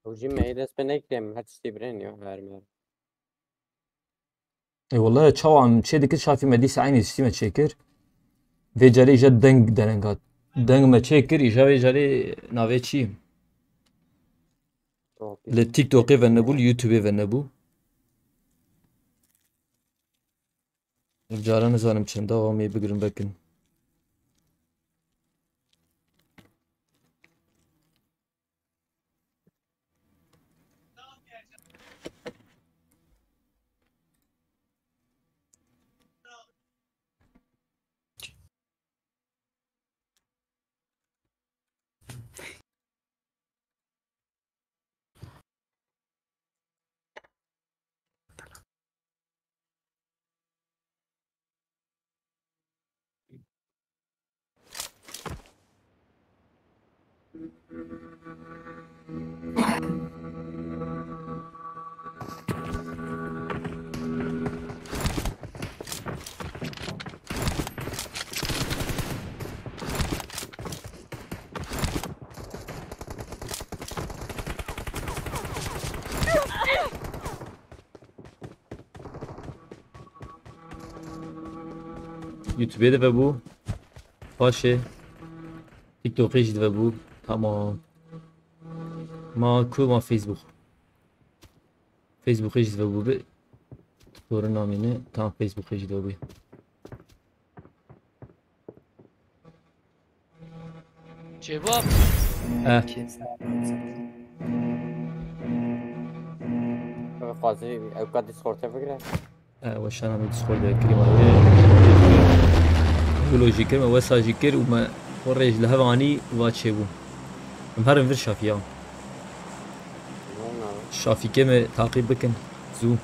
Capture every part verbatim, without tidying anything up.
Rojî me ê dest pê nekirê, em her tiştê birên ya, her me. Ê wele çawa em çê dikir, Şafî, me dîsa eynî tiştî me çêkir. Vê carê îja deng dereng hat. Deng me çêkir, îja vê carê navê çi? Li TikTokê venebû, li YouTubeê venebû. Cara nizanim çend, awa em ê bigirin vekin. YouTubeê divebû. Paşê TikTokê jî divebû. Tamam. Ma ku ma Facebook. Facebookê jî divebû bi. Doğru namîne. Tamam, Facebookê jî divebû. Çêbû abi. Eh. Ev xwazî ew ka Discord'e bigire. Eh, weşana min Discord'e kirî ma wê. Gulo jî kir, me wesa jî kir û me xwe rêj li hev anî û va çêbû. Em herin vir Şafî ya. Şafîkê me taqîb bikin. Zû.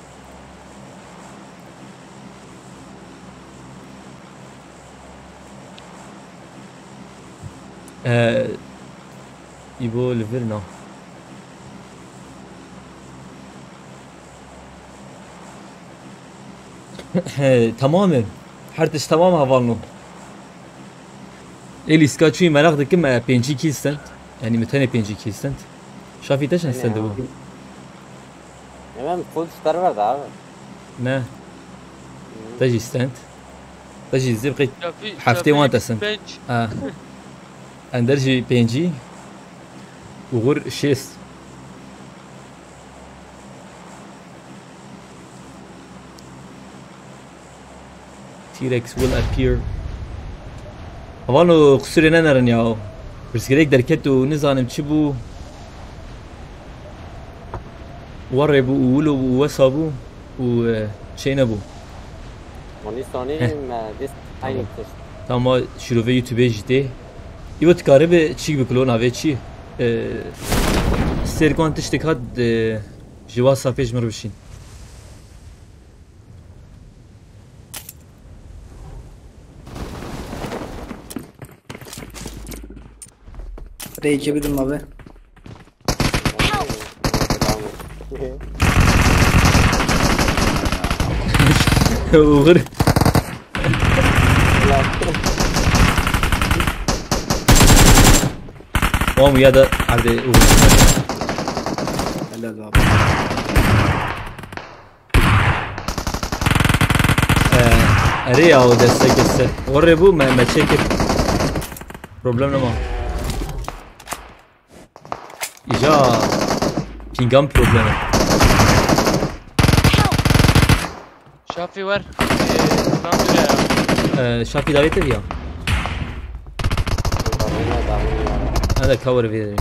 Ee, Îbo li vir na. He, tamam e. Her tişt tamam hevalno. Ê lîska çûyî meraq dikim, e, pêncî kî stend. Yanî min tenê pêncî kî stend. Şafî te çend stend bû? Hemen full star verdi abi. Ne? Te jî stend. Te jî zî qey Şafî, heftê Şafî wan te stend. Pênc. Ha. Ender jî pêncî. Uğur şêst. T-Rex will appear. Havano, qusûrê nenerin ya. Pirsgirêk derket û nizanim çi bû. Warê bû û wilo bû û wesa bû û, e, şey nebû. Onî sonî Heh. me dîst Tamam. Aynı tişt. Tamam, şîrovê YouTubeê jî tê. Îvo dikaribe çîk bikilo navê çi? E, sêrkan tiştek hat, e, ji WhatsAppê ji min re bişîn. Rêkê bidim abi. Uğur. Oğlum ya da hadi Uğur. Helal abi. Ee, Erê ya o destek etse. Oraya bu me, me çekip. Problem nema. Îja pîngan probleme. Şafî wer. Ee, Şafî dawê te viya. Hadi cover verelim.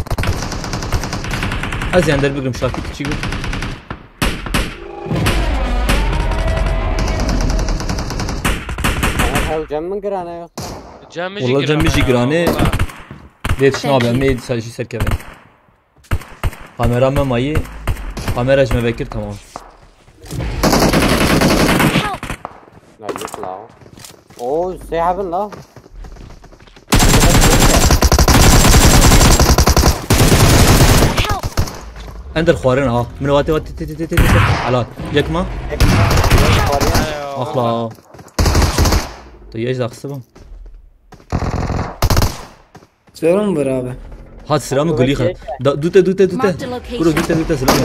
Ez yan der bigrim Şafî kiçik bir. Ew cem min girane yok. Cem min jî Wala cem min jî girane ya, girane. Valla. Vê tişt nabe, em ê dîsa jî serkevin. Kamera me mayî. Kamera ji me vekir, tamam. Help! Meclis la. Oo, sê hebin la. Help! Ender xwarin ha. Min wate wate te te te te te. Ala. Yek ma. Axla. Tu yeş daxsı bu. Sorun var abi. Hat silam û gulî xwe. Da, dûte, dûte, dûte. Marked a location. Kuro dûte, dûte silam.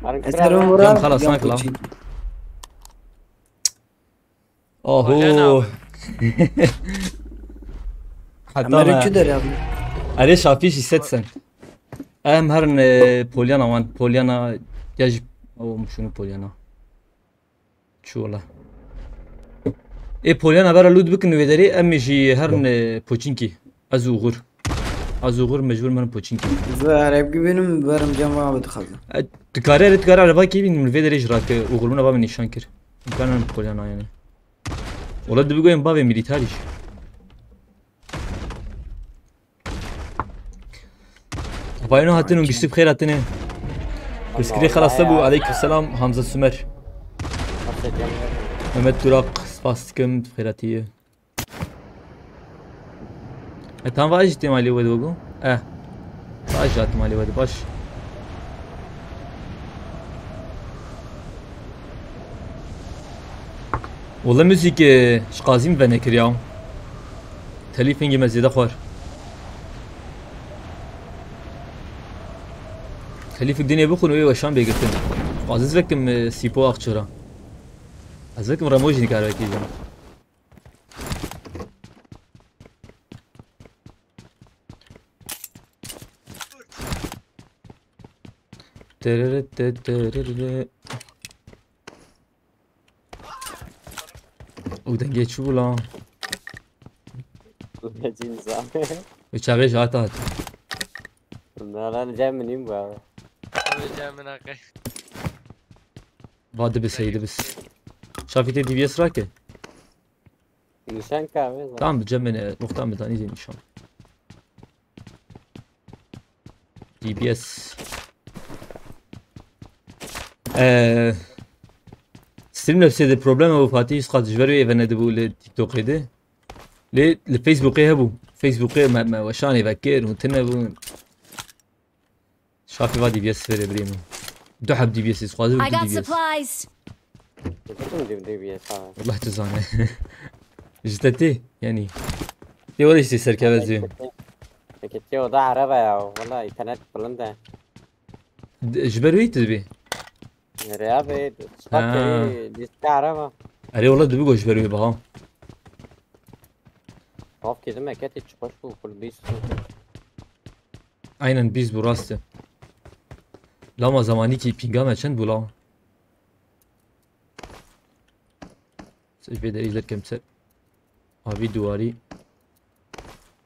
Harin Ez kira herim lan. Vura. Tamam, xalas, yan lan, lan. Koçî. Aho. Bakın abi. Hatta Emer'in ben. Kü der abi. Erê Şafî jî set sen. Em herin, e, Polyana wan. Polyana ya jî, o, şunu Polyana. Çû wala. Ê Polyana vera lût bikin wê derê, em ê jî herin, e, Poçinkî. Ez û Uğur. Ez û Uğur mecbur merin Poçinkî. Ez ve Arap gibi benim, varım cam abi tıkazı. E, tu karî, tu karî araba kî bin, vê derê jî rake, Uğur buna ba min nîşan kir. Imkan Polyana yani. Ola dibi goyim bavê milîtarî jî. Bayno hatin û giştî bi xêr hatine. Pirsgirê xelas bû. Aleyküm selam Hamza Sümer. Mehmet Durak, spas dikim, bi xêr hatiye. E, tam va jî têmalê we de go. E. Va jî têmalê we de baş. Wala muzîk, e, ji qazî min venekiriya. Telîfengê me zêde xwar. Telîfek dinê bixwin wê weşan bê girtin. Aziz vekim, e, Sîpo Akçora. Ez vekim Remo jî nikare vekî jî. Terere te terere. Û dengê çi bû lan? Cîn zan. Û çavê ji hata hat. Nalan cem min nîm bu abi. Abi cem min aqe. Va dibis hey dibis. Şafî tê D B S rake. Nişan kahve zan. Tamam, cem min, e, muhtar min tanî nişan. D B S. Eee, Streamlabsê de problem hebû, Fatî, îsqat ji ber wê êve nedibû li TikTokê de. Lê li Facebookê hebû. Facebookê me, me weşanê vekir û tune bûn. Şafî va D B S fêrê birê min. Du heb D B S dixwazim I got D B S. Supplies. Dikim D B S ha. Wallah tu zane. Ji te tê, yanî. Tê wele işte serkeve zî. Peki tê o da araba ya. Wallah internet bilind e. D-, ji ber wî tu dibî? Nereye abi? Spat Ha. Keri diske araba. Erê wala dibi go ji ber wî baha. Of kedim eketi çıkış bu full biz. Aynen biz bu rast e. Lama zamanî kî pînga me çend bû la? Sej bê derî derkem ser. Avî duwarî.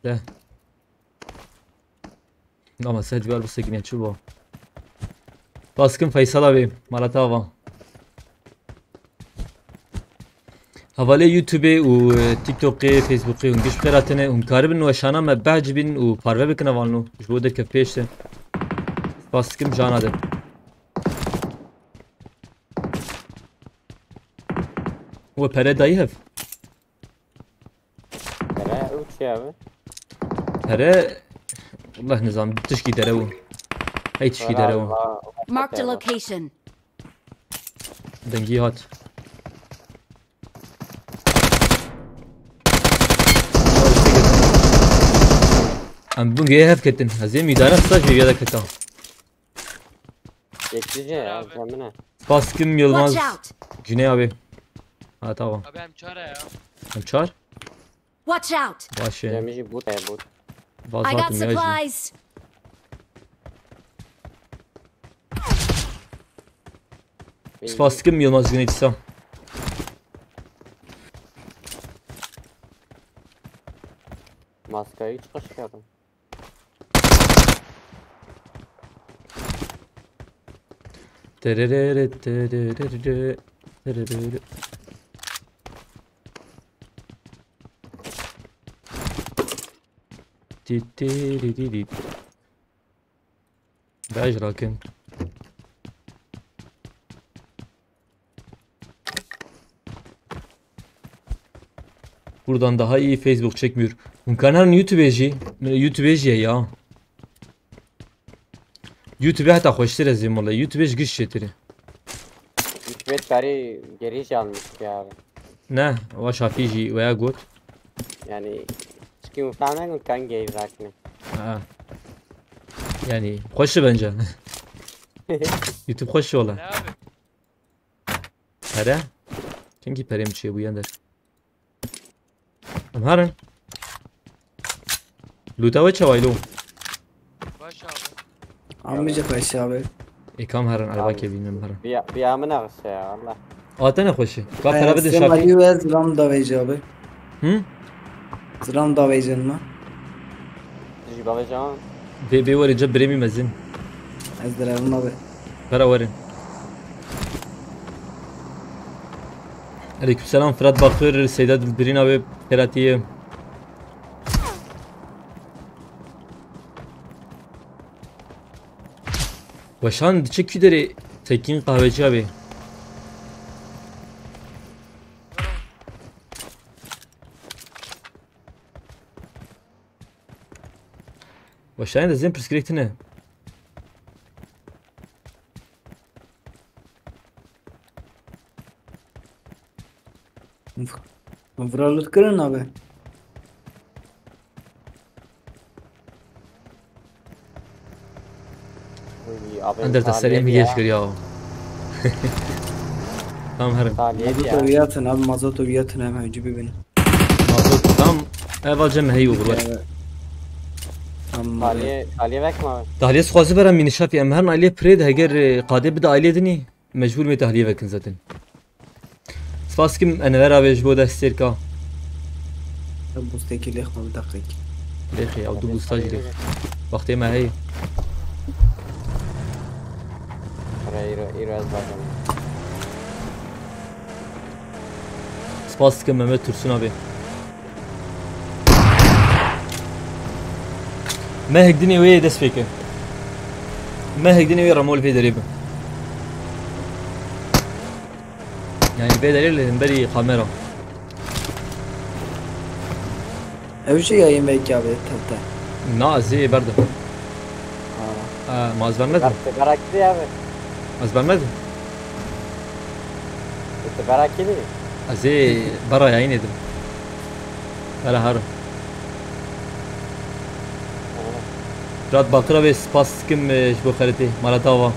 De. Ama ser dîwar bisekine çi bo? Baskim Feysel abi, mala te ava. Hevalê YouTube û, e, TikTokê, Facebookê hûn giş bi xêr hatine. Hûn karibin weşana me behcibîn û parve bikin hevalno. Ji bo derkev pêş de. Spas dikim jana de. We pere dayî hev. Pere ew çi abi? Pere, wallah nizam, tişkî dere bû. Hey tişkî dere bû. Marked a location. Dengî hat. Em bûn gê hev ketin. Ez ê mîdana qisa jê ya de keta. Yeklice ya, abi. Cemine. Spas kim Yılmaz. Watch out. Cüney abi. Ha tamam. Abi em çar ya. Em çar? Watch out. Baş e. Cemiji but e but. I got supplies. Spas kim Yılmaz Güney kısa. Maskayı çıkış yapın. Tererere, tererere, tererere. Ti, ti, ri, ri, ri. Bej rakin. Buradan daha iyi Facebook çekmiyor. Hûn kanalin YouTube jî, YouTube jî ya. YouTube heta xweştir ez ê mole. YouTube ji giş çêtir e. YouTube karî geriş almış ya. Ne, wa Şafî jî weya got. Yani Kim fehme ku kan geyî rakine. Ha. Yani xweş e bence. YouTube xweş e wala. Ne abi? Pere? Çimkî perê min çêbûye der. Em herin. Lûta we çawa îlo? Baş abi. Amîce xweş abi. Ê kam herin, erba kevîn em herin. Biya, biya min axşe ya Allah. Ate ne xweş e. Ka pera bidin şafî. Semali we zilam davêje abi. Hı? Zilam davêjin me. Ji bavêjan. Vê, vê werê ca birêmî mezin. Ez direvim abi. Pera werin. Aleykümselam Fırat Bakur, Seyda Dilbirîn abi, Feratiye. Weşan diçe kî derê Tekîn Kahveci abi. Weşanê de zên pirsgirêk tine. Viralit kirin abi. Uy, abi, Ender te serê min geş kiriya. Tam herim. Mazot oviyatin abi, mazot oviyatin hem hevci bibin. Mazot tam eva cem heyu gurwet. Tamam. Taliye, taliye vekma abi. Tahliye sixwazi vera mînişafî em herin aliyê pirê de heger, e, qadê bide aliyê dinî. Mecbûr me tahliye vekin zaten. Spas dikim Enver abi ji bo destêrka. Bûstekî lêx me bi deqek. Lêxê ew du bûsta jî lêx. Wextê me heye. Re îro, îro ez baş im. Spas dikim Mehmet Tursun abi. Mehek dinê wê dest pê ke. Mehek dinê wê remol vê derê bi. Yani vê derê li hemberî kamera. Ew jî ya yemek ya be tete. Na, ez ê berdim. Ha. Ha, ma ez bermedim. Te berakî ya be. Ez bermedim. Te berakî mi? Ez ê bera yayın edim. Hele harim. Tamam. Fırat Bakır abi spas dikim, e, ji bo xeritê. Mala te ava.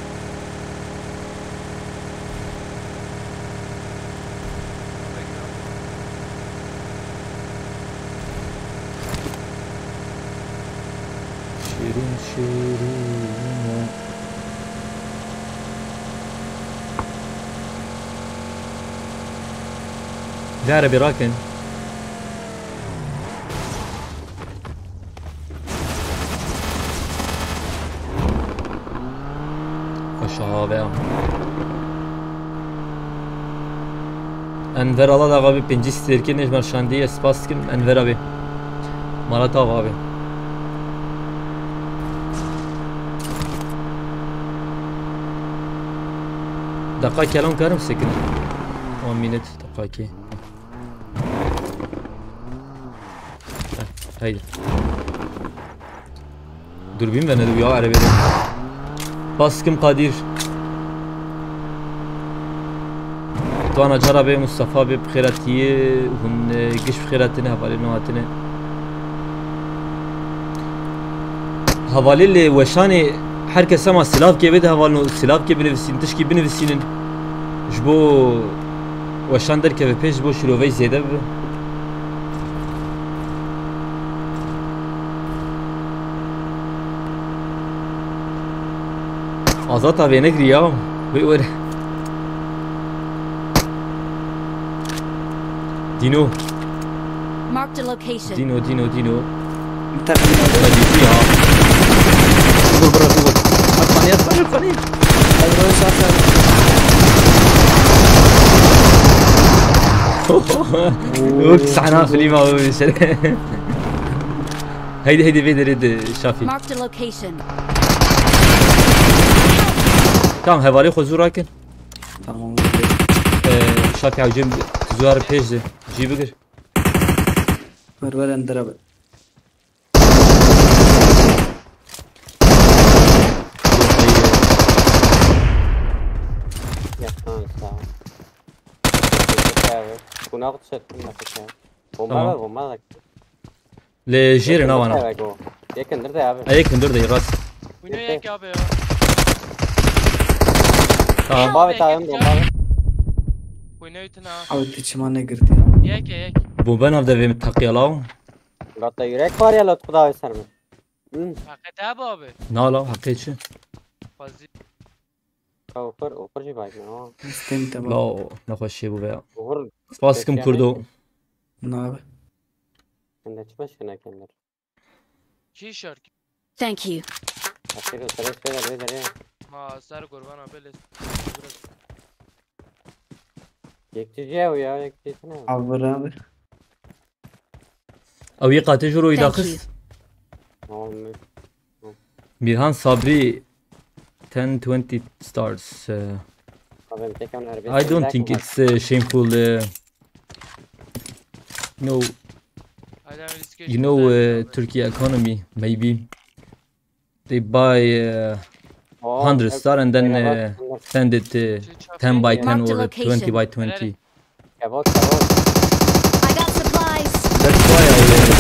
Şirin şirin. Dare bir rakin. Aşağı be. Enver Allah da abi pêncî stêrkê ne ji me şandî, ez spas dikim Enver abi. Marat abi abi. Deqa kelon karim sekin. On minut deqa ki. Heh, haydi. Durbîn ve ne ya erebê. Baskım Kadir. Tuana cara be Mustafa be bi xêratiyê hûn, e, giş bi xêratine hevalê no hatine. Hevalê li weşanê her kese ma silavkê bide hevalno silavkê binivîsînin tişkî binivîsînin. Ji bo Weşan derkeve pêş ji bo şiroveyî zêde bibe. Azad abi nekirî ya. Wê were. Dino. Marked a location. Dino, Dino, Dino. Takım. Hadi ya. Dur, bırak, dur. Atmani, atmani, atmani. Yok, sana film abi bir şey. Haydi, haydi, bir de Şafi. Marked a location. Tamam, hevalê xwe zû rakin. Tamam. Ee, Şafi hocam, zû ar pêş de. Cî bigir. Ver, ver, endira be. Yapma sağ ol. Abi, buna kutsettim ben. Bomba Tamam. var, bomba var. Lê jêrê nawana. Yekin dur de abi. Ey, yekin dur de rast. Winner yek abi ya. Tamam. Bomba ve tayın bomba ve. Winner üstüne ha. Abi piçima ne girdi ya. Yek yek. Bomba nav de vê min teqiyalaw. Gatta yürek var ya, Lotku da öser mi? Hı. Hakikaten abi abi. Na la, hakikaten. Fazla. Okur, okur jî bak ya. Stem te bak. La, nexweşiyê bû veya. Okur. Spas dikim Kurdo. Nabe. Ende çi başkana kendir? Kî şarkî? Thank you. Aferin, sen işte de böyle. Ma ser kurban abi, les. Yekçi jew ya, yekçi ne? Abi abi. Ew yê qatê ji royî daxist. Tamam. Mirhan Sabri, ten twenty stars. Uh, I don't think it's uh, shameful. Uh, you know, you know, uh, Turkey economy, maybe. They buy uh, one hundred star and then uh, send it uh, ten by ten or twenty by twenty. Kebap, kebap. I got supplies. That's why I uh,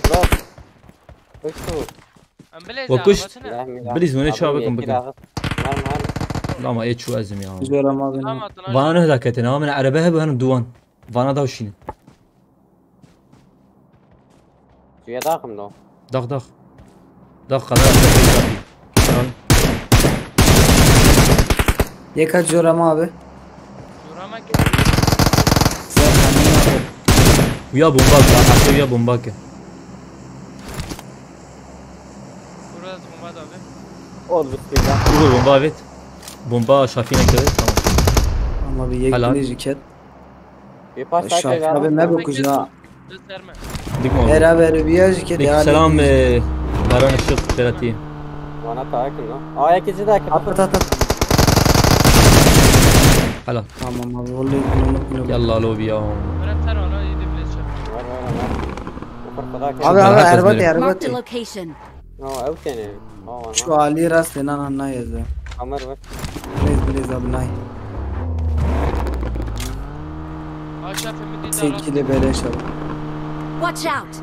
Bro. Öktu. Em bilê Wa kuş. Zahmetine. Bilîz hûn ê çawa bikin bikin. Mermi, mermi. Lama ê çû ezim ya. Jora ma bina. Tamam, atın. Vana ne da ketine, ama erebe hebu hanım duwan. Vana da şîne. Suya daxim do. Dax, dax. Dax, qadar. Yeka jora ma abi. Jora ma ke. Sen hanım abi. Uya bomba ke, hasta uya bomba ke. Burası bomba da abi. Ol bismillah. Dur bomba evet. Bomba şafine kere, tamam. Ama bir yek Helal. Bile jiket. Bir parça Şafik abi ne bu kucuna? Gösterme. Dik mi oldu? Era veri bir yer ki Dik ya. Selam e, Baran Işık Beratî. Bana takin lan. Aa, ikisi de akıllı. At at at at. Helal. Tamam abi, vallahi bunu bunu. Yalla lobi ya. Bırak sen onu, iyi de bile çek. Var, var, var. Ufak kadar Abi, abi, Rahat erbat ezmedim. Erbat. Marked a location. No, ew tene. Şu Ali rast ena na yezde. Amer bak. Please, please abi, nay. Aşağı filmi değil. Sen daha kile beleş abi. Watch out!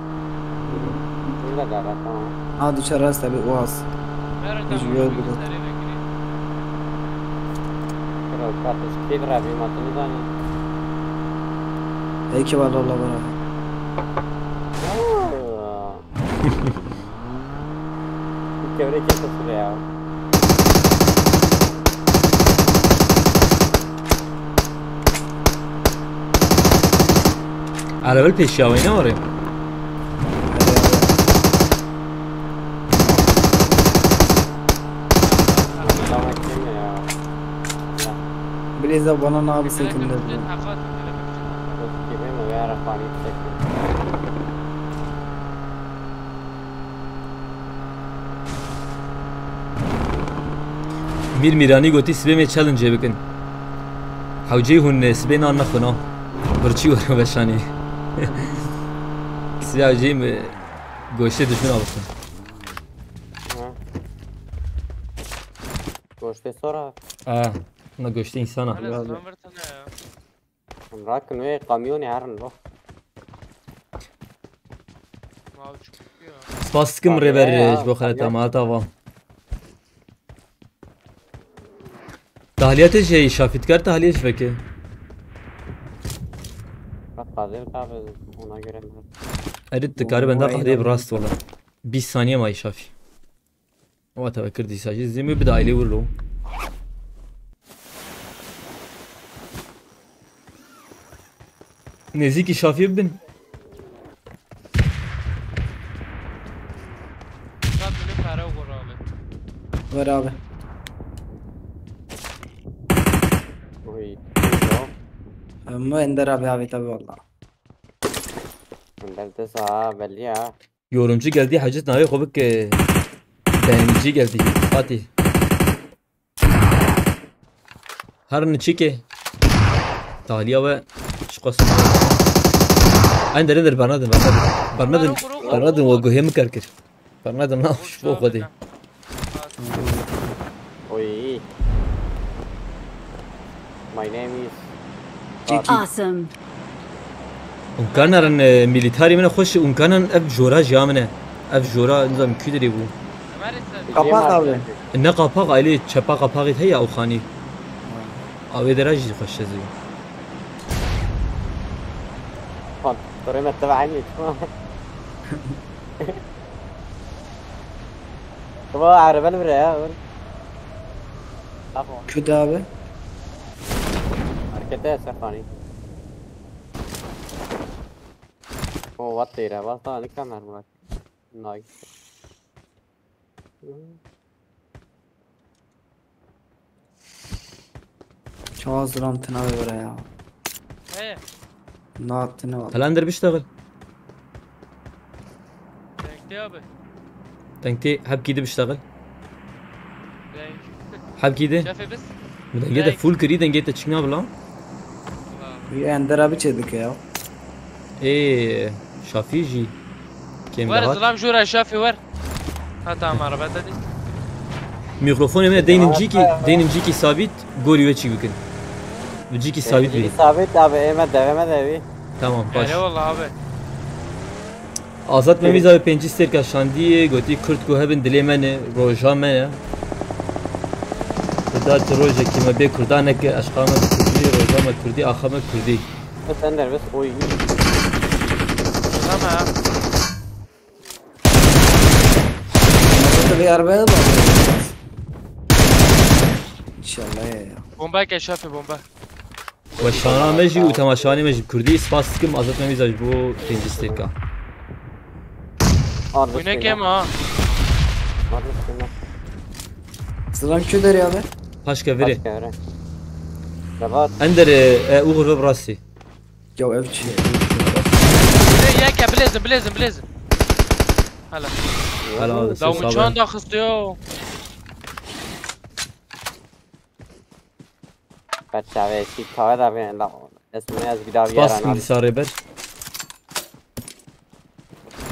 Burada da var, tamam. Ha, dışarı rast abi, oğaz. Nerede? Hiç yol burada. Kral kardeş, kil rabi matını da ne? Ey ki var, Allah var abi. Aa. Kevrek yapasın ya. Araba peşi ya, oynama oraya. Tamam, kim ya? Bileza bana ne abi sekindir. Kime mi ya, Rahmani sekin. Mîr Mîranî gotî, sibê me challenge bikin. Hewceyî hûn sibê nan nexwin ha. Birçî were veşanî. Sibê hewceyî me goştê dijmina bixwin. Ha. Goştê sor a. Ha, na goştê însan a. Enes, lan bir tane ya. Rakin wê kamyonê herin lo. Mavi çıkıyor. Spas dikim rêber ji bo xeleta me hata va. Tahliye te jî heye, Şafî dikar tahliye ji veke. Bak, Kadir abi, ona göre mi? Erit dikari benda qadê bi rast wala. Bîst saniye mayî Şafî. Ama tabii kır dîsa jî. Zimî bir de aile vurlo. Nêzîkî Şafî bin. Murat, bunu para vur abi. Ver abi. Oy. Ama Ender abi, abi tabii valla. Ender de sağ belli ya. Yorumcu geldi, hacet navê xwe bike. Beğenici geldi. Fatih. Her niçike. Tahliya ve şukas. Ender, Ender, bernadin, bernadin. Bernadin, bernadin, o guhê min kar kir. Bernadin, na, şu bu kadar. Oy. My name is Awesome. Hûn karin, e, milîtarê min e xweş, hûn karin ev jora jî ya min e. Ev jora, nizam kî dirê bû. Kapak abi. Ne qapak, ailê çepa qapaxê heye ew xanî. Awê dera jî xweş ez ê. Fan, torê me teva aynî. Baba, araba li vir e ya, vir. Lafo. Kü de abi? Markete Sefani. O, what the hell? Basta ne kamera bırak. Nice. Çawa zilam tine ve bira ya. He. Na tine var. Kalender biştagil. Denkte abi. Denkte hep gidi biştagil. Denk. Hep gidi. Şefe biz. Dengê te full kirî, dengê te çikna bila. Bir endera biçe dike ya. Ê, Şafî jî kêm Wer dihat. Zilam jûra Şafî wer. Ha, tamam, araba te dî. Mikrofonê me deynin cîkî, deynin cîkî sabît, gorî we çî bikin. Bi cîkî sabît bî. Sabit abi, ême dev, ême devî. Tamam, baş. Eyvallah abi. Azad Memîza bi pêncî stêrka şandiyê, gotî, Kurd ku hebin dilê me ne, roja me ye. Kurda tu rojekî me bê Kurda neke, eşqa me bi Kurdî, roja me Kurdî, axa me Kurdî. Sen derbest oy. Tamam. Nasıl bir arabaya da bağlı? İnşallah ya. Bomba ke Şafî, bomba. Weşana me jî û temaşevanê me jî bi Kurdî spas dikim, Azad Memîza ji bo pêncî stêrka. Wîne kêm ha. Zilam kü derê abi? Paşke virê. Paşke virê. Rebat. Enderê, e, Uğur ve bi rastî. Ya ev çi? Yeke, bilêzin, bilêzin, bilêzin. Hala. Hala abi, Daw min çanda xistiyo. Berçavê sî tave da bê la. Esmê ez bir daha bir Spas yaran dikim abi. Dîsa rêber.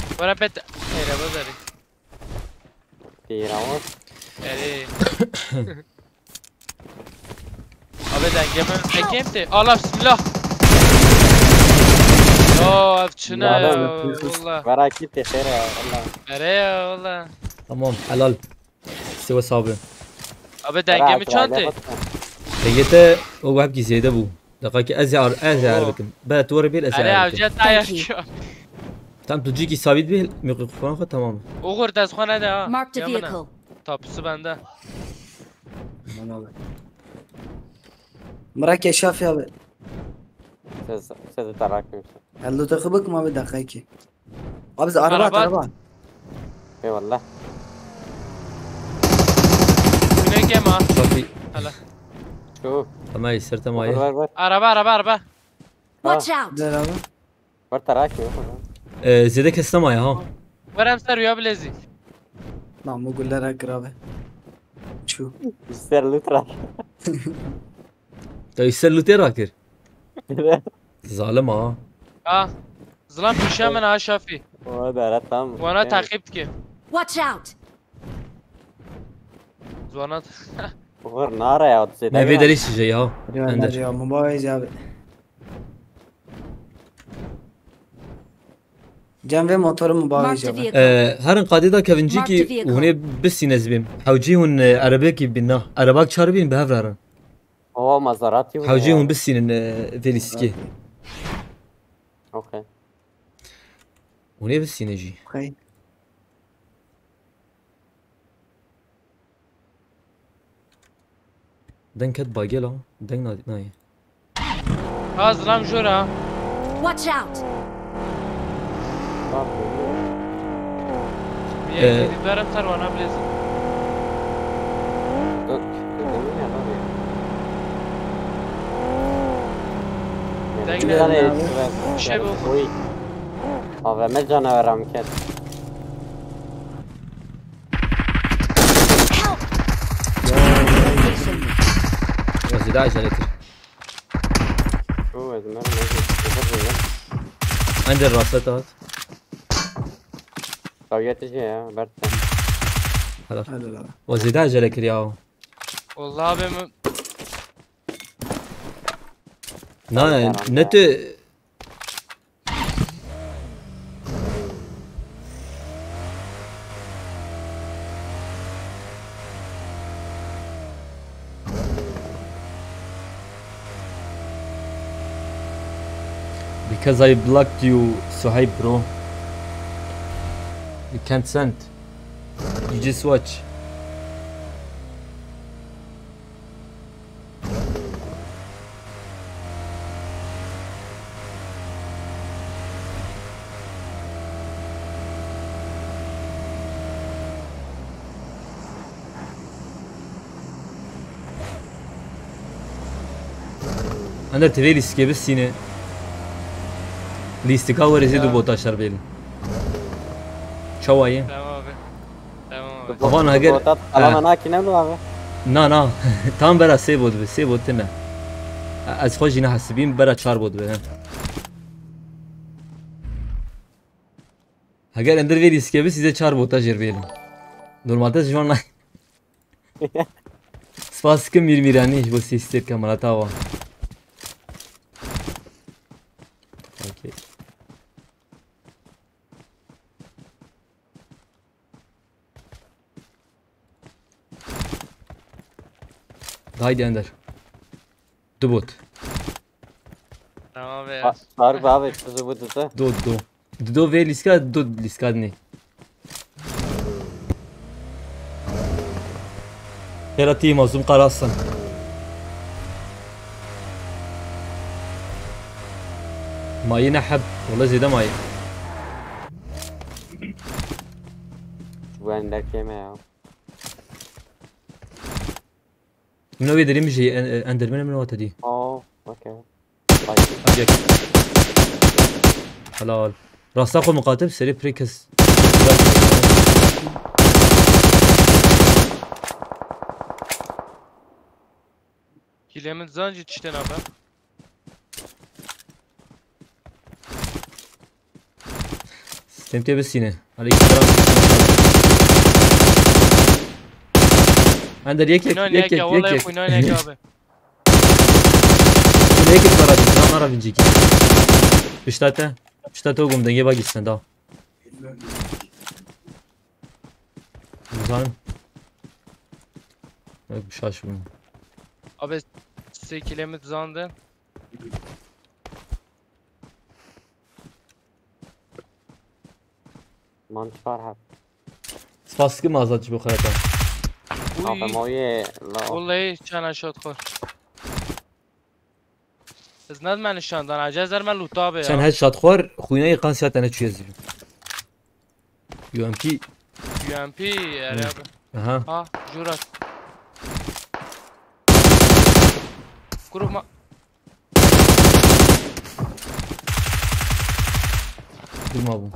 Were bet. Heyre bazarî. Tira var. Erê. Abi dengê min. Dengê min tê. Allah bismillah. Ya ev çi ne ya? Valla. Merakî tê xêre ya. Allah. Erê ya valla. Tamam, helal. Size hesabı. Abi dengê min çand tê? Dengê te o webkî zêde bû. Deqakî ez ê ar-, ez ê ar bikim. Be, tu were bêl, ez ê ar bikim. Erê avcet aya. Tam tu cîkî sabît bê, mikrofon xwe tamam. Oxur dest xwe nede ha. Marked a vehicle. Tapusu bende. Aman abi. Mira keşaf ya be. Siz, sizi tarak. Hello, takı bakma abi, dakika iki. Abi, araba at, araba. Eyvallah. Güney gema. Şafî. Hala. Şu. Tamam, ser tamam. Var, var, var. Araba, araba, araba. Watch out. Güzel abi. Var tarak yok. Ee, zêde kes nemaye ha. Verem ser ya bilezi. Lan bu güller akır abi. Şu. İster lütfen. Ya, îşte lûtê rakir. Zalim ha. Ha. Zilam pîşe min ha Şafî. O da tamam. Wana taqîb dike. Watch out. Zwana. Uğur nara ya, otuz yedi. Ne vê derî şije ya. Ya, Ender. Ya, mübarek abi. Cem ve motoru mu bağlayacağım? Marked a vehicle. Ee, herin qadê da kevincî ki hûnê bisîne zibêm. Hewcî hûn, e, erebekî bîna. Erebak çar bîn bi hev re herin. Oha, Maserati hûn. Hewcî hûn bisînin, e, vê lîstikê. Okey. Hûnê bisîne jî. Okey. Deng ket bagêla, deng na-, nayê. Ha, zilam jor ha. Watch out! Ee, bir berem ser wana bilezin. Deng ne? Şey bu. Oy. A V M canavar Ramket. Wezî daha acele kir. Oo, ez merim, ez merim. Ender rasa tat. Kavga edeceğim ya, Mert. Helal. Helal abi. Wezî daha acele kir ya. Vallahi ben mi? Na, ne tu. Because I blocked you, Suhaib, bro. You can't send. You just watch. Ender, tu vê lîstikê bistîne. Lîstika were zê du bota şer bêlin. Çawa ye? Tamam abi. Tamam abi. Avan heger. Bota alana nakîne mi abi? Na, na. Tam bera sê bot be, sê bot tine. Ez xwe jî nehesibîm, bera çar bot be, he. Heger ender vê lîstikê bistî zê çar bota jêr bêlin. Normalde ji van na. Spas dikim Mîrmîranî ji bo sîstêrka min re tava. Okey. Haydi Ender. Du bot. Tamam abi. Fa-, Faruk abi, kızı bu dedi. Do, do. Dido vê lîska, dido lîska dinê. Xêra tî mazlûm qarasan. Mayî ne heb, wala zêde mayî. Bu ender keme ya. Min wê derê min jî en-, endermene min wate dî. Oh, okay. Bye. Hadi. Helal. Rasta xwe muqatil serê pirê kes. Kîlê min zan jî tiştê nabe. Sistem tê bisîne. Aleykümselam. Ender yek yek, Xwînan yek yek yek, ya, yek vallahi yek. Xwînan yek abi. Xwînan yek yek bara bin, nara bin cîkî. Pişta te, pişta te gum dengê bagî sen da. Zanim. Yok, şaş bunu. Abi, sê kîlê min zandin. Man çar heb. Spas dikim Azad ji bo xereta. Uy. Afe mawiyê la. Vallahi çana şot xor. Ez ned me nişan dan, acez der me lûta be ya. Çend headshot xwar, xwîneyê qan siya te neçûye zî. U M P. U M P, erê abi. Aha. Ha, jurat. Kuruma. Durma bu.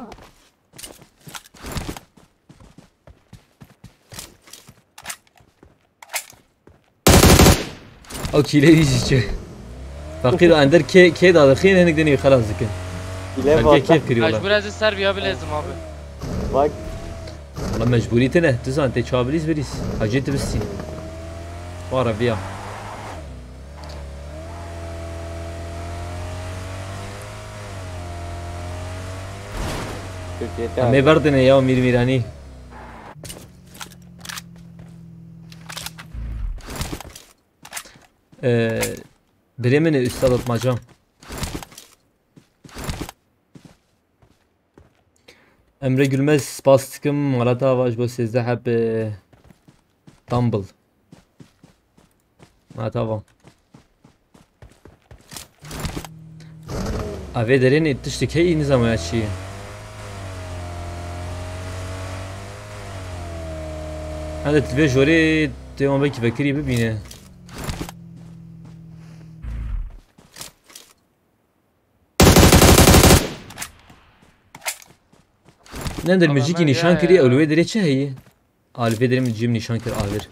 Ew kîleyî jî çi? Feqîr û Ender kê, kê dadixîn hinek dinê xelas dikin. Kîle Belkê vatan. Kêf kiriyorlar. Mecbur ez ser viya bilezim abi. Bak. Wala mecburî tine. Tu zan tê çawa bilîz bilîz. Hacê tu bistî. Wara viya. Türkiye'de Em ê abi. Berdine ya Mîr Mîranî. Ee, Birê min ê Üstad Atmaca. Emre Gülmez, spas dikim, Malat Avaş bo sêzdeh heb, e, Dumble. Malat Ava. Avê derênê tiştek heyî nizam ya çi. Hende tu vê jorê tê wan belkî vekirî bibîne. Nender mijikî nîşan kirî, ew li wê derê çi heyî? A, li vê derê min cîm nîşan kir avêr.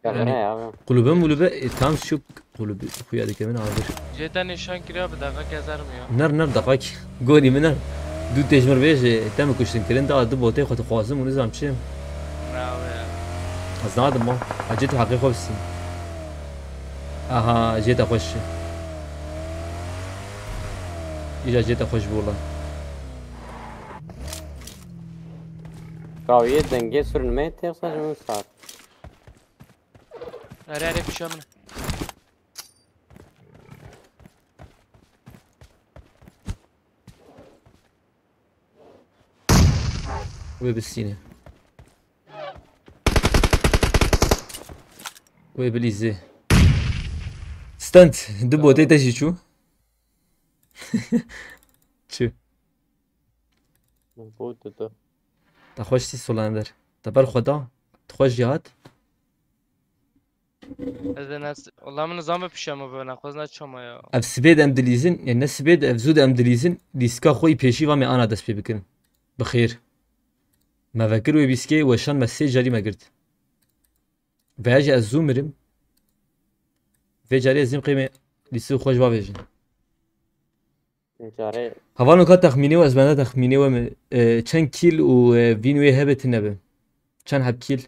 Yanî, ne ya, abi? Kulübe mulübe, e, tam şu kulübe xuya dike min avêr. Jêta nîşan kiriya bi deqa kezermiya. Ner, ner, deqa ki. Gorî min ner. Du têjmir vêjê, te min kuştin kirin, da du botê xwe dixwazim û nizam çi. Bravo ya. Ez nadim o. Hacê tu heqê xwe bisîn. Aha, jê te xweş. Îja jê te xweş bû wala. Kawiyê dengê sürünmeye têxa ji min sar. Erê erê pişa min. Wê bistîne. Wê bilîzê. Stunt, du botê te jî çû. Çi? Bot tu. Te xweş tî Solander. Te ber xwe da. Tu xweş jî hat. Ez de nas... Valla min nizam bipişe min bi naxwaz naçama ya. Ev sibê de em dilîzin, yani ne sibê de ev zû de em dilîzin, lîska xwe yî pêşî va me ana dest pê bikin. Bi xêr. Me vekir wê bîskê weşan me sê carî me girt. Veya jî ez zû mirim. Vê carê ez zîm qêmê lîsî xweş bavêjin. Carê Hevalno ka texmînê we ez bende texmînê we mi, e, çend kîl û, e, vîn wê hebe tine bi. Çend heb kîl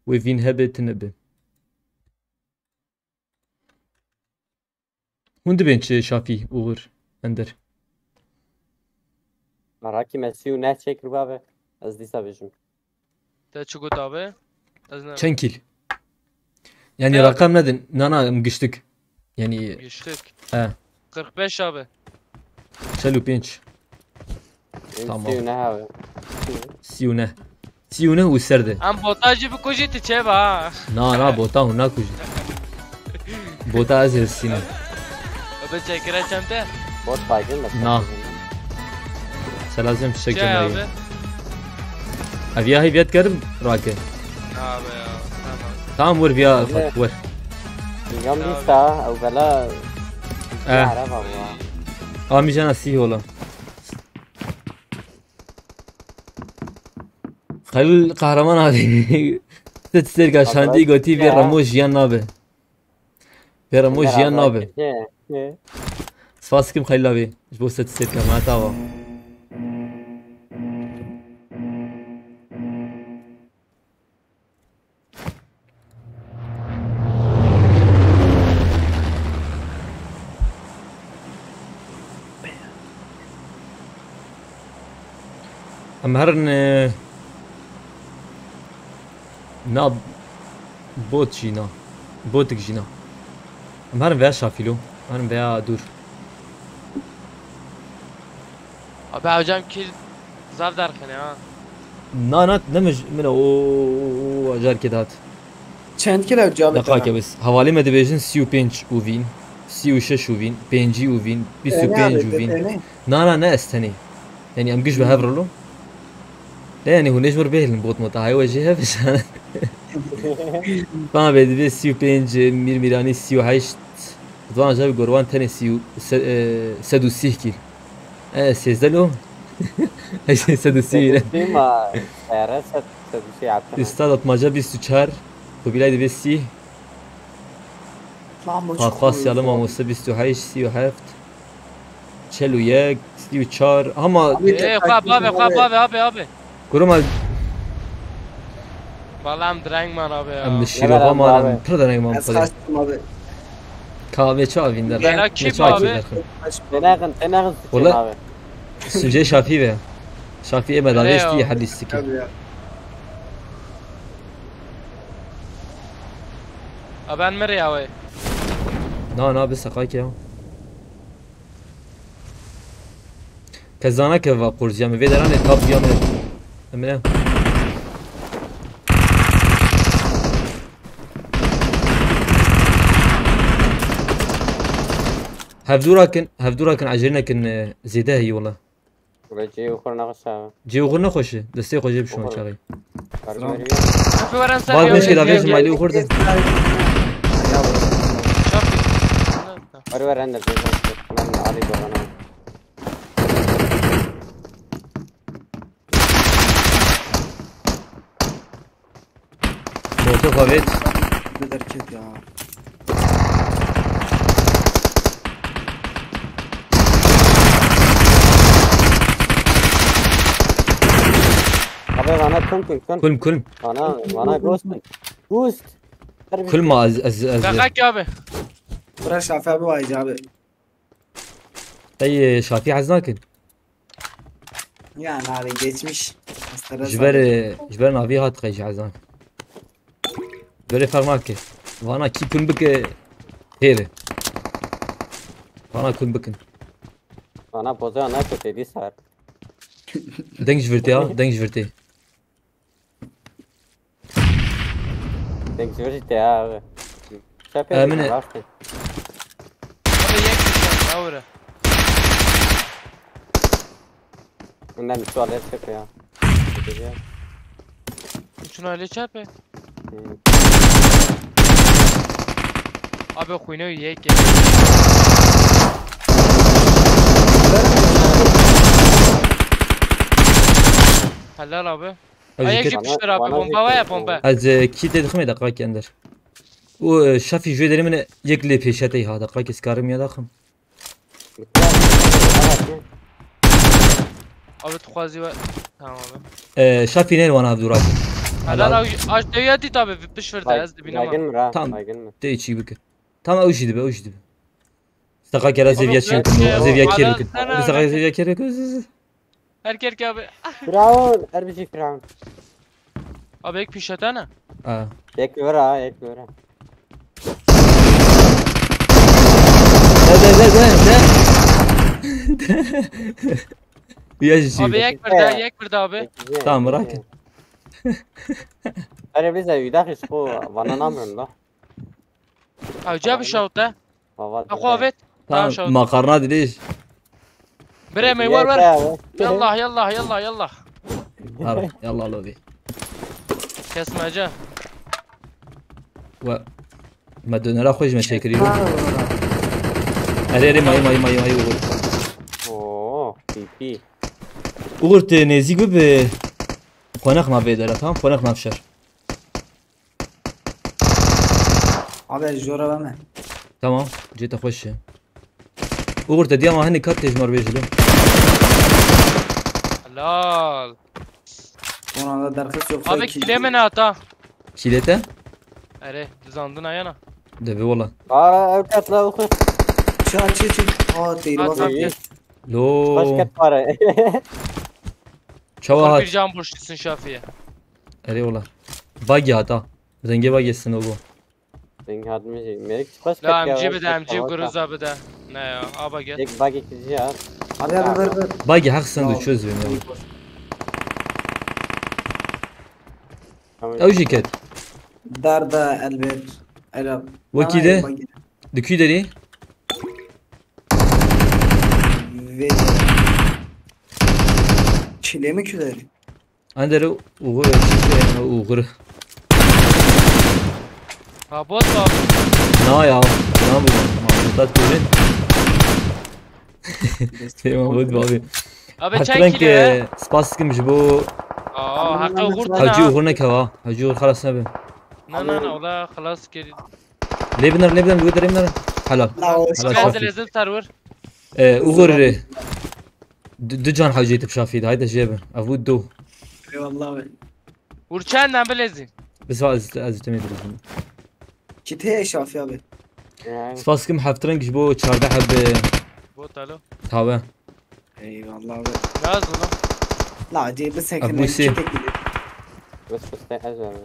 wê vîn hebe tine bi. Hûn dibên çi Şafî, Uğur, Ender? Merakî me sî û neh çêkir bavê. Ez dîsa bêjim. Te çi got abi? Ez ne... Çend kîl? Yani Ya. Rakam nedin. Na na em giştik. Yani Giştik. He. Kırk beş abi. Çel û pênc. Em Tamam. Sî û neh abi. Sî û neh. Sî û neh û ser de. Em bota jî bikujî tu çê be ha. Na na bota hûn nakujî. Bota ez hêrsînim. Bi çekire çem te. Bot baygın mı? Na. Selazim fişek Çay abi. Cemre'yi. Ev ya heyviyet kerim rake. Abi ya. Tamam. Tamam vur viya Evet. vur. Yam lista ew bela. Eh. Araba bu. Amî jana sî ola. Xelîl Kahraman abi. Sit sêrka şandî gotî vê Ya. Remo jiyan nabe. Vê Remo jiyan nabe. Ne? Ne? Spas kim Xelîl abi. Ji bo sit sêrka me tava. Em herin, e, na bot jî na. Botik jî na. Em herin veya Şafîlo. Em herin veya dûr. Abi hocam kill zaf derxine ha. Na na ne min, min o, o, o, o acar kê dat. Çend kilo cami Deqake bes. Hevalê me dibêjin sî û pênc û vîn, sî û şeş û vîn, pêncî û vîn, bîst û pênc û vîn. Na na ne ez tenê. Yani em giş bi hev rilo. Ne yani hûn ê ji mir bêhlin bot mot aha we jê hev. Bana be dibê sî û pênc, Mîr Mîranî sî û heşt. Di van jî gorwan tenê sî û se-, e, sed û sîh kîl. E, sêzdeh lo. Sed û sî. Sima. Sere set set bir şey yaptım. Üstad atmaca bîst û çar. Kubilay dibê sî. Fatfa Siyalı mamoste bîst û heşt, sî û heft. Çel û yek, sî û çar. Ama Ê xwe bavê xwe bavê abi abi. Kuruma Valla em direng man abi ya. Em şîroxa manin pir dereng man Ez pire. Kaçtım abi. Kahve çavîn der. Bela kî Çavîn abi? der. Tenağın tenağın Ola- abi. Sucê Şafî ve. Şafî ê me Ê daveştî ya. Hedîs dike. Tabii ya. A ben mi ya we? Na na bi seqayke ya. Kezana ke va qurziya me vê deranê tap diya me. Emine. Hevdûra kin, hevdûra kin, ecelî nekin, e, zêde heyî wala. Ve cihê xwe nexweş abi. Cihê xwe nexweş e. Destê xwe jê bişon Oxir. çaxê. Karşı veriyor. Efe veren ser Bak ya. meşkê Gel, davêjin gel, malî gel. oxir de. Şafî. Ver ver render. Ben Ali Boran'a. Molotof avêt. Ne derket ya. Abi bana kum kum kum. Kulm kulm. Bana bana ghost. Ghost. Kulma ez ez ez. Kakak abi. Bırak Şafii abi, vay abi. Ey Şafî hez nakin. Yani abi geçmiş. Hasta Ji ber, ji ber navî hat qey ji hez nakin. Berê ferq nake. Vana kî kun bike xêr e. Vana kun bikin. Vana poza ne kötü değil sar. Deng ji vir tê ya, deng ji vir tê. Deng ji vir tê ya abi. Çepê Emine. Rastı. Abi yek düşman, avra. Bundan bir tuvalet çepê ya. Kötü ya. Şunu öyle çarpı. Hmm. Abi xwîne yek yek. Helal abi. Ew Ay jî yek kir. jî piştir abi, bomba var ya bomba. Ez e, kî tê diximê deqakê ender. Û e, Şafî ji wê derê min e, yek lê pêşetey ha, deqakê sikarim ya daxim. Abi tu xwazî we. Tamam abi. E, Şafî neyl wana hevdû rakî. Helal abi. Aç de ya dit abi, piştir de ez de Baygın binama. mı ra? Tamam. Baygın mı? Tê çî bike. Tamam ew jî dibe, ew jî dibe. Saka kere Abi, zêviya çê bırak bikin. ya, Zêviya o kêr adam bikin. sana Saka ne? zêviya kêr bikin. Her kerk abi. Firavun, her bir şey Firavun. Abi ek pişetene. Ha. Yek vera, yek vera. De de de de de. Ya jî Abi şey. yek bir daha, yek bir daha abi. Tamam, bırak. Her bir zevî daxil bu bana namrın da. Avcı abi şavta. Baba. Aquavet. Tamam, Tamam, şavta. Makarna diliş. Bire me var var. Yallah yallah yallah yallah. Abi, yallah lobi. Kesmece. Ve me dönera xwe ji me çekirî. Erê erê mayî mayî mayî mayî Uğur. Oo, P P. Uğur te nêzî gub. Qonex ma vê dera, tamam, qonex ma fişer. Abi jora verme. Tamam, cê te xweş e. Uğur te diya ma hinî kat tê ji me re bêjî lo. Helal. Ona da derxist yok. Abi kile mi ne ata? Kîlê te? Ere, dizandın ayana. Debe wala. Aa, ev katla oku. Çal çal çal. Aa, değil At, bak. at. Başka Lo. para. Çawa Son hat. Bir can borçlusun Şafi'ye. Erê wala. Bagî hata. Rengê bagî sinogo. Sen hatmayacak. Melik çıkmaz La kat ya, M G bir de kat M G ya, gruza bir de. Ne ya? Aba gel. Tek bagi kızı ya. Abi abi ver ver. Bagî heq sen du çöz bim ya. Ew jî ket. Darda elbet. Ela. Wekî de? Di kî derî? Ve. Çile mi küleri? Ender Uğur. Uğur. Ha bot mu abi? Na ya. Na bu. Mahmutlar Turin. Şey Mahmut abi. Abi Hatırın çek kile. Ki spas kim ji bu. Aa, hakkı vurdu Hacı ha. Uğur ne kava? Hacı Uğur xalas nebe. Na na na, ola xalas keri. Lê biner, lê biner, lê biner. Helal. La o Helal Ben Şafî. de lezil tarvur. Ee, Uğur. Du, du can hacî tip Şafî. Haydi jê bin. Ev du. Eyvallah abi. Vur çenden bilezi. Biz az az temizledim. Kite Şafi abi. Yani. Spas kim heft reng ji bo çardeh heb Bot alo. tawe. Eyvallah abi. Yaz bunu. La diye bir sekene Abi, bu şey- iki tek gidiyor. Bıs bıs ne ez abi.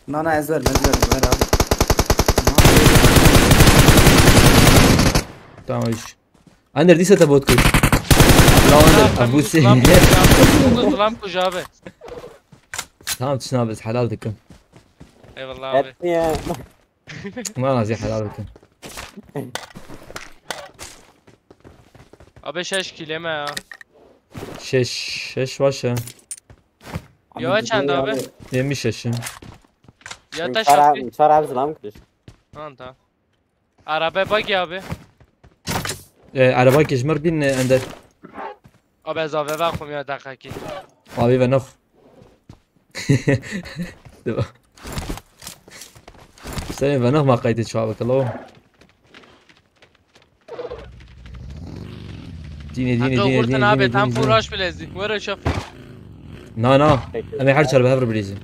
Nana ez ver, ez ver, ver abi. Tamam iş. Ender dîsa te bot kir. La Ender, Abu Seyh. Ulan kuj abi. Tamam, çina biz helal dikim. Eyvallah abi. Etmiyor. Lan azî helal dikim. Abi şeş kileme ya. Şeş, şeş baş ya. Yo, çend abi? Yirmi şeşim. Ya da Çara, şafi. çara abi zılam kırış. Tamam tamam. Araba bak ya abi. E, araba kejmer bin e, Ender. Abi ez abi bak ya dakika. Abi ve nok. Sen ve nok ma qaytê çawa bikilo. Dine dine Hatta dine vurdun dine abi dine tam dine. full rush bilezi. Where şafi. Na na. Em ê her çar bi hev re bilîzin.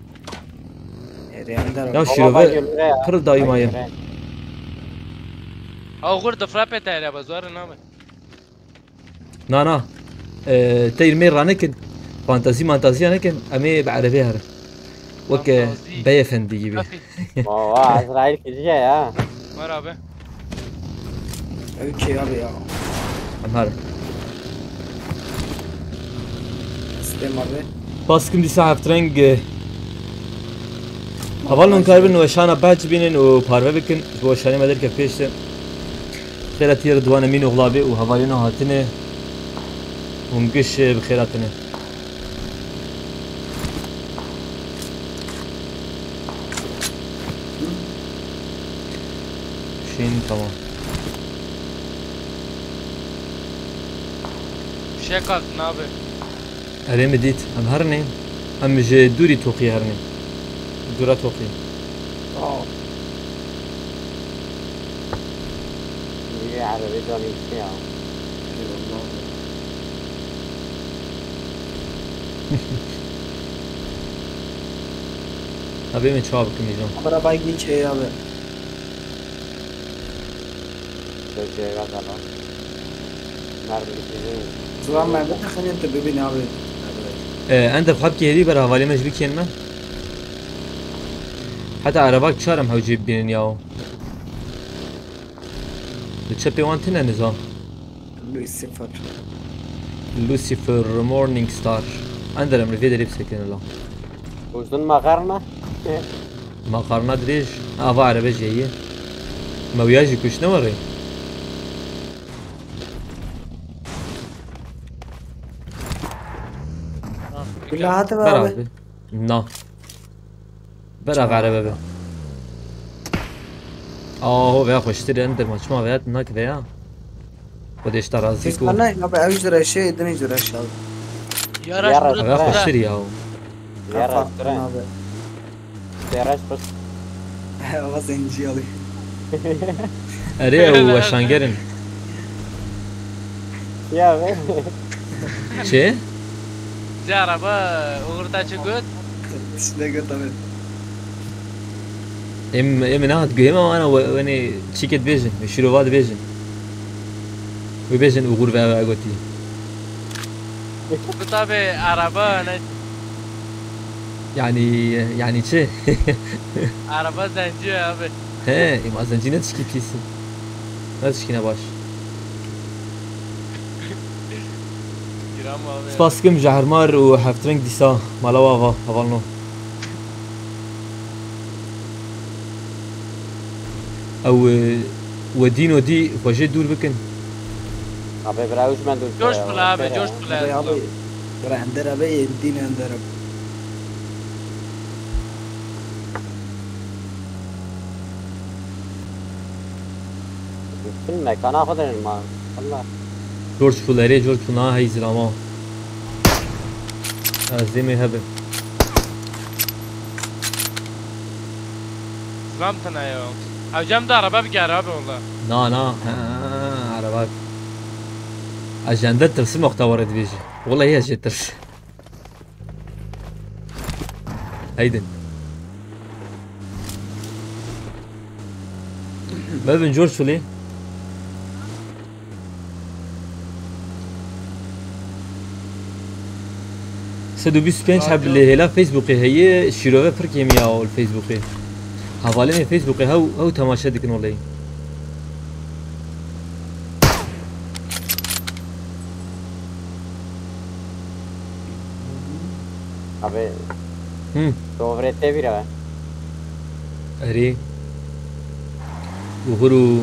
Eri Ender Ya abi. şîrove pir dayî maye. Bak, yürü. Ew xur difrapê te hele be, zor nabe. Na, na. Ee, teyr mêr ranekin. Fantazî mantaziya nekin. Em ê bi erebê herin. Wek, e, Fantazî. Beyefendi gibi. Kafi. Baba, Azrail kiriye ya. Var abi. Ew kê abi ya. Em herin. Sibê marê. Baskim dîsa heftreng, e, hevalnon karibin weşana behs bînin û parve bikin. Ji bo weşanê me derkeve pêş de. Xêra tî Ridwan Emîn oxla bê û hevalîna hatine. Hûn giş, e, bi xêra tine. Şîn, tamam. Şekat nabe. Erê, min dît. Em herinê. Em ji dûrî toqî herinê. Dûra toqî. Aa. Yê erebê canê îşte ya. Eyvallah. Abi, min çawa bikim îro? Abra bay gî çê ya be. Zilam me bitexinî tu bibîn abi. Ee, Ender xwe bikê herî ber hevalê me ji bikên me. Heta erebak çar em hewcê bibînin yaw. Li çepê wan tune niza. Lucifer. Lucifer, Morning Star. Ender em li vê derê bisekinin la. Uzdun makarna. Makarna dirêj. Ava erebe jê ye. Mewiya jî kuş ne were. Bila hate be abi. Na. Bera erebe be. Aho veya xweştir en dema çima veya nak veya. Xwedê ji te razî ku. Ana abi ew ji reşê din ji reşa. Yara Yara. Veya xweştir ya. Yara. Abi. Têreş pişt. Ama zencî alî. Erê, ew weşangerin. Ya be. Çi? Cara ba, oxir te çi got? Tişt negot abi. Em, em nehat guhê me wana we, wenê çîket bêjin, we şîrova dibêjin. Wê bêjin oxir ve, ve gotî. Kutabê araba ne? Yani, yani çi? Araba zencî abi. He, ema zencî ne tişkî pîs. Ne tişkî ne baş. Kiram abi. Spas dikim ji Hermar û Heftreng dîsa mala we ava, hevalno. Ew, e, we dîn û dî xwe jê dûr bikin. Abi, bira, ew ji me dûr Coş kire, bula abi, ew coş bula. Abi, abi, bira, ender abi, yê dîn ender abi. Bütün mekana xwe derin ma. Allah. George Full, erê George Full, na hey zilama. Ez dê me hebin. Zilam tine ya. Ew cem de araba bigere abi valla. Na, na. Ha, araba. Ez jende tirsim wexta were dibêjî. Wallahî ez jê tirs. Heydin. Mevin George Fullê. Sed û bîst û pênc heb li hêla Facebookê heye, şîrove pir kêmî ya li Facebookê. Hevalên ê Facebookê hew, hew temaşe dikin olê. Abi. Hı. Dovrê te vira. Erê. Uhuru.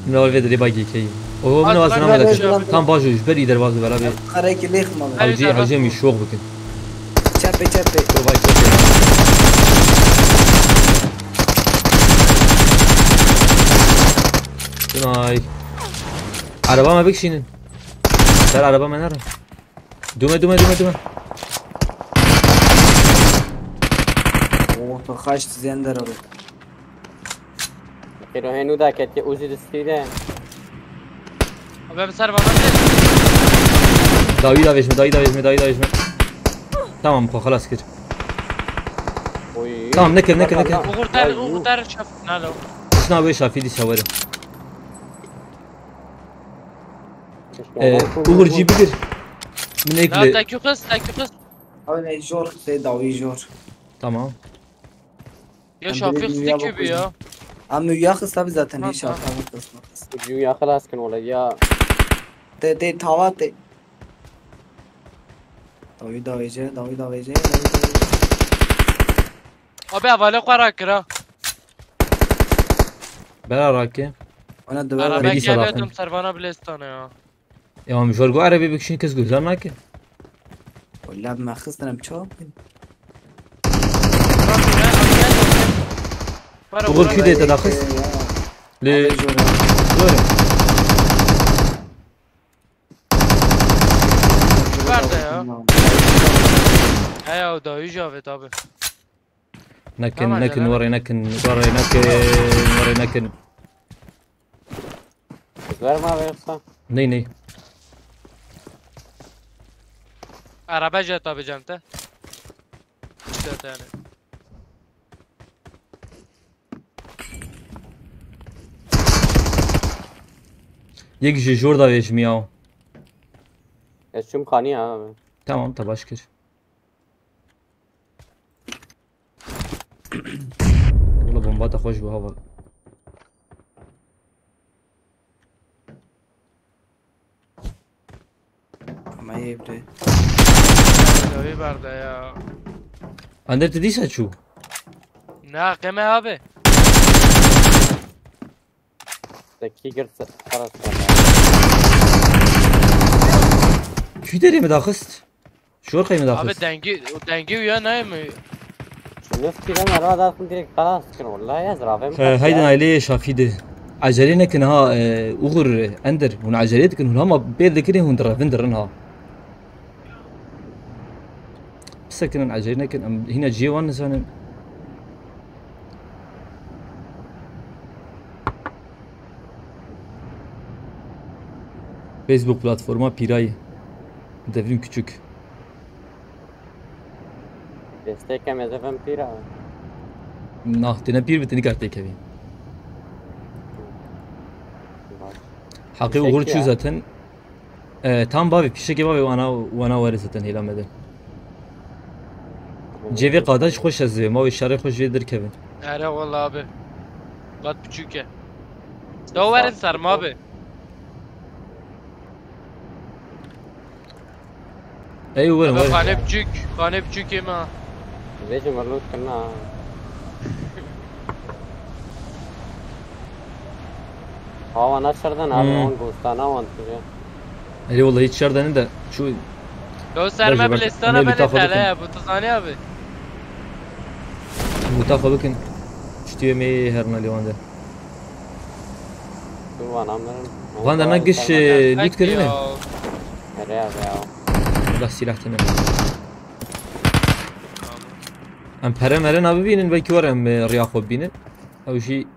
Min ava vê derê bagê keyî. Oho, min ava zina me de. Tam bajo, ji ber î derbaz bela bê. Qerekî lêx ma. Hewcê, hewcê min şox bikin. Çepê, çepê. Provay çepê. Tunay. Araba me bikişînin. Ser araba me nere. Dume, dume, dume, dume. Oh, tu xaç zender abi. Kero henu da ketiye uzi distî de. Abi, em ser vana. Dawî da vejme, dawî da vejme, dawî da vejme. Tamam, xwe xelas kir. Oy. Tamam, nekir, nekir, nekir. Uğur der, Uğur der şef. Nalo. Na wê Şafî dîsa were. Ee, Uğur cî bigir. Min ek Na li. Tekû xist, tekû xist. Abi ne jor xiste dawî jor. Tamam. Ya Em Şafî direkt xiste Nûya kû bi bakıyoruz. Ya. Em Nûya xist abi zaten Ha, hiç ha. Şafî xist. Ucu ya xelas kin wala ya. Te te tava te. Dawî davêje, dawî davêje, dawî davêje. Abi, hevalê xwe rakira. Bera rake. Ona dua Arabek Melîsa gel rakin. Servana Bilêstana ya. Ya, em jor got erebê bikişîn kes guhdar nake. Wala me xistin em çawa bikin? Bırak ya, abi gel. Bırak, Uğur bırak. Kü de te daxist. Lê Abi jor. Jor. Ver de ya. He ya, o da yüce abi tabi. Nekin, Tamam, nekin, canım. Warê nekin, warê nekin, warê nekin. Verme abi yoksa. Ney, ney. Araba jet abi cemte. İşte yani. Yek ji jor da vêjimiya. Ez çûm xanî ya abi. Tamam, te baş kir. Wala bomba te xweş bû heval. Ama iyi bre. Dawî berde ya. Ender tu dîsa çû? Na, qeme abi. Te kî girt se-, xelas kir. Kî derê min daxist? Jor qey min daxist? Abi dengî, o dengî uya nayê mi? Nef kî de merva daxin direkt xelas kir. Wallahî ez ravêm He, kaç haydan ya. Aileyê Şafî de. Ecelê nekin ha, e, Uğur, Ender. Hûn ecelê dikin, hûn hema bêr dikirin, hûn direvin dirin ha. Bisekinin, ecelê nekin, em hîna cihê wan nizanin. Facebook platforma pîrayî. Devrim küçük. Desteke mezefem pîra. Nah, tu ne pîr bi, tu nikar têkevî. Baş. Heqê Uğur çû ya. Zaten. E, tam bavê, pîşekê bavê wana, wana were zaten hêla me de. Cêvê qada ji xweş ez divê, ma wê şerê xwe ji vê derkevin. Ere wala abi. Qat biçûk e. Da werin ser ma abi. Ey, werin, Abi werin. Xane biçûk, xane biçûkê me. Vêjim loot kirina. Hawa na şerden abi, Hmm. wan gostana wan tije. Erê, wallahî hiç şerden de şu Yo, ser Bence me ben bilistana ne bele lütaf tele bakın. Ya, bu tuzani abi. Mutafa bakın. Çitiye me herna levande. Dur bana, ben Van der na giş, e, loot kirine. Nereye abi ya? Allah silah tene. Em pere mere nabibînin, belkî were em, e, riya xwe bînin. Ew jî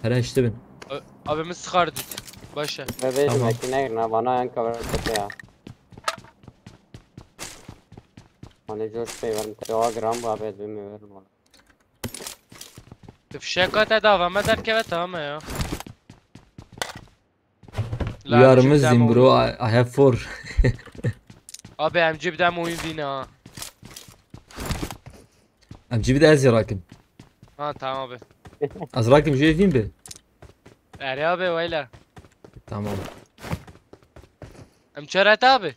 pere hiştibin. Ö-, abi min sixar dît. Baş e. Ve vêjim Tamam. Ekî negirna, bana yan kavra kötü ya. Hani coş pey verin, tewa gram bu abi, ez bilmiyorum. Tu fişeka te dava me derkeve tamam ya. We are Muslim, bro. I, I have four. Abi M G bir de oyun win ha. M G bir de ez rakim. Ha tamam abi. Az rakim jüye win bi. Ere abi, öyle. Tamam. Em çeret abi.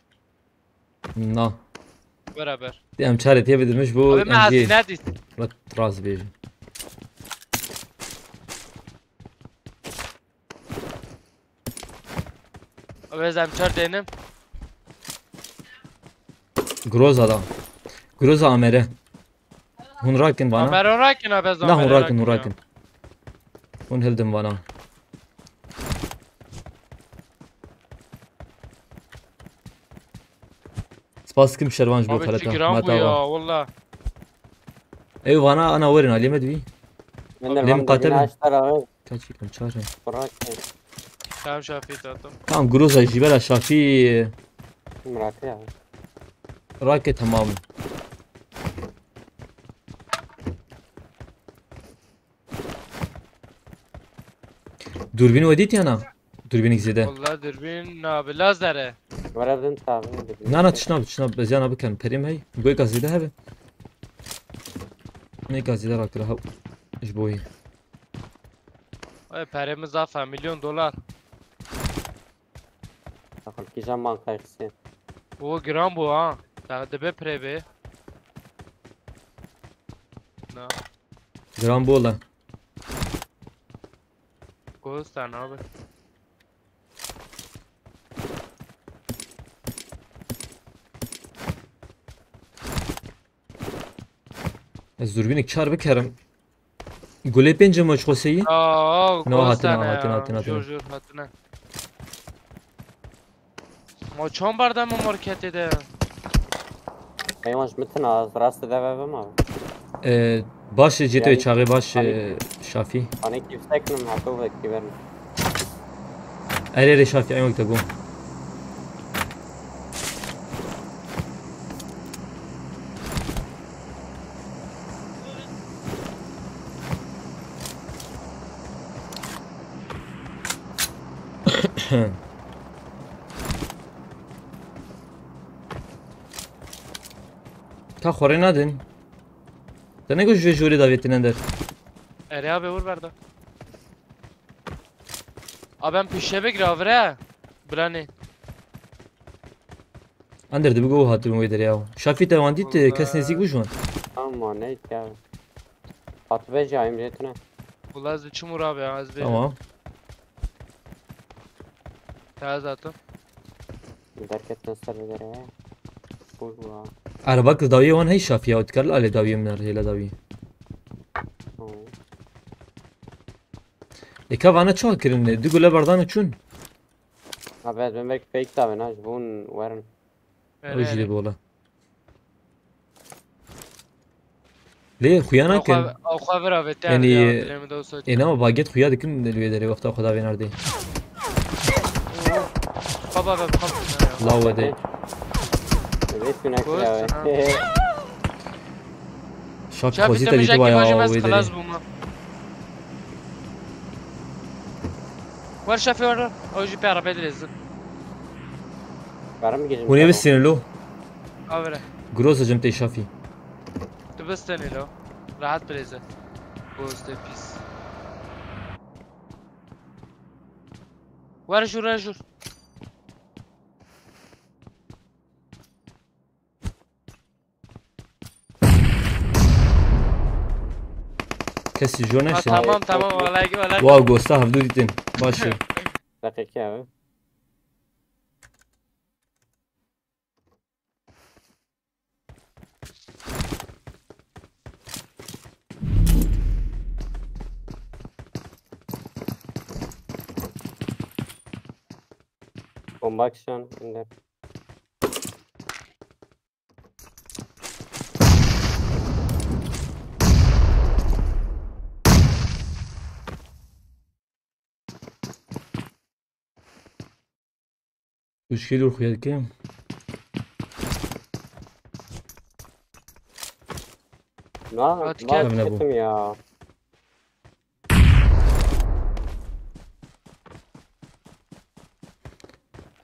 Na. Beraber. Em çare tê bidirmiş bu Abi me M G. Hazine dît. Rat rast bêjim. Abi ez em çar denim. Groza da. Groza amere. Hûn rakin vana. Amero rakin abi, ez Na, hûn amero rakin, hûn rakin ya. Rakin. Hûn hildin vana. Spas dikim şervan ji bo Abi xeleta. Tigram bu ya, valla. Ew vana ana werin, alê me dibî. Lê miqate bin. Kaç yekun çar. Bırak. Tamam Şafî tatam. Tamam, Groza jî bela Şafî. Bırak ya. Rake tamam. Dûrbîn we dît ya na? Dûrbînek zêde. Wala dûrbîn nabe, lazere. Were bidin tabi. Na na, tişt nabe, tişt nabe, ez ya nabe kerim. Perê min heye. Goyeka zêde hebe. Neka zêde rakira hew. Ji bo wî. Ay, perê min zaf e, milyon dolar. Xelkî jan bankayê xistin. O giran bû ha. Daha dibe pirê bê. Na. Giran bû wala. Ghost abi. Ez dûrbînek çar bikerim. Gulê pêncê maç xweseyî? Aa, No, hatina, hatina, hatina, hatina. Jor, jor, hatina. Ma çan berdem o marketê de? Heywan ji min tune, ez rastê de vevim abi. Ee, baş e, Cîtoyê Yani, çaxê baş e, hani- Şafî. Hani yüksek mi? Akıl ve kiber mi? Erê erê Şafî, eyon te bû. Ka xwe rê nadin. Te ne got ji vê jorê davêtine der. Erê abi vur berda. Abi em pişe bik ravire. Bilanê. Ender dibi go hatibim wê derê ya. Şafî te wan dît, kes nêzîk bû ji wan. Ama ne ya. Hatibe cayim jetine. Wala ez diçim û rabe ya ez bêjim. Tamam. Te ez atim. Derketin ser vê derê. Full wa. Araba kir dawiyê wan hey Şafî ya, dikar li alê dawiyê min hêla dawiyê. Tamam. Lê ka vana çawa kirin? Du gule berdan û çûn. Abi ez ben belki fake tabi na, ji bûn werin. Ew jî dê bi wala. Lê xuya nakin. Ew xwe vir avête. Yanî, ê, nema baget xuya dikin li wê derê wexta xwe davê nerdê. Xaba be xaba. Law wede. Şak xwezî te dîtiba ya wê derê. Wer Şafî wer. Ew jî pê arabê dilêzin. Hûn ê bistînin lo. Avre. Groza cem tê Şafî. Tu bistenê lo. Rahat birêze. Boz de pis. Wer jûr, wer jûr. Kesî jo neşe. Tamam tamam, wala wala. Wow, gosta hevdû dîtin. Baş e. Deqîqe abi. Bomba action in there. Uşkê dûr xuya dike. Na, Hadi gel. Ketim ya.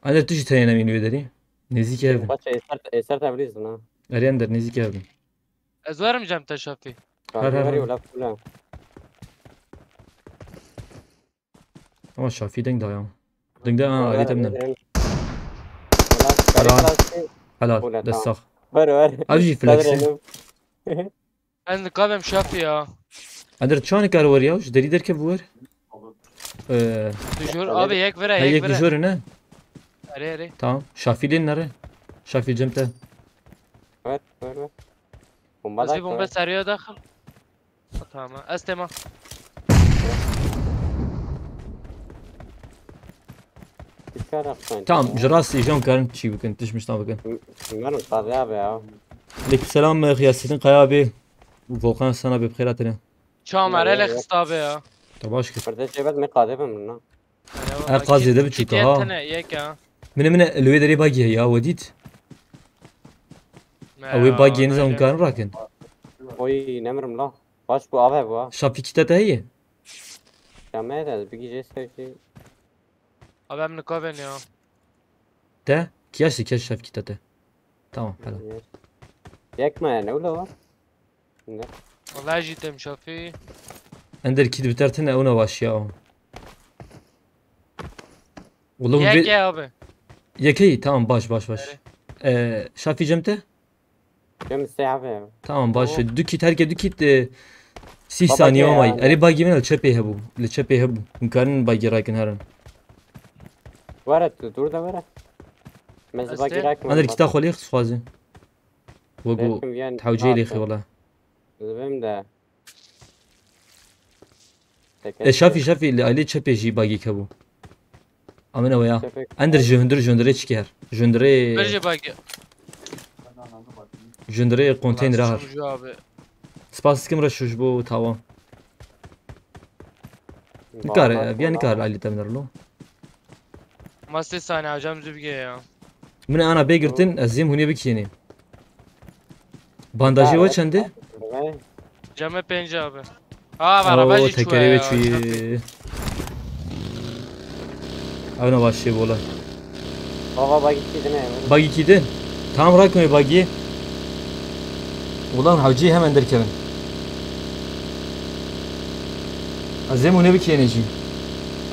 Ender, tu jî tenê nemîn wê derî. Nêzîkî hev in. Baş êser, êser Tebrîz na. Erê Ender, nêzîkî hev in. Ez werim cem te Şafî. Her, her, her. Wala fula. Ama Şafî deng daye. Deng de ha, alî te bine. Helal. Helal. Dest sax. Ver ver. Ev jî flex e. Ez nikabem Şafî ya. Ender çanik kar wer ya, ji derî derkev wer. Ee, Dijor abi yek vere, yek vere. Dijor ne? Erê erê. Tamam. Şafî lê nere. Şafî cem te. Ver ver ver. Bomba da. Bomba seriye daxil. Tamam. Ez tema. Tamam, ji rastî jon karin çî bikin, tişt miştan bikin. Merin qadê abi ya. Aleyküm selam, Xiyasettin Kaya abi. Volkan sana be bixêr hatine. Çamere le xista be ya. Te baş kir. Perde çêbet me qadê bin min. Ev qaz zêde biçûk e ha. Tene yek ha. Mine mine li wê derê bagî heye ya, we dît. Ew ê bagiyê nizam karin rakin. Oy nemirim la. Baş bu ave bu ha. Şapî kîta te heye? Tamam, ez bigî jê ser jî. Abi em nikaben ya. Te? Kiyaş de kiyaş şef kî te te. Tamam, helal. Yek me ne ula var? Ne? Vallahi jî tem şafî. Ender kî bitertine ew ne baş ya. Oğlum Yek bir ya abi. Yekey, tamam, baş baş baş. Ee, şafî cem te? Cem se abi. Tamam, baş. Tamam. Du kit, herke du kit, e, sî Baba saniye ke olmay. ya. Erê bagî min li çepê hebû. Li çepê hebû. Hûn karin bagî rakin herin. Were tu dur da were. Mez Ez bagi te- rak. Ender kî ta xwe lê xwazê. Wego Belkim yan tewcê lê xê wala. Zibim de. E şafî şafî li alê çepê jî bagî hebû. Amine we ya. Çepek. Ender ji hundir ji hundirê çikê her. Ji hundirê Berje bagi. ji hundirê konteynera her. Sucu abi. Spas dikim re şuj bo tawa. Nikare, viya nikare alî te min lo. Ma sê saniye hocam zübge ya. Min ana bê girtin, ez yêm hûnê bikînî. Bandajê we çend e? Cem e pênc abi. Aa var abi Oo, jî çuwa tekerê ya. we çûyê. Ew ne baş şey bola. Baba bagi kî dine. Bagî kî din? Tam rakime bagî. Ulan hewcî hemen derkevin. Ez ê hûnê bikêne jî.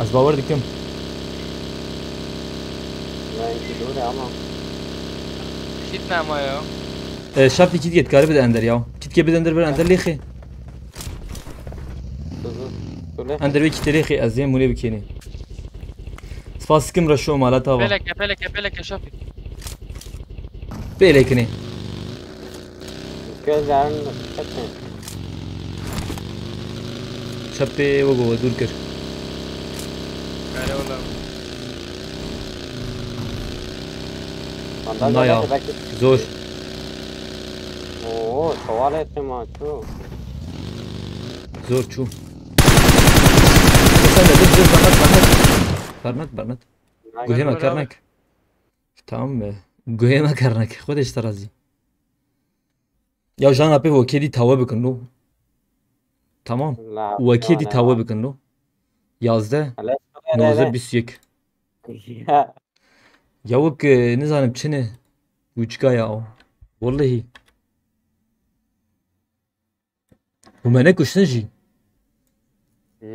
Ez bawer dikim. Ben ki dur ama. Kit ne ama ya. E, şafî kî diket kare bide ender ya. Kît ke bide ender ber ender lêxê. Tuzu. Tule. Ender ve kîte lêxê ez ê hûnê bikêne. Spas dikim reşo mala tava. Peleke peleke peleke şafî. Bêlêkinê. Gözlerin kaçın. Çepê we go we dûr kir. Kare ola. Ondan Na ya. Belki. Zor. Oo, tuvalet mi açıyor? Zor çû. Sen de dur dur bernat bernat. Bernat bernat. Guhê me Bernat. kernek. Tamam be. Guhê me kernek. Xwedê ji te razî. Ya jana pê wekê dî tawe bikin lo. Tamam. Wekê dî tawe bikin lo. Yazdeh, nozdeh, bîst û yek. Ya wek, e, nizanim çi ne. Uçka ya o. Wellehî. Û me nekuştin jî.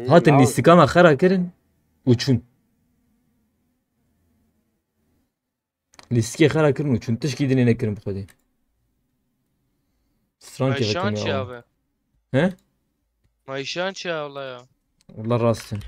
Hatin lîstika me xera kirin û çûn. Lîstikê xera kirin û çûn. Tişkî dinê nekirin bi xwedê. Strankê Mayşan vekim çi ya. Abi? He? Mayşan çi ya Allah ya. Allah rast in.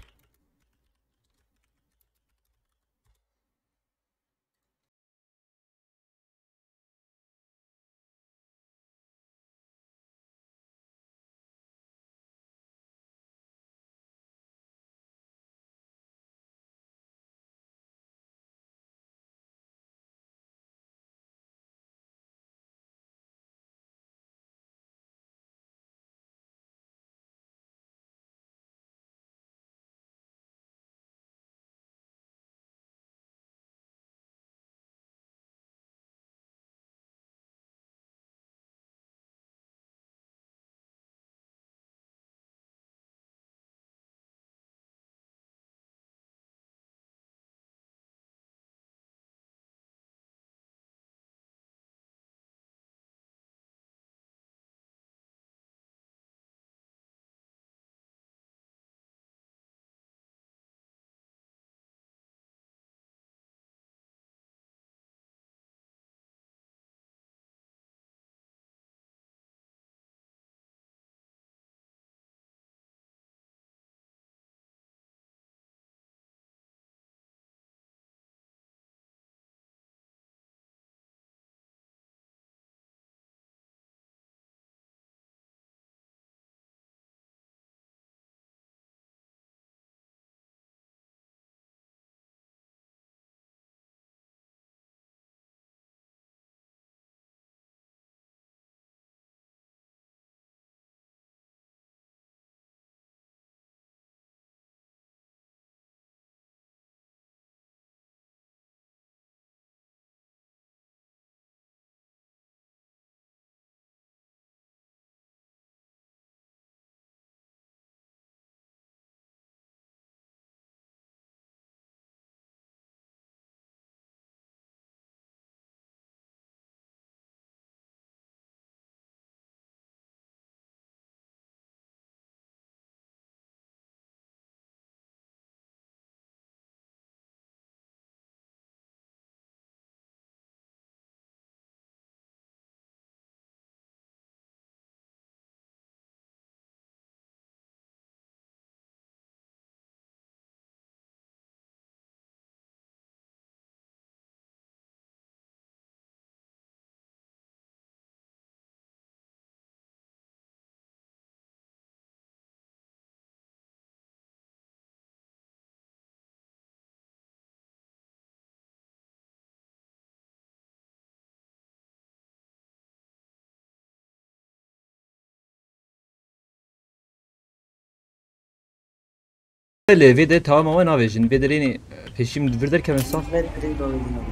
Lê vê de tamam ama navêjin. Vê derê nê pêşî min vir derkevin sax. Ve direkt doğru gidiyorum.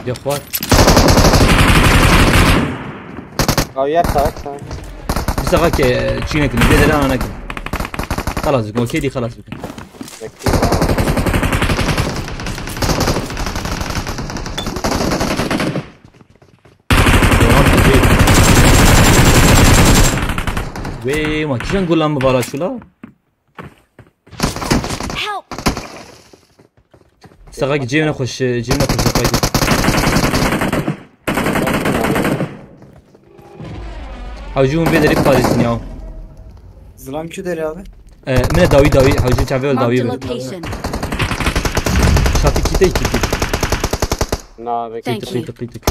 Ya xwar. Aw, yer sağ, sağ. Bir sağa ke çiğnetin. Vê derê ana nekin. Xelas bikin. Okey dî xelas bikin. Bekliyorum. Wê ma kîjan gulan bi vara şula? Help! Saxakî cêv nexweş, cêv nexweş saxakî. Hewcî hûn vê derê parêzin ya. Zilam kî derê abi? E, min e dawî dawî, hewcî çavê wê dawî Marked a bir. Location. Şafî kîtey kîtî. Na, be. Thank Kîtik, you. Kîtik, kîtik.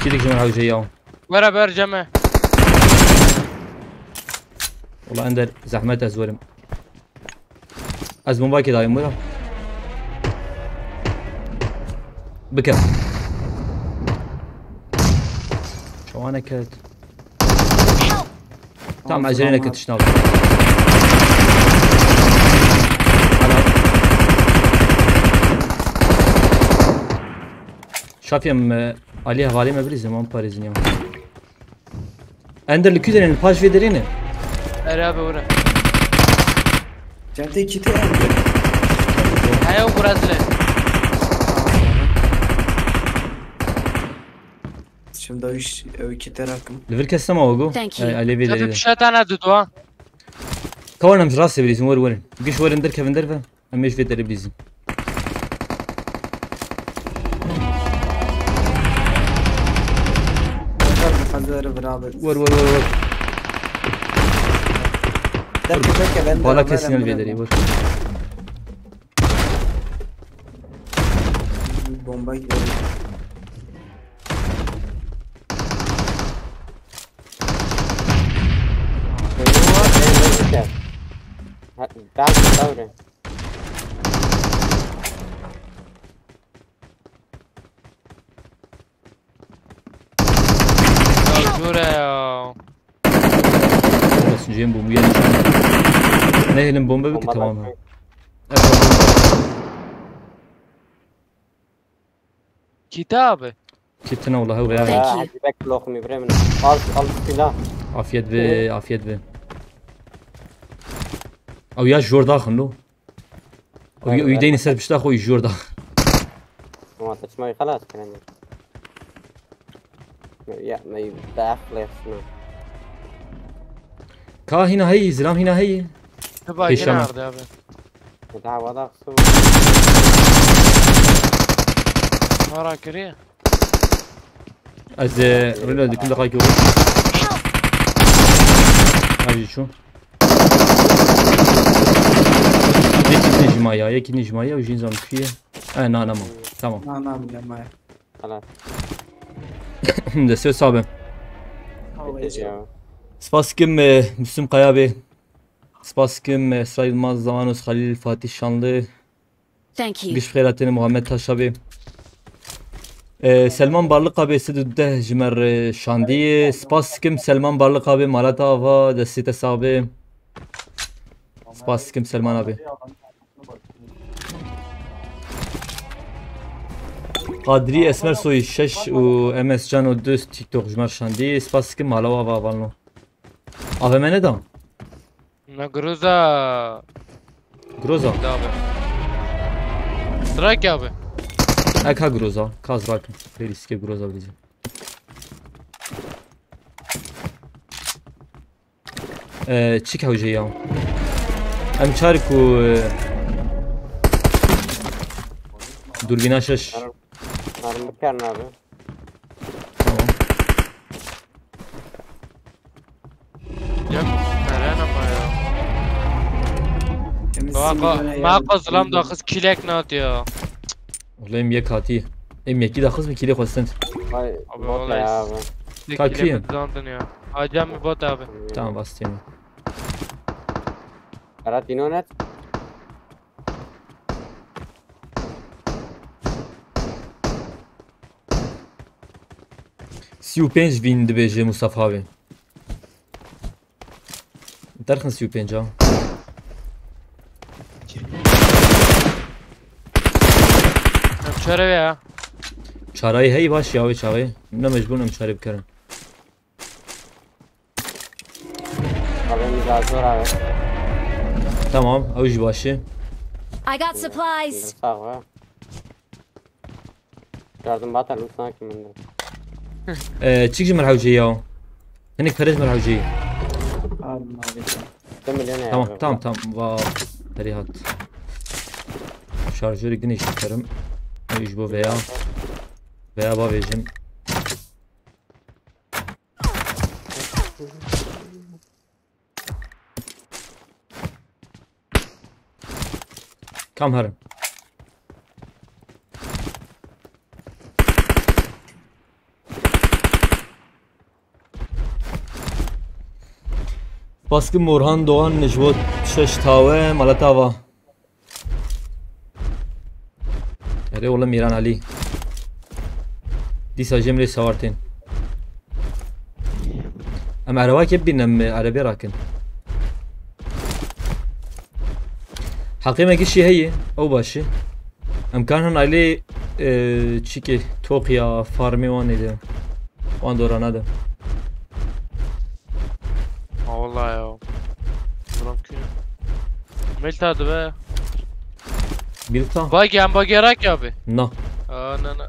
Kîtik ji min hewcê ya. Were ber ceme. Wala Ender, zehmet ez werim. Ez bombakê dayim wira. Bike. Çawa neket. Tamam, acele neket, tişt nabim. Şafiyem, e, Ali hevalê me birîzim, an parêzin ya. Ender li kî derê ne? Li paş vê derê ne? Erê abi, were. Çantayı kiti Ender. Heye, o kurazile. Şimdi o iş, o kiti rakım. Li vir kes nema wago. Thank you. Ay, alê vê Şafî derê de. Pişa tane dudu ha. Kawan em ji rastê birîzin, wer werin. Giş werin derkevin derve. Em ê ji vê derê bilîzin. Hazır, hazır, bravo. Wer, wer, wer, wer. Derke, derke, ben de, bala ben de, kesin ben de, vê derê, wer. Bomba geliyor. Ha, ben, ben. Ya jure ya. Olsun, Cem, bombayı yanlış anladım. Ne, elim bomba bitti, bomba tamam. Bak. Evet, bomba. Kîte abi. Kîtine wala hew ya. Thank you. Ha, hadi bek lokmi bre min. Al, al silah. Afiyet be, afiyet be. Ew ya jor daxin lo. Ew, ew deyni ser pişta xwe jor dax. Ma te çima xelas kirin. Ya, me daxlesna. Ka hîna heyî, zilam hîna heyî. Pêşa me. Dawa da qism. Mara kiriye. Ez, e, reload dikim, deqayekî. Hajî çû. Yekî nijmaya, yekî nijmaya û jîn zam kuye. E, na, nema. Tamam. Na, na, bile maya. Xelas. Destê sabe. Spas dikim, e, Müslüm Kaya bê. Spas dikim, e, Esra Yılmaz, Zamanos, Halil, Fatih Şanlı. Thank you. Giş xêra tenê Muhammed Taşa bê. E, Selman Barlık abi sed û deh ji me re şandî. Spas dikim Selman Barlık abi, mala te ava, destê te sax be. Spas dikim Selman abi. Kadri Esmer Soy şeş û M S Can o döz TikTok ji me re şandî. Spas dikim, mala we ava avalno. A V M ne da? Na Groza. Groza. Da abi. Strike abi. Eka Groza. Kaz rak. Feriske Groza bizi. Ee, çik hewce ya. Em çar ku, e, durbîna şeş. Mermi, mermi bikerin abi. Tamam. Ya, veren ama ya. Temiz. Maka, simüle maka yani. Zilam daxist kilek nat ya. Oğlum yek hatî. Em yekî daxist mi kilê xwestin? Vay, abi, bot ya abi. Ka kî? Zandın ya. Acem mi bot abi? Tamam, bastım. Berat, inonet. Sî û pênc win dibêje Mustafa abi. Derxin sî û pênc a. Em çare ya. Çarayê heyî baş ya wê çaxê. Ne mecbûr em çarê bikerin. Abi, mizazor abi. Tamam, ew jî baş e. I got supplies. Sağ ol. Yardım batar mı sanki bende? Ee, çik ji min hewcê ya. Hinek perê ji min hewcê. Aldım abi. Tamam, tamam, tamam. Va, perê hat. Şarjörü güneş tutarım. Ew ji bo veya. Veya bavêjim. Kam herin. Baskı Morhan Doğan ji bo şeş tawe malata va. Erê wala Mîran Elî. Dîsa jê min lê sawar tên. Em erebakê bînin, em erebê rakin. Heqê me gişî heye, ew baş e. Em karin hin ailê, e, çikê toqiya farmê wan êde. Wan dorana de. Ha, wala ya. Durum kî? Milta dibe. Milta? Bagi, em bagi rak ya be. Na. Aa, na, na.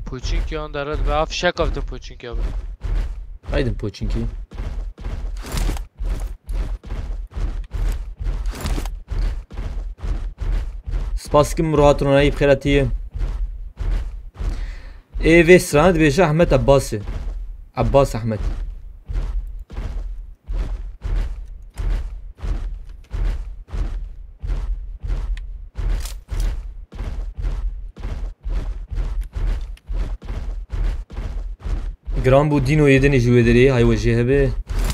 Poçinki yan dere dibe. Af şek avde Poçinki abi. Aydın Poçinki. Spas kim rahat ronayî bi xêretiye. Ê vê stranê dibêje Ehmed Ebbas e. Ebbas Ehmed. Giran bû Dîno yê dinê ji wê derê, hay we jê hebe.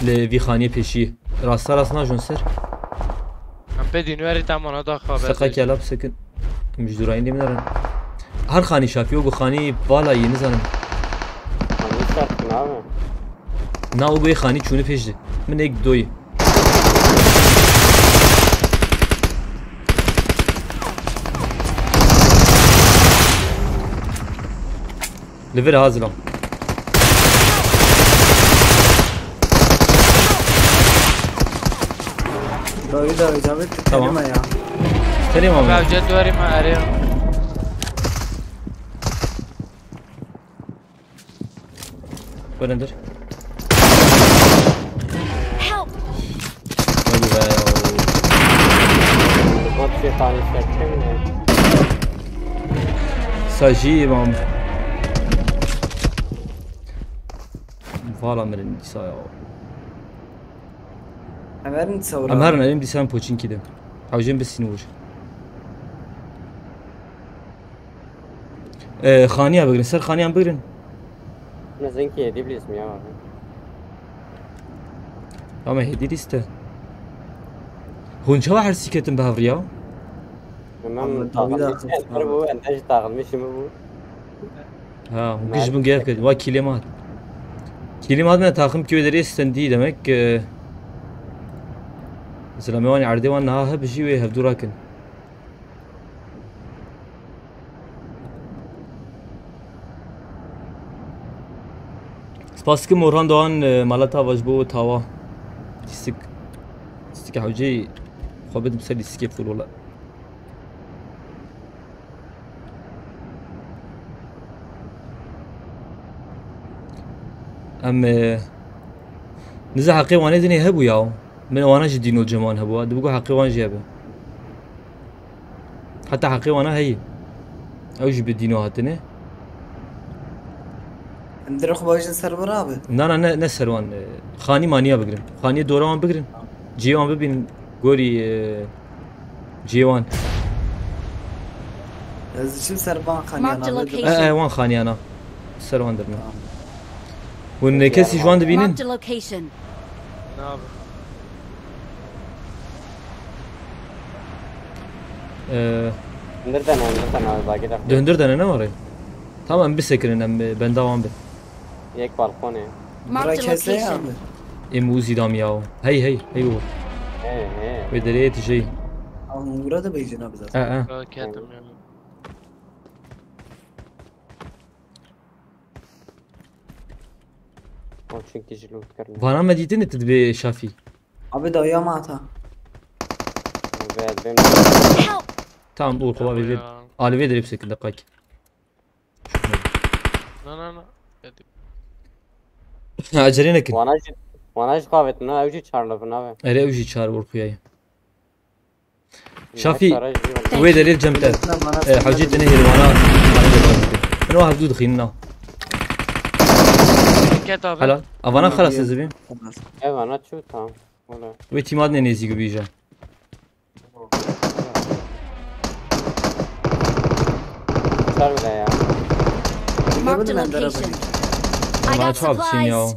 Li vî xaniyê pêşî. Rasta rast najon ser. Em pê dînû erê tam ona daxa. Seqa kela bisekin. Em ji dûrayîn dê min erin. Her xanî şafî, o gu xanî vala yî, nizanim. Xanî şafî ne abi? Na, o gu yê xanî çûnî pêş de. Min êk doyî. Li vir ha zilam. Dawî dawî Cavit, tu Tamam. Terime ya. Terime Abi mi? Evce duvarı mı arıyor? Bölündür. Help! Hadi be ya. Bak, şey, tanıştırdım ya. Sajî mam. Vala mirin dîsa ya. Em herin sewra. Em herin elim dîsa em poçinkî de. Hewcên bi sînor. Ee, xaniya bigirin. Ser xaniyan bigirin. Mezinki hêdî bilîzim ya abi. Ama hêdî lîste. Hûn çawa her sî ketin bi hevriya? Tamam, Abi, taxım tavî de bir şey bu, ende ji taxılmış mı bu? Ha, hûn giş bin gel ket. Wa kîlê mat. Kîlê mat me taxım ki derê stendî demek ki Zilamê wan erdê wan niha heb jî wê hevdû rakin. Spas dikim Orhan Doğan, e, mala tava ji bo tawa. Lîstik. Lîstik hewceyî xwe bidim ser lîstikê pûl wala. Em, e, niza heqê wanê dinê hebû ya. Min wana jî dîno cem wan hebû. Dibigo heqê wan jî hebe. Heta heqê wana heyî. Ew jî bi dîno hatine. Em dirê xwe bajin ser vir abi. Na, na, ne, ne ser wan. E, xanî maniya bigirin. Xaniyê dora wan bigirin. Cihê wan bibînin. Gorî, e, cihê wan. Ez diçim ser van xaniyana. Marked a abi, location. E, e, wan xaniyana. Ser wan dirne. Tamam. Hûn kesî ji wan dibînin? Marked a location. Ne abi? Ee, Hundir tane, hundir tane abi, bagi de. Di hundir tane ne var? Tamam, em bisekirin, em, e, benda wan bin. Yek balkonê. Marked a location. Em Uzi dam ya. Hey, hey, hey, Uğur. He, he. Wê derê tijey. Ama Uğur'a da beyzin abi zaten. E, e. Raketim ya. O çünkü ji loot kirine. Vana me dîtine tu dibê Şafî. Abi dawya mata. Ve ben Help! Tamam, Uğur, kolay bir. Tamam ya. Ali ve derê bisekin, dakika. Na, na, na. Geldim. Acele nekin. Wana jî, wana jî qavetin, ha, ew jî çar lafın abi. Ere ew jî çar Uğur kuyayı. Şafî, wê derê cem te. E, hewcê tine hêrwana. Min o hevdû dixînin na. Ket abi. Helal. Avana xelas ez bîm. Evana çû, tamam. Wala. Wê tîmat ne nêzî gubîje. Çar bile ya. Marked a location. I got supplies.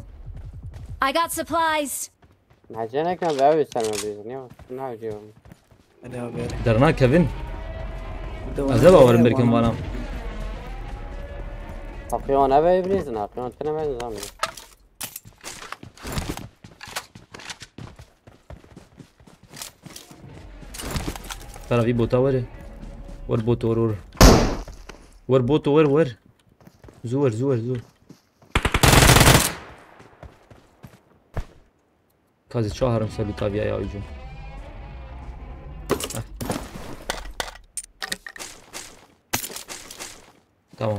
I got supplies. Mecenek abi, ev sen mi diyorsun ya? Ne yapıyorum? Hadi abi, hadi. Derna Kevin. Bir de ona Ez ê bawerim göre bêrkim bana vana. Haqiyon eve bilirsin, haqiyon tine ben zaten. Tara vî bota were. Wer boto, wer, wer. Wer boto, wer, wer. Zû wer, zû wer, zû. Kazê çaharım ser taviya ya ucu. Heh. Tamam.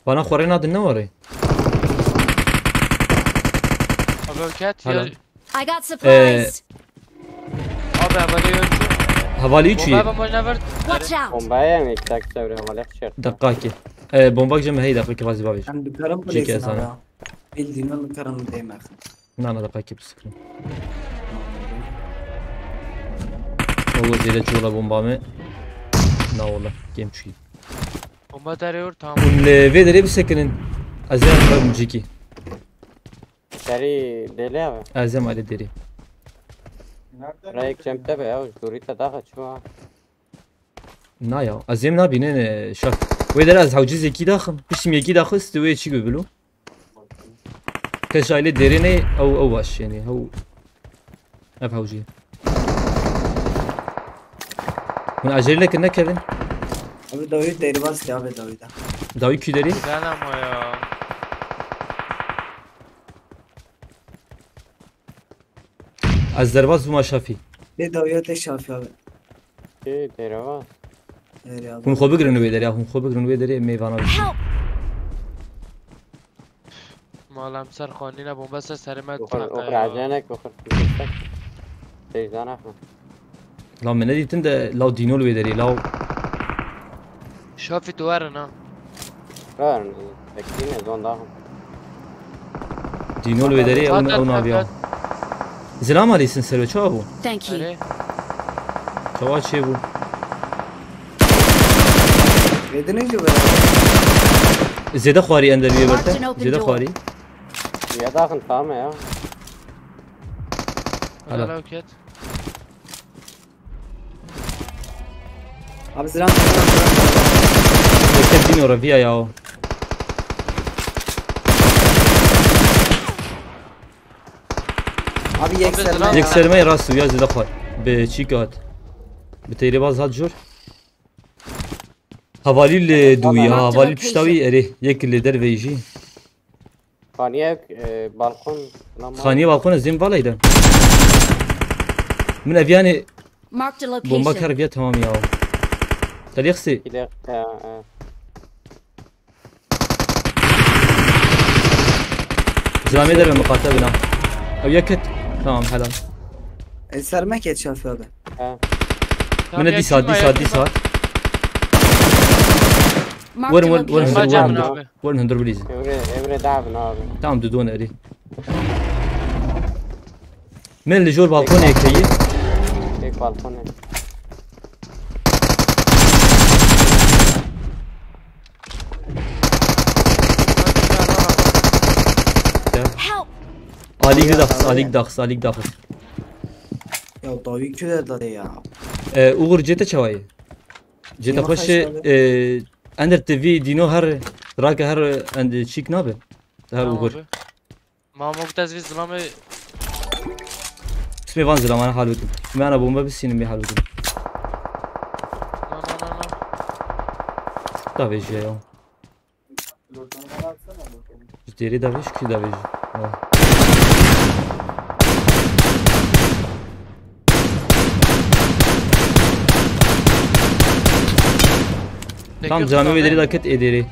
Bana xorê nadin ne warê? Abi ket ya. Helal. I got supplies. Abi havale yok. Havale üç Bomba üye. Bomba ne var? Watch out! Bomba yani, iki dakika çevre havale çekti. Dakika ki. E, bomba gideceğim, hey, dakika ki vazi babiş. Em dikarim Çek bilirsin esana. Abi. Bildiğin onu dikarim değmez. Na, na, dakika ki bisikrim. Allah zêde çi wala bomba me. Na wala, game çi. Bomba derê yor, tamam. Hûn li vê derê bisekinin. Ez ê em cîkî. Serî dêlê abi. Ez ê em alê derê. Rayek cem te be ya, dûrî te daxa çi wa? Na ya, ez êm nabînin, e, şak. Wê derê ez hewcî zekî daxim. Piştî yekî daxist, wê çi gubilo? Kes aile derê ne, ew, ew baş yani, ew. Ev hewcî. Hûn acelê nekin, nekevin. Abi dawî derbas ya, abi dawî da. Dawî kî derî? Güzel ama ya. Ez derbas bûma Şafî. Lê dawiya te Şafî abi. Ê, derbas. Erê abi. Hûn xwe bigirin wê derê, hûn xwe bigirin wê derê, em ê vana bişîn. Help! Mala em ser xanîne bombe ser serê me Oxir, taqe oxir ya. Ecenek, oxir. Teyzana xwe. La min nedîtin de, law dîno li wê derê, law. Şafî tu werin ha. Werin, beklîne, zon daha. Dîno li wê derê, ew, ew naviya. Zilam alîsin ser we, çawa bû? Thank you. Erê. Çawa çê bû? Êdinê jî be. Zêde xwarî ender wê berte. Marked an open door. Zêde xwarî. Ya daxin tamam ya. Hala. Hala ket. Abi ziran. Bekle dîno reviya ya o. Abi yek serme ya. Yek serme rast ya zêde xwar. Bi çîk hat. Bi teyre baz hat jor. Havalî li dû ya, havalî pişta wî erê. Yek li derveyî jî. Xaniye, e, balkon, lan Xaniye balkon ez dêm valeyde. Min ev yani Marked a location. Bomba kar viya tamam ya. Telî xsi. Kile, e, e. Zilamê derve miqate bina. Ew yek et. Tamam, helal. E, sermek et Şafî abi. He. Min e dîsa, dîsa, dîsa. Marked a location. Werin, werin, werin, werin, werin. Werin hundir bilîzin. Evre, evre davin abi. Tamam, dudon erî. Min li jor balkonê yekeyî. Tek balkonê. Help! Alîk daxis, alîk daxis, alîk daxis. Ya dawî kire dade ya. E, Uğur cete çawayê. Cete Sîma xweş, xeş abi. E, ender T V dîno her, rake her, end, çîk nabe. Her Tamam Uğur. Abi. Mamo, bu tez bir zılamı. Bismê van zilamana hal bikim. Me ana bomba bisînim bir hal bikim. Na, na, na, na. Davêjiye ya. Ji dêrê davêj, kî davêj? Ha. Tam canê wê derê de ket ê dêrê.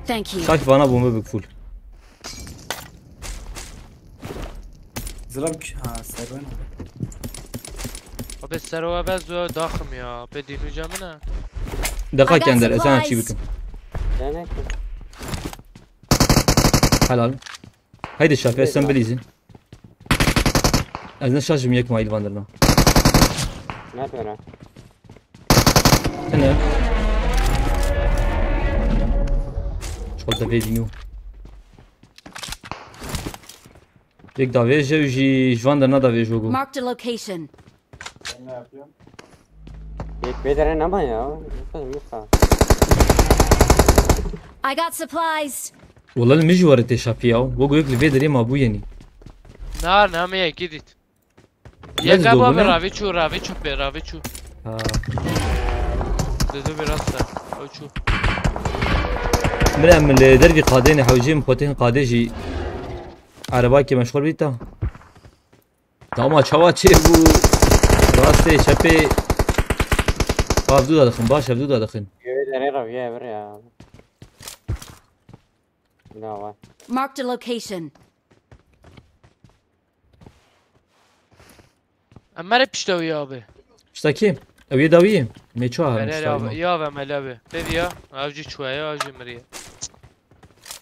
Thank you. Şak bana bombe bik full. Zilam ki, ha, serben. Abi serova bez daxim ya. Pe dînûca min e. Deqa kender, ez sana çî bikim. Demek ki. Helal. Haydi Şafî, sen bilîzin. Ez ne şaşım yek mayil vandirna. Ne pera? Tene. Çol de vê dînû. Yek davêje û jî ji van de nadavêj wego. Marked a location. Yek vê derê nema ya. Musa, Musa. I got supplies. Wala li min jî were tê şapî ya. Wego yek li vê derê mabû yenî. Na, na, me yekî dît. Yek abo abi ravî çû, ravî çû pê, ravî çû. Ha. Dedo bir rasta. O çû. Mire min li dervî qadêne hewcê min xwetên qadê jî. Erebakê meşxul bîta. Dama çawa çêbû? Rastê, çepê. Hevdû da dixin, baş hevdû da dixin. Yewê derê reviye vir ya. Bina var. Marked a location. Em mere pişta wî abi. Pişta kê? Ew yê dawî yê. Mêço herin Erê pişta abi, wî. Ya ve mele abi. Pê ya, ev jî çûye ya, ev jî miriye.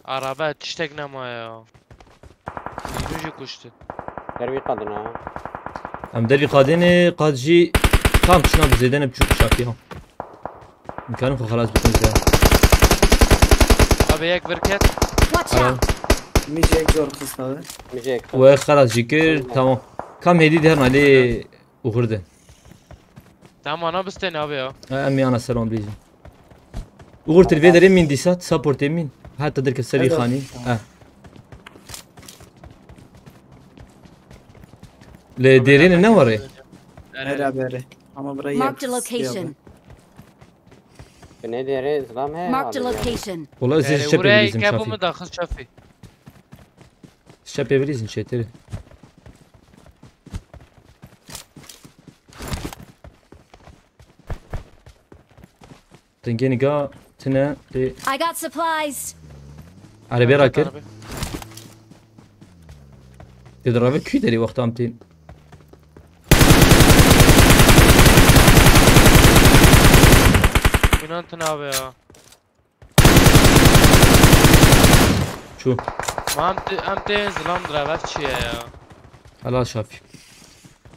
Araba tiştek nemaye ya. Dînû jî kuştin. Dervî qadin ha. Em dervî qadênê, qad jî tam tişna bi zêde ne biçûk şafiya. Mikanim xwe xelas bikin zê. Abi yek vir ket. Watch out! Min jî yek zor xist abi. Min jî yek xist. We xelas jî kir, tamam. Kam hêdî diherne lê uxir de. Tamam, ana bistên abi ya. E, em yana ser wan bilîzin. Uğur, tu li vê derê mîn dîsa, tu supportê mîn. Heta derke serî xanî. Tamam. Eh. Li dêrê ne were? Here bere. Ama burayı Marked a location. Ne dêrê zilam he. Marked a location. Wala ez Here, çepê buraya bilîzim kebu çafî. Mu daxil çafî. Çepê bilîzin çêtir. Dengê niga tine tê. I got supplies. Erebê rakir. Tê di rave kî derê wexta em tên. Binan tine abi ya. Çû. Ma em tê, em tê zilam direve çi ye ya? Helal Şafî.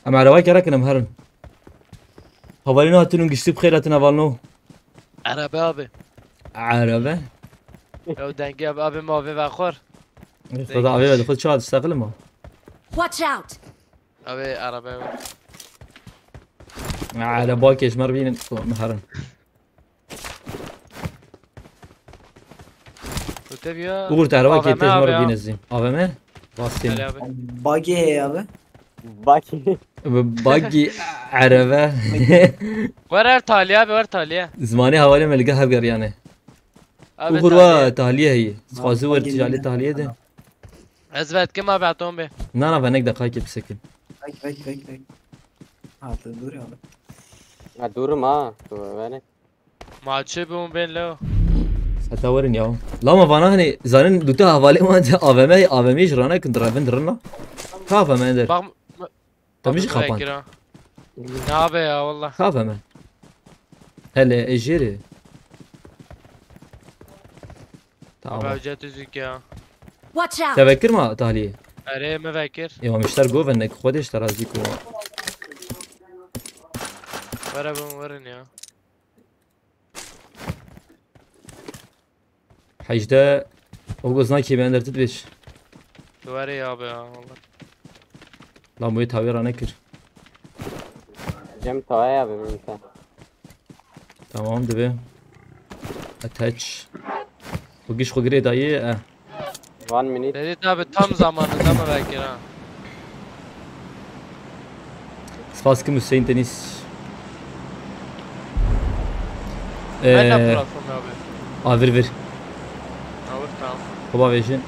Em ereba kere kinim herin. Havalîno hatin û giştî bi xêr hatin hevalno. Erebe abi. Erebe? Ew dengê abi, abi ma vê vexwar. Xweda avê ve dixwit çawa dişteqilima. Watch out! Abi erebe. Ereba kêşmer bînin. Herin. Ugur te ereba kê têj me re bîne zî. A V M? Rastî. Bagî heye abi. Bagî. Bagî erebe. Wer er taliye abi, wer taliye. Zimanê hevalê me li gel hevgeriyane. Ugur wa taliye heye. Xwazi wer tijalê taliye de. Ez vetkim abi, atom be. Na na, venek de kayke bisekin. Vek vek vek vek. Ha, tu dur ya. Ha, durum ha. Tu venek. Ma çi bûm bên lew. Heta werin ya. Lama vana hani zanin duta havale wan A V M, A V M ji rana kin direvin dirina. Ka A V M der. Bak. Tam jî kapan. Nabe ya wallah. Ka A V M. Hele ejeri. Tamam. Abi hocet üzük ya. Watch out! Te vekir ma tahliye? Erê me vekir. Ya mişter goven nek xwedê ji te razî ku. Were bin werin ya. Hejdeh. O goz nakê ben dertit beş. Tu were ya be ya, wallah. Lan bu tavê ra nekir. Cem tawaya be min te. Tamam dibe. Attach. Bu giş xwe girê dayê, e. One minute. Dedi tabi tam zamanında mı belki ha? Spas kim Hüseyin Deniz. Ben de platform abi. A vir vir. Abi tamam. Baba vejin.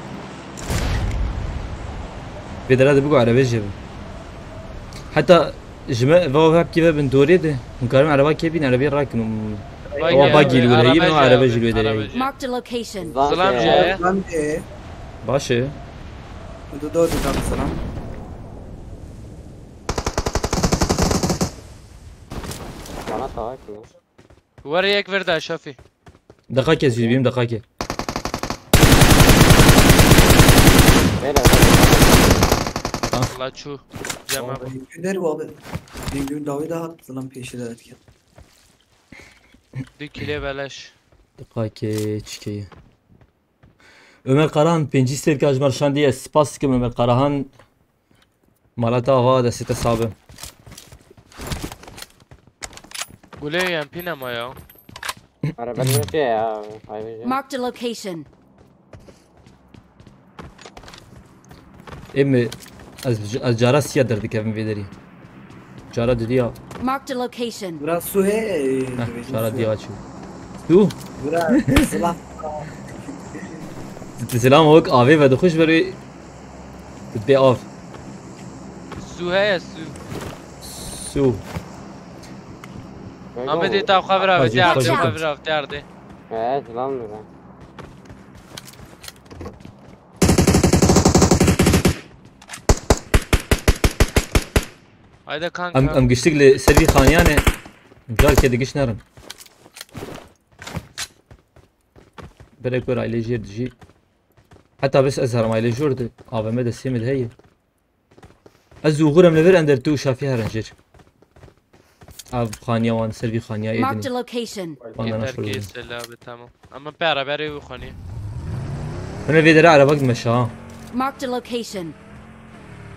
Vê dera de bigo erebe jê bi. Heta ji me va hep kî ve bin dorê de. Hûn karin ereba kê bîn, erebê rakin. Ewa bagî li wê heyî, min erebe jî li wê derê heyî. Marked a location. Zilam jê. Baş e. Hadi dört adam selam. Bana tavak mı? Were yek vir da Şafî. Deqakê zî bîm deqakê. Beyler. Allah çû. Cem abi. Güler bu abi. Bir gün davi daha selam peşi de etken. Du kile beleş. Deqakê çikeyî. Ömer Karahan pêncî sêr ka ji me şandiye, spas dikim Ömer Karahan. Mala te ava destê te sax be. Gulê em pî nema ya. Araba ne şey ya? Ayrıca. Marked a location. Ê min ez, ez cara siya derdikevim vê derî. Cara didî ya. Marked a location. Bura su he. Heh, cara diya çû. Tu? Bura silah. Silam wek avê vedixwe ji ber wê bê av. Su heye su. Su. Ahmet ê ta xwe vira Hacı, derdê hacı. Xwe vira derdê. He, lan mı? Haydi kanka. Em, em giştik li ser vî xaniyane. Carkê digiş nerin. Berek wer aile jêr dijî. Heta bes ez herim aile jor de. A V M de sê min heye. Ez û xurem li vir ender tu û Şafî herin jêr. Av xaniya wan ser vî xaniya êdinî. Marked a location. Wan da Yeter naşkol ki bidin. Sela abi tamam. Ama pera beri bu konu. Hûn ê vê dere erebak dimeşe ha. Marked a location.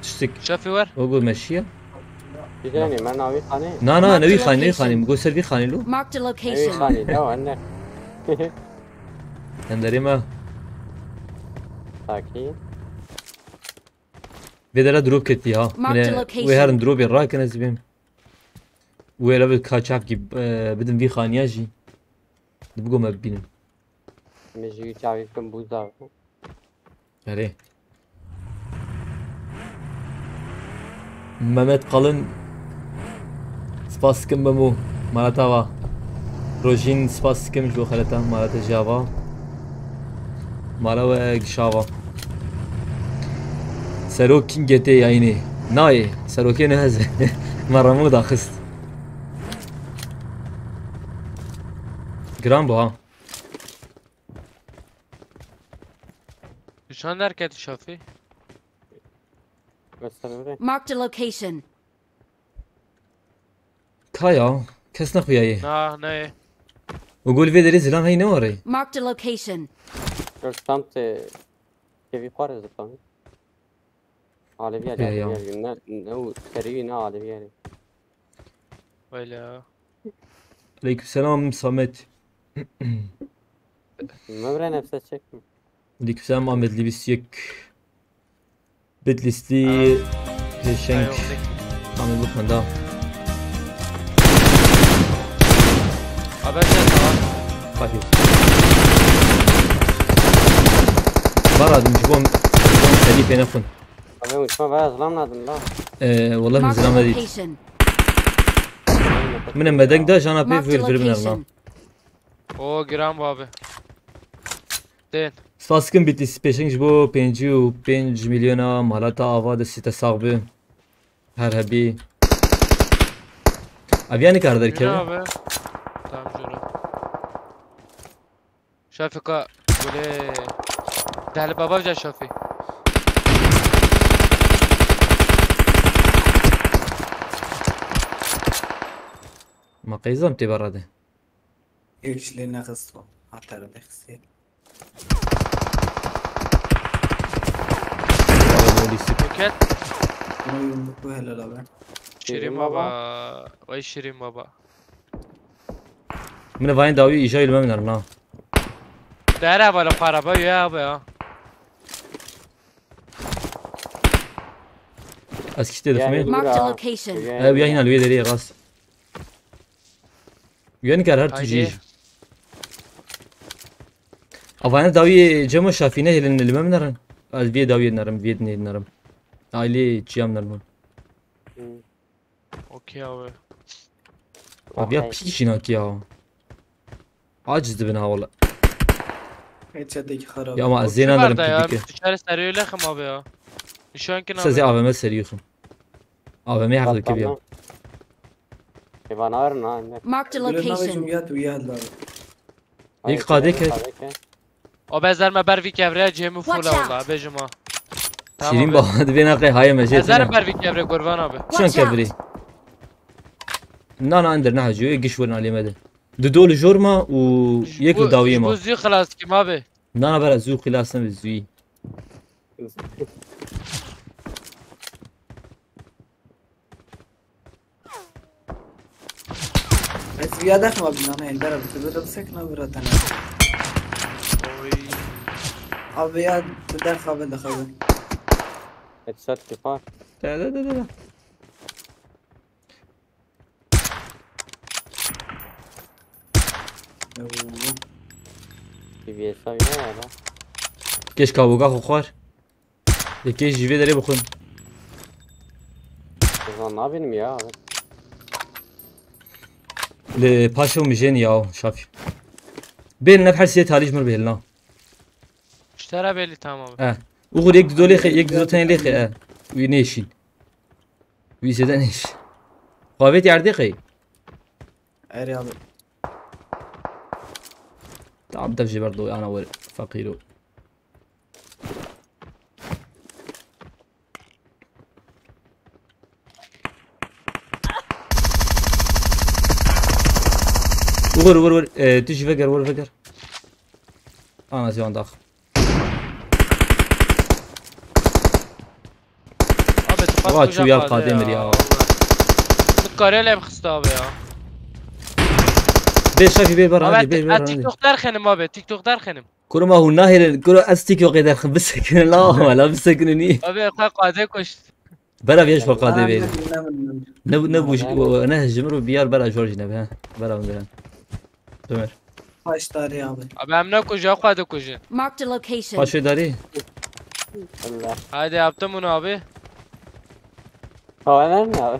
Tiştik. Şafî var. O got meşiye. Bir tane ben abi hani. Na na Mark ne wî the xanî ne wî location. xanî. Go ser vî xanî lo. Marked a Evi location. hani ya anne. Em derê me. Sakin. Vê dere drop ketî ha. Mark Mine the location. wê herin dropê rakin ez bêm. Wê leve ka çavkî e, bidin vî xaniya jî. Dibigo me bibînim. Mejî çavî kim bûza. Erê. Mehmet Kalın. Spas dikim Memo. Mala te ava. Rojîn spas dikim ji bo xeleta. Mala te jî ava. Mala we gişava. Serok King G T yayını. Nayê. Serokê ne heze. Me Remo daxist. Giran bu ha. Düşen derket Şafî. Göster öyle. Marked a location. Kaya. Kes nexuyayê. Na ne. O gol vê derê zilam hey ne warê. Marked a location. Görsam te kevi xwar zıplam. Alevi Ya, yer, ya. Alevi yer. Ne, ne o seri ne Alevi yer. Öyle. Aleykümselam Samet. Memre nefse çekme. Aleykümselam Ahmet Libis yek. Bitlistî pêşeng. Tamam bikmenda. Haber sen tamam. Bakayım. Baradım ji bon, ji bon serî pê nexwin. Abi uçma bayağı zılamladım la. Ee, wallahi min Marked a zilam nedît. Location. Min em medeng da jana pê Marked a vir vir bin location. erna. O giran bu abi. Değil. Spas dikim Bitlistî pêşeng ji bo pêncî û pênc milyona malata ava de sîte sax bi. Her hebî. Ev yani kar Yürü derkeve. Abi. Tamam şöyle. Şafika. Böyle. Dehli baba bir Şafi. Ma qeyzam tê berade. Yek çile nexist o. Hatta de xisiye. Roket. Bunu yumruk bu helal abi. Şirin baba. Vay Şirin baba. Min vayên dawî îja li me minerin ha. Dere bala para ba ya be ya. Ez kiştê diximê. Marked a location. Ew ya hîna li wê derê rast. Uya nikar her tu jî. Haydi. Avayên dawî Cemo Şafî nehêlin li me binerin. Ez vê dawiyê dinerim, vê dinê dinerim. Ailê çiyam nermo. Hmm. Okey abi. Abi ya pî şînakî ya. Aciz dibin ha wala. Headshot'taki xarab. Ya ama ez zêna nerim pî dike. Dışarı sarı öyle xim abi ya. Nişan ki. Size abi. A V M serî xim. A V M heq dike biya. Ê, va narin ha, ne? Marked a location. Uya tu ya lan. Yek qadê ke. Abi ez derme ber vî kevre cêmî fûle wala bêjim ha. Şîrîn baba, dibê naqê hayê me jê. Ez derme ber vî kevre kurban abi. Çend kevrî? Na na, endir ne hacı, giş werin alê me de. Du dol jor ma û yek li dawiyê ma. Bu zû xilas kim abi? Na na, bera zû xilas nebe zû. Ez viya dexma biname, endera bi tu bira bisekna bira tane. Oy. Abi ya tu derxa bin dexabin. Headshot kifar. De de de de. T V S abi ne var lan? Keşke avuga xo xwar. Yekê jî vê derê bixwin. O zaman ne yapayım ya abi? Li paşo mijên ya Şafî. Bên nef her siyê talî ji mir bihêlina. Ji te re belî tamam. E. Uxur yek dido lêxe, yek dido tenê lêxe e. Wî nêşîn. Wî zêde nêş. Xavêt yerdê xey. Erê abi. Tamam, dev jê berdo, ana wer, feqîro. Vur, vur, vur. Ee, tu jî veger, vur, veger. Ana ziyan dax. Abi, tu qas kucak çû ya, qadê mir ya. Tu karê lê bixist abi ya. Bê Şafî, bê ber hadi, bê ber hadi. TikTok derxenim abi, TikTok derxenim. Kuruma hûn nahêlin, kuro ez TikTokê derxim, bisekinin la, la bisekinin iyi. Abi, xwe qadê kuşt. Bera vêj xwe qadê vê. Ne, ne bu, ne ji mir û biyar bera jor jî nebe, he. Bera min bera. Ömer. Paş tarih abi. Abi em ne kuja xwe de kujin. Marked a location. Paşê darî. Allah. Haydi yaptım bunu abi. Havalar ne abi?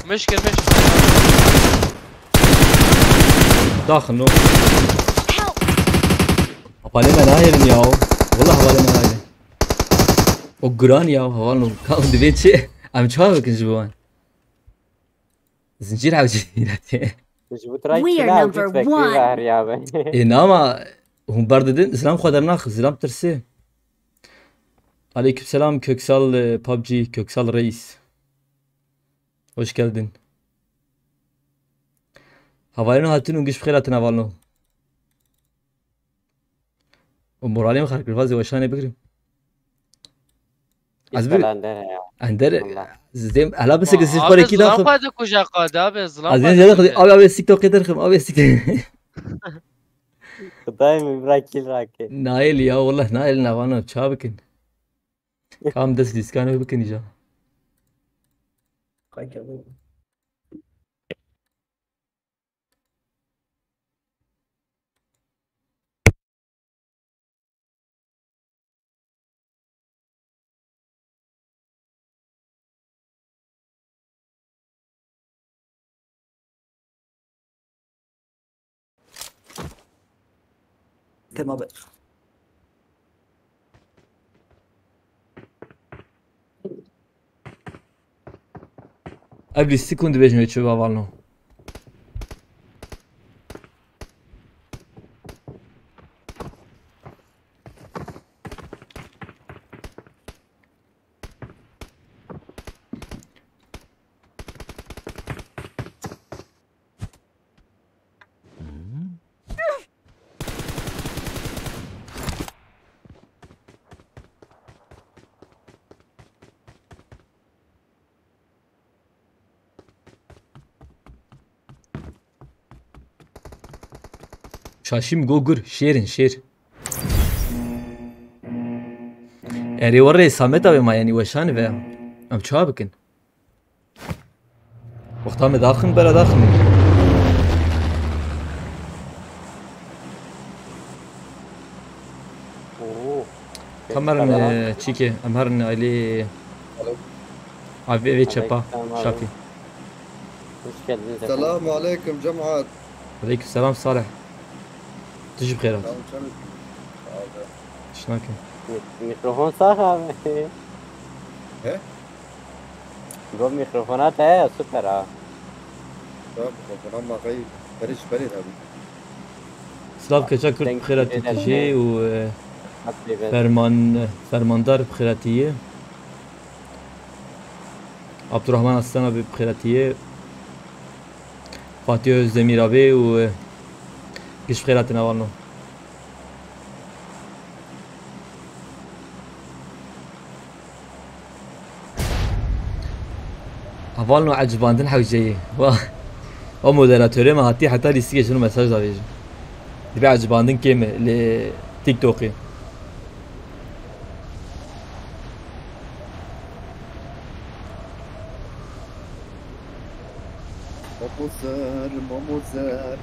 Mişkil miş. Daxil no. Help! Hapalê me nahêlin ya. Wallah hapalê me nahêlin. O giran ya, heval no. Ka divê çi? Em çawa bikin ji bo wan? Zincîr hewcî. Ji bo tra We are kila number one. Ê, nama hûn berdidin, zilam xwe dernax, zilam tirsê. Aleykümselam Köksal, e, PUBG, Köksal Reis. Hoş geldin. Havalino hatin û giş bi xêr hatin havalino. O moralê min xerab kir, vazê weşanê bigirim. Ez bir Ender ya. Ender, Allah. Zem, ela bisekir, siz xwe rekî daxim. Abi, zilam xwe dikuje qade, abi, zilam xwe dikuje. Abi, abi, TikTokê derxim, abi, TikTok. Xudayê min bira kîl rake. Nail ya, wallah, Nail navana, ça bikin? Kam dest lîskanê bikin îca. Tema be. Ev lîstik hûn dibêjin wê çi bibe, valno. Şaşî min got gur, şêr in, şêr. Erê werê Samet abi ma, yanî weşan ve. Em çawa bikin? Wexta me daxin, bera daxin. Oo. Kamerin, Selam. E, çîke, em herin ailê. Aleyküm. Abi, eve çepa, Aleyküm selam abi. Şafî. Hoş geldiniz efendim. Selamun aleyküm cemaat. Aleyküm selam Salih. Tu jî bi xêr hat. Sağ ol canım. Sağ ol. Tişt nake. Mik-, mikrofon sax abi. He? Got mikrofona te ya, süper ha. Tamam, mikrofona ma xey berê ji berê de bû. Silav keça Kurd, deng bi xêr hatî tu jî û, e, Haklî ben. Ferman, fermandar bi xêr hatî ye. Abdurrahman Aslan abi bi xêr hatî ye. Fatih Özdemir abi û, e, giş bi xêr hatin hevalno. Hevalno ecibandin hewceyê. Wa, o moderatorê me hatî heta lîstikê şino mesaj davêjin. Dibe ecibandin kêm e li TikTokê. Mamozer, mamozer.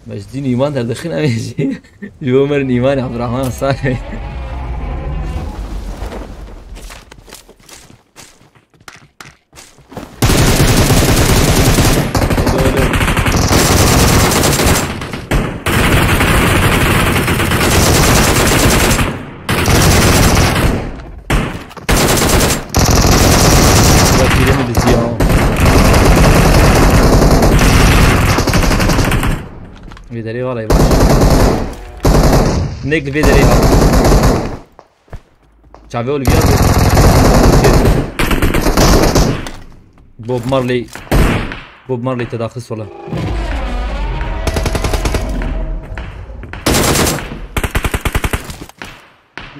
Me ji dîn û îman derdixin, em ê jî ji bo mirin îmanê Abdurrahman Aslan. Bak, biri mi diziyor? Vê derê vallahi baş. Nek vê derê bak. Çavê Olivia. Bob Marley. Bob Marley te daxist wala.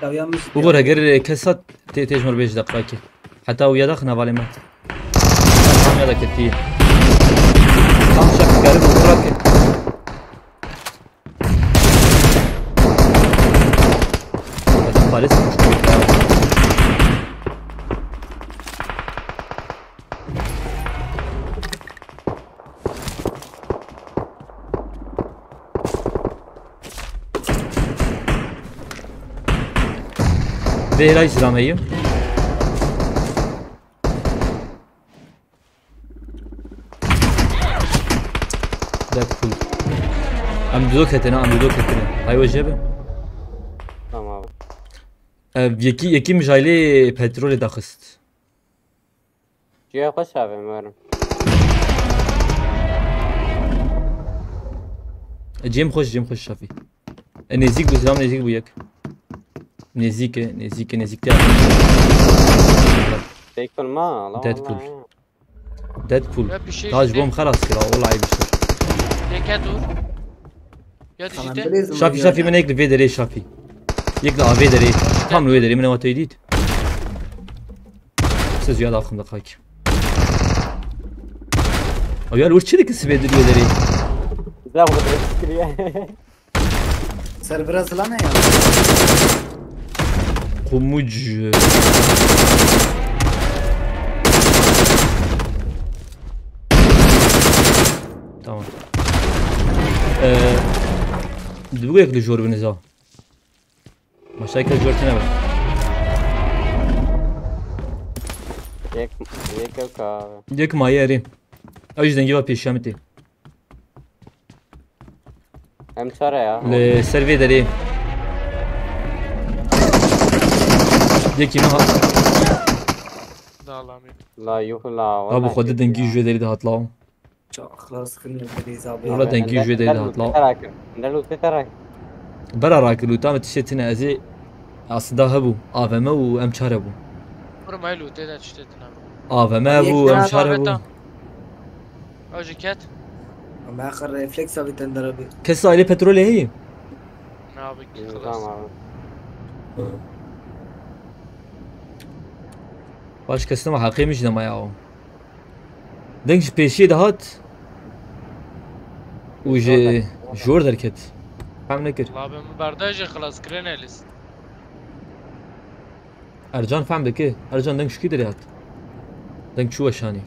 Dawiya min Ugur heger kes hat tê tê ji mir bêj deqakê. Heta wiya daxin hevalê me. Tam ya da ketî. Tam şef karim oturak. Paris. Vê hêrayî silameyî. Deadpool. Em dudo ketine, em dudo ketine. Hay we jebe. Tamam abi. Ev yekî, yekî mijaylê petrolê daxist. Ciya xwe çavê mirim. Cem xweş, Cem xweş Şafî. E, nêzîk bû, silam nêzîk bû yek. Nêzîk e, nêzîk e, nêzîk te. Deadpool ma, la Deadpool. Deadpool. Ya bir şey Ta ji bo işte. Min xelas kira, wala eyb işte. Deke dur. Ya Tamam, düşükte. Bilêzim Şafî, ya. Şafî, min yek li vê derê Şafî. Yek li avê derê. Tam li wê derê, min ewa te dît. Siz ya da aklımda kaki. Abi ya, wir çirkin sibê diliyor derê. Güzel bu kadar kiriye. Servera zilane ya. Kumuc. Tamam. Ee, Dibû yek li jor biniza. Maşayka jor tine be. Yek, yek yok abi. Yek maye erê. Ew ji dengê ve pêşiya min tê. Em çare ya. Li ser vê derê. Yekî min hat. Dağlamıyor. La yuh la. Abi xwe di dengî ji vê derê de hat law. Çok ixlas kirin li Wala dengî ji vê derê de hat law. Ne lûtê te rak? Bera rakir lûta me tiştê tine ez ê aslında hebû. A V M û M çar hebû. Kurma lûtê de tiştê tine bû. A V M hebû, M çar hebû. Ew jî ket. Ama axir refleks abi tendera bi. Kesa aile petrolê heye? Na, Abi ki Nizam xelas. Abi. Baş kestim heqê min jî nema ya. Deng ji pêşiyê dihat. Û ji jor derket. Fehm nekir. La be min berdajê xelas kirin elis. Ercan fehm dike. Ercan deng ji kî derê hat? Deng çû weşanî.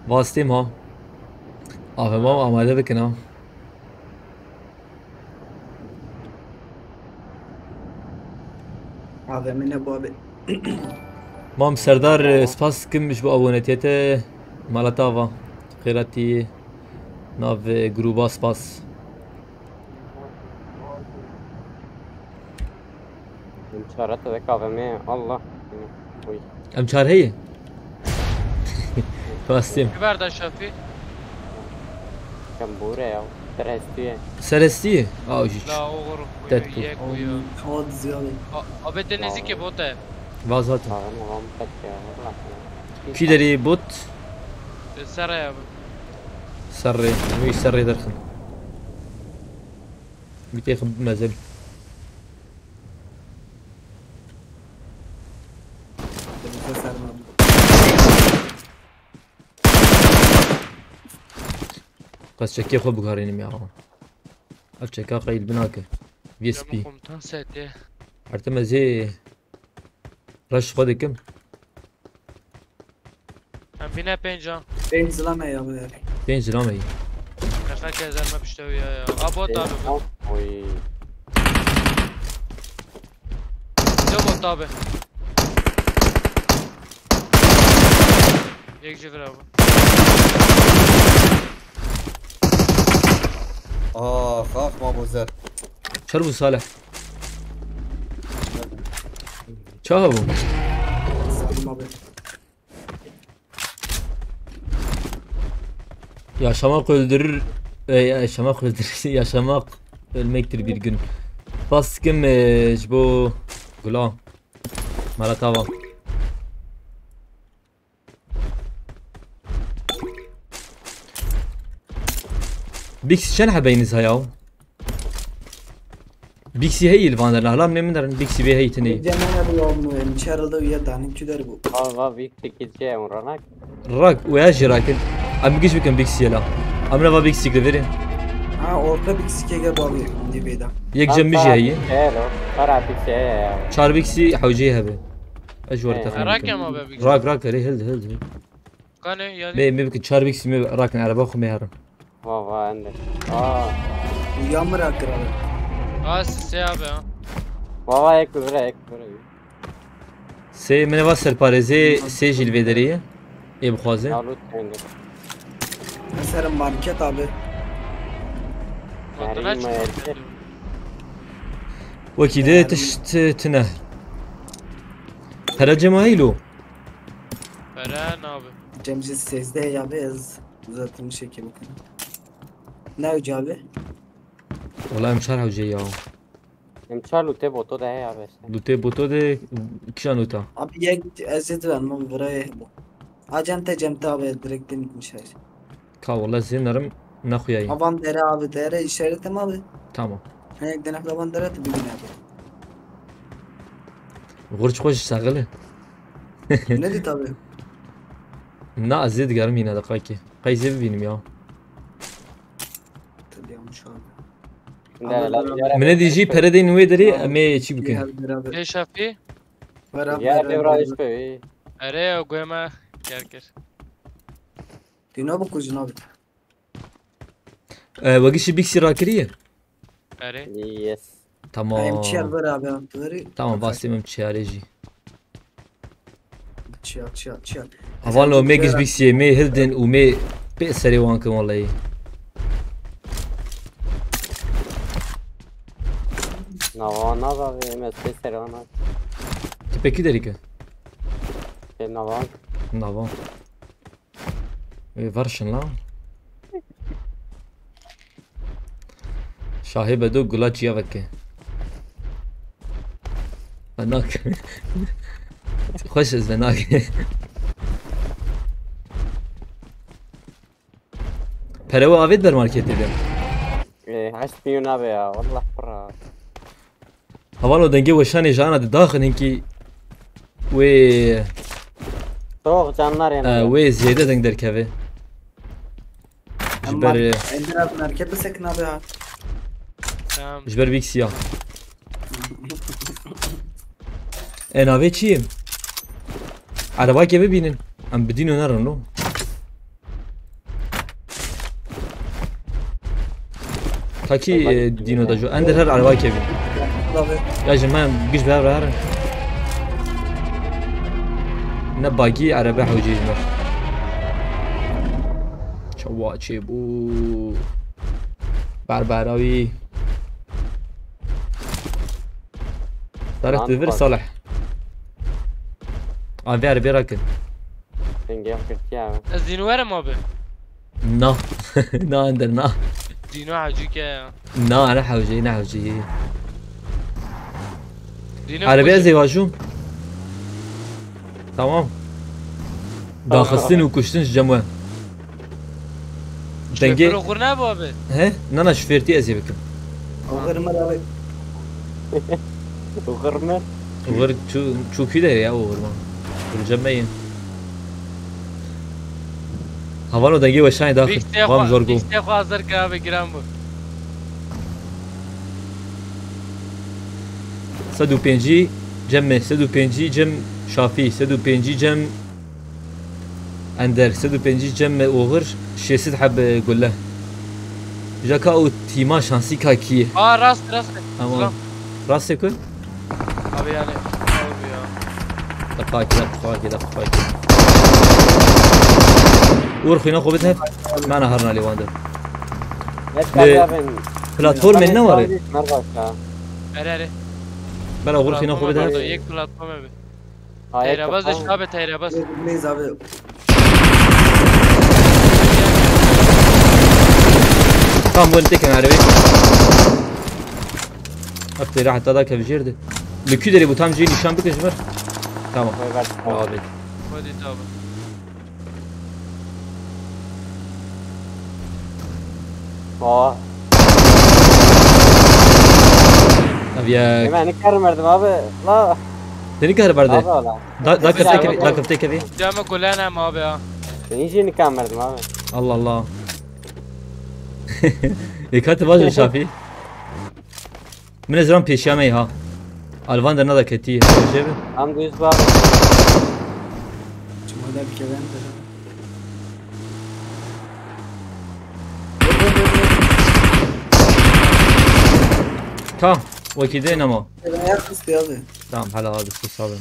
Vastê ma. Avê ma amade bikin ha. Avê min e bu abi. Mam Serdar, e, spas dikim ji bo abonetiyê te. Mala te ava. Xêratî nav, e, grûba spas. Em çare te vek avê me Allah. Uy. Em çar heye. Rastî. Ki berda Şafî? Kem bûre ya. Terestî ye. Serestî. Aw jî. La oğur. Tet bu. Yek uyu. Hadi ziyade. Abi te nêzîkê bot e. Vaz hatin. Avê me vam pek ya. Allah. Kî derê bot? Serre abi. Serrê. Wî serrê derxin. Wî têxin mezin. Denize sermem. Qas çekê xwe bikarînim ya. Ev çeka qeyl binake. V S P. Ama komutan sete. Her tim ez ê reş xwe dikim. Em bine pênc ha. Pênc zilam e ya be. Pênc zilam heye. Nefeke ezerme pişte ya ya. A bot abi bu. Oy. Ne bot abi? Yek cifir abi. Ax ax Mamo Zer. Çer bû Salih. Çaha bû? Salim abi. Yaşamak öldürür, e, yaşamak öldürür, yaşamak ölmektir bir gün. Baskim, e, ji bo gula. Maratava. Bixi çend hebeyiniz haya? Bixi heye li van der, hala min derin, Bixi bê heye tinê. Cemene bu yol mu? Em çarıldı üye danim tüder bu. Va va vîk tikî çi ye hûn ranak. Rak, wê ez jî rakin. Em giş bikin Bixi la. Em nava Bixi li verê. Ha orta bir sikege bağlı diye beyda. Yek cem min jî heye. Hello. Para tikî ye ya. Çar Bixi hewceyê hebe. Ez ji we re He. texmîn Rak bikim. em abi. Rak, rak, erê, hildi, hildi. Kane yani. Me, me bikin çar Bixi me rakin, ereba xwe me herin. Va va ende. Aa. Uyan mı rakır abi? Aa sise abi ha. Va va ek vire ek vire. Sê, min eva serparêzê sê jî li vê derê ye. Ê bixwaze. Yalut ende. Mesela market abi. Vatana Herî çıkıyor. market. Wekî de tişt tine. Pere cema heylo. Pere ne abi? Cemci sezde ya be ez uzatılmış şekil bakın. Ne hoca abi? Wala em çar hewce ya. Em çar lûtê boto de heye abi işte. Lûtê boto de kişan ûta. Abi yek ezid ben mı buraya bu. Acem te cem te abi direkt demitmiş her. Ka wala zê nerim nexuyayî. Avan dere abi dere işaretim abi. Tamam. He yek dene avan dere te bilin abi. Xurç xweş saxile. Ne dit abi? Na ez zê digerim yine de qakî. Qey zê bibînim ya. Tabii yanlış abi. Şimdi hele bir yere Min ê dî jî pere deynin wê derê, em ê çî bikin. Gel beraber. Ê Şafî. Beraber. Yer devra iş be. Erê ew guê me ker kir. Dino bu kuzun abi. E, we gişî Bixi rakiriye? Erê. Yes. Tamam. Em çiyer beraber abi. Tamam, vastê min çiyarê jî. Çiyer çiyer çiyer. Hevalno me giş Bixiyê me hildin û me pê serê wan kin wallahî. Nava nava ve em ez pê serê wan. Tu pekî derî ke? Pê nava. Nava. Ê, verşin la. Tahê Bedo gula çiya veke. Nak. Xweş ez ve nak. Perewe avêt ber marketê de. Ee, heşt milyon abi ya, wallah pir e. Havalo dengê weşanê ji ana didaxin hinkî wê Soğuk canlar e, yanıyor. Wê zêde deng derkeve. Ji ber, e, Ender abi market bisekin abi ya. Tamam. Ji ber bîk siya. E, navê çi ye? Erebakê bibînin. Em bi dîno nerin lo. Takî, e, dîno de jo. Ender her erebakê bî. Abi. Ya ji me giş bi hev re herin. Ne bagî erebe hewcê ji me. Çawa çêbû. Berbera wî. Salih, lan tu vir bak. Salih. Abi, ver, bir akın. Dengê girtiye abi. Ez dîno werim abi. Na. Na, Ender, na. Dîno hewcî ke ya. Na, ne hewcî, ne hewcî. Dîno Arabe koşun. Ez ê vajûm. Tamam. Tamam. Daxistin û kuştin ji cem we. Dengê Şoför oxir ne bu abi? He? Na, na, şofêrtî ez ê bikim. Oxir me abi. Oxir me. Oxir çu-, çûkî de ya oxir me. Oxir cem me ye. Havalo dengê weşanê daxil. Bîk te Vam xwe, zorgo. Bîk te xwe hazir ke abi, giran bu. Sed û pêncî cem me, sed û pêncî cem Şafî, sed û pêncî cem Ender, sed û pêncî cem me oxir, şêst sed heb gulle. Jaka û tîma şansî ka kî ye? Aa, rast, rast. Tamam. Rast. Rastê ku? Abi yani, ne oldu ya? Daqakî, daqakî, daqakî. Uğur xwîna xwe bide. Me neharina lê wan de. Yes, Ee, abi, abi. Platformê ne ware? Merhaba. Ere, ere. Bela Uğur xwîna xwe bide. Pardon, yek platform evi. Hayır, Teyrebaz da tamam. Şabe, Teyrebaz. Neyse abi. Tamam, bu têkevin erebê. Ev têra heta da kevjêr de. Li kû derê bû, tam jê nîşan bike ji vir. Tamam. Vay, ver. Abi. Hadi tamam. Aa. Abi ya. Hemen ne kadar verdim abi. La. Seni kadar verdi? Abi ola. Da, da köfte kevî, da köfte kevî. Cama kullanam abi ya. Seni jî nikam verdim abi. Allah Allah. Ê, ka tu baş Şafî. Min ez ran pêşiya me ha. Alvan de nada ketî. Jê bi. Tam düz var. Çima da bir kere de. Tamam. Wekî dê nema. Ben ayak üstü abi. Tamam, hala abi, sus abi.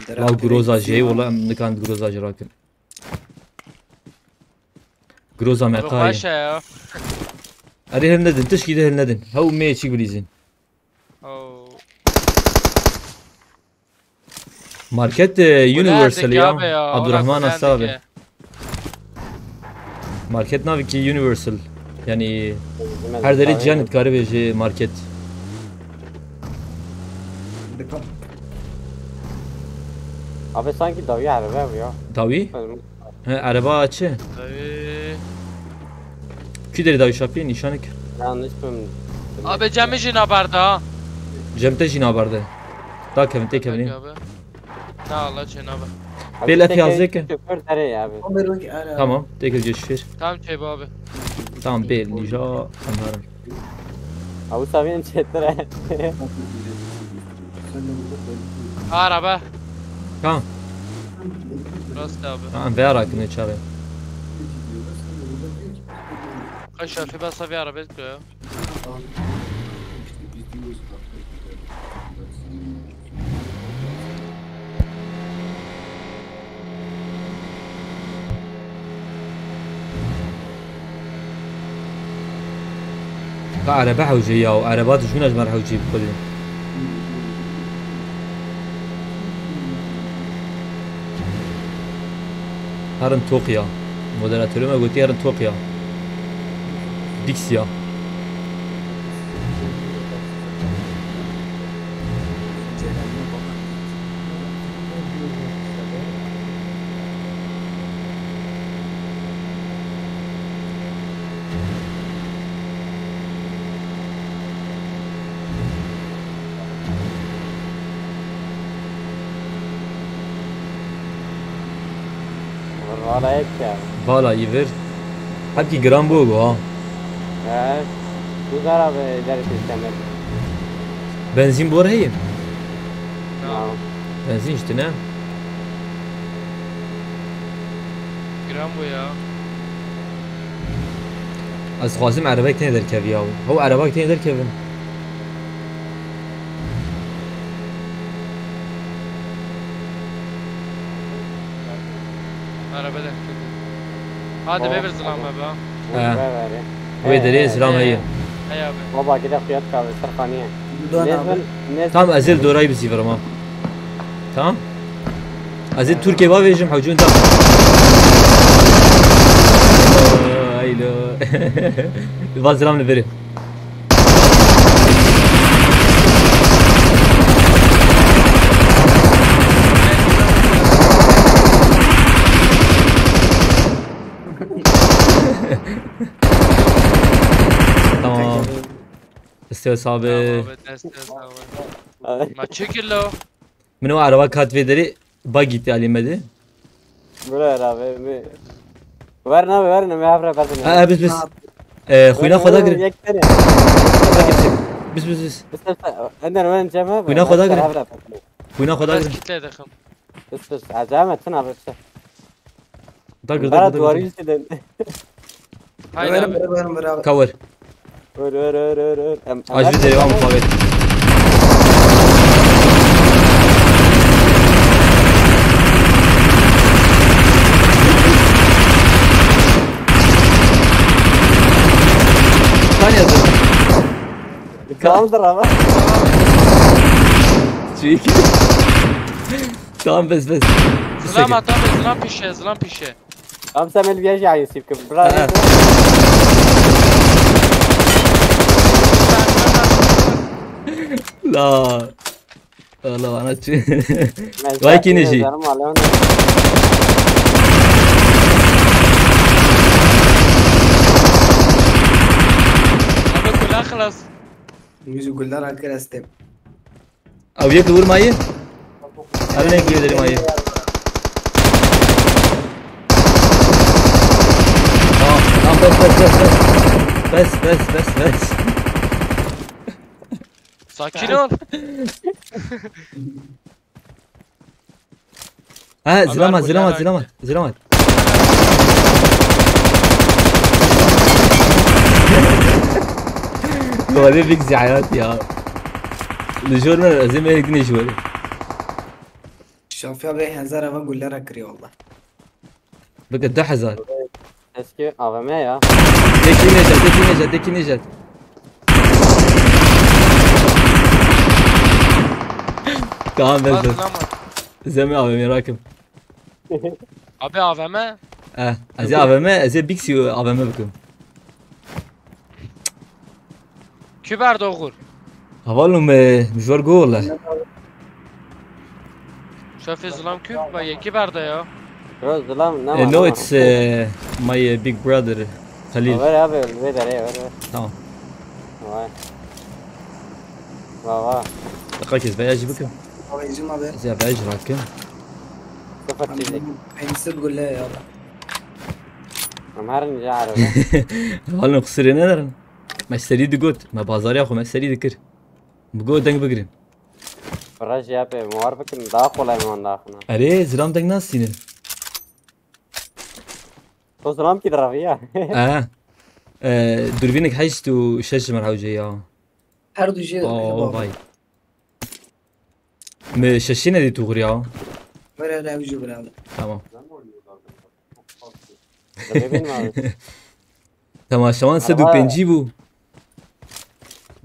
Law groza jê, wala em nikan groza jê rakin. Groza me. Abi qayê. Xweş e ya. Erê hil nedin, tişkî de hil nedin. Hew mê çîk bilîzin. Oo. Market, e, Universal ya. Abi ya, Abdurrahman Asta abi. Market navê ki Universal. Yani her derê cihan dikare bêje market. Dikkat. Abi sanki dawî araba bu ya. Dawî? He, araba açı. Dawî. Kî derê dawî Şafî nîşanik? Yanlış mı? Abi cemî jî nabarda ha. Cem te jî nabarde. Da kevin, tê kevin. Abi. Na, Allah çê nabe. Pêl F yazê ke. Şoför derê ya abi. Tamam, tê kevin şoför. Tamam çê abi. Tamam, bêl nîja. Anlarım. Abi Sabiyen çetir. Araba. Tamam. Rast abi. Tamam, ver hakkını çağır. Kaç Şafî basa bir araba ya. Ka erebe hewce ya, ereba dijmîna ji me re hewce bi xwedê. Herin toq ya. Moderatorê me gotî herin toq ya. Dîks ya. Valla hep ya. Vala yî vir. Hepkî giran bû ha. Evet. Duzara ve ileri sistemi. Benzîn bor heye? Tamam. Benzîn işte ne? Giran bû ya. Ez dixwazim erebek têne derkevî ya. Hew erebek têne derkevin. Araba derkevî. Hadi be bir zilam abi ha. He. Wê derê zilam heye. Hey abi. Baba gidek fiyat kahve serxaniye. Dön abi. Tam ez ê li dorayî bizîvirim ha. Tamam. Ez ê Türkiye bavêjim hewcûn tam. Aylo. Va zilam li virê. Tamam. Destê wê sax be. Tamam abi, destê wê sax be. Ma çekil lo. Min o araba kat vê derê bagî tê alî me de. Bira ya abi, mi... Ver ne ver ne, mi hevre ver ne. Ha, ha, biz, biz. E, xwîna xwe da girin. Yek tane. Biz, biz, biz. Biz, biz, ender ben cem abi. Xwîna xwe da girin. Hevre ver. Xwîna xwe da girin. Bes kitle dixim. Biz, biz. Acayip etsin abi işte. Da girdi, Berat girdi, girdi. Duvarı yüzünden. Haydi abi. Ver, ver, ver, ver abi. Cover. Ver, ver, ver, ver, ver. Em, Acil em, devam em, muhabbet. Sen yazın. Kaldır ama. Çünkü. Tamam, bes, bes. Zilam at abi, zilam pişe, zilam pişe. Tamam, sen beni bir şey ayısı kim? Bırak. Ha. La. Allah bana çi. Vay ki ne şey. Abi kula xlas. Yüzü güller akır estem. Ew yek li wir maye? Ew ne giye derê maye? Tamam, tamam, bes, bes, bes, bes. Bes, bes, bes, bes. Sakin ol. Ha, Ömer zilamat, bu zilamat, ne zilamat, zilamat. Kolay bir ziyayat ya. Li jor ne, ez ê me yek ne jor. Şafiya Bey hezar eva gullera kiriyor valla. Bike du hezar. Eski A V M ya. Teki Necdet, teki Necdet, teki Necdet. Tamam, ben Bak de. Lan bak. Zemi A V M rakim. Abi A V M? Eh, ez ê A V M, ez ê Bixi A V M bikim. Kü berdi oxur? Hevalno me, mijwar go wele. Şefê zilam kü? Ba yekî berdi ya. Bro, zilam ne Eh, var no, ama? It's eh, my eh, big brother, Khalil. Ver abi, ver, ver, ver, ver. Tamam. Vay. Vay, vay. Dakika kes, veya jî bikim. Abi, izin abi. Ez ê veya jî rakim. Sıfır çizik. Pencil gülle ya. Em her ince araba. Hevalno qisirê nedarin. Me serî digot, me bazariya xwe me serî dikir. Bi go deng bigirin. Rejî ya pê, me war bikin, daha kolay me wan daxina. Erê, zilam deng nasînin. To zilam kî diraviya? Aha. Ee, durvînek heşt û şeş ji min hewce ya. Her du jê. Oo, vay. Me şeşî nedî tu xurya. Were, were, ew jî bira. Tamam. Dibîn mi abi? Temaşevan sed û pêncî bû.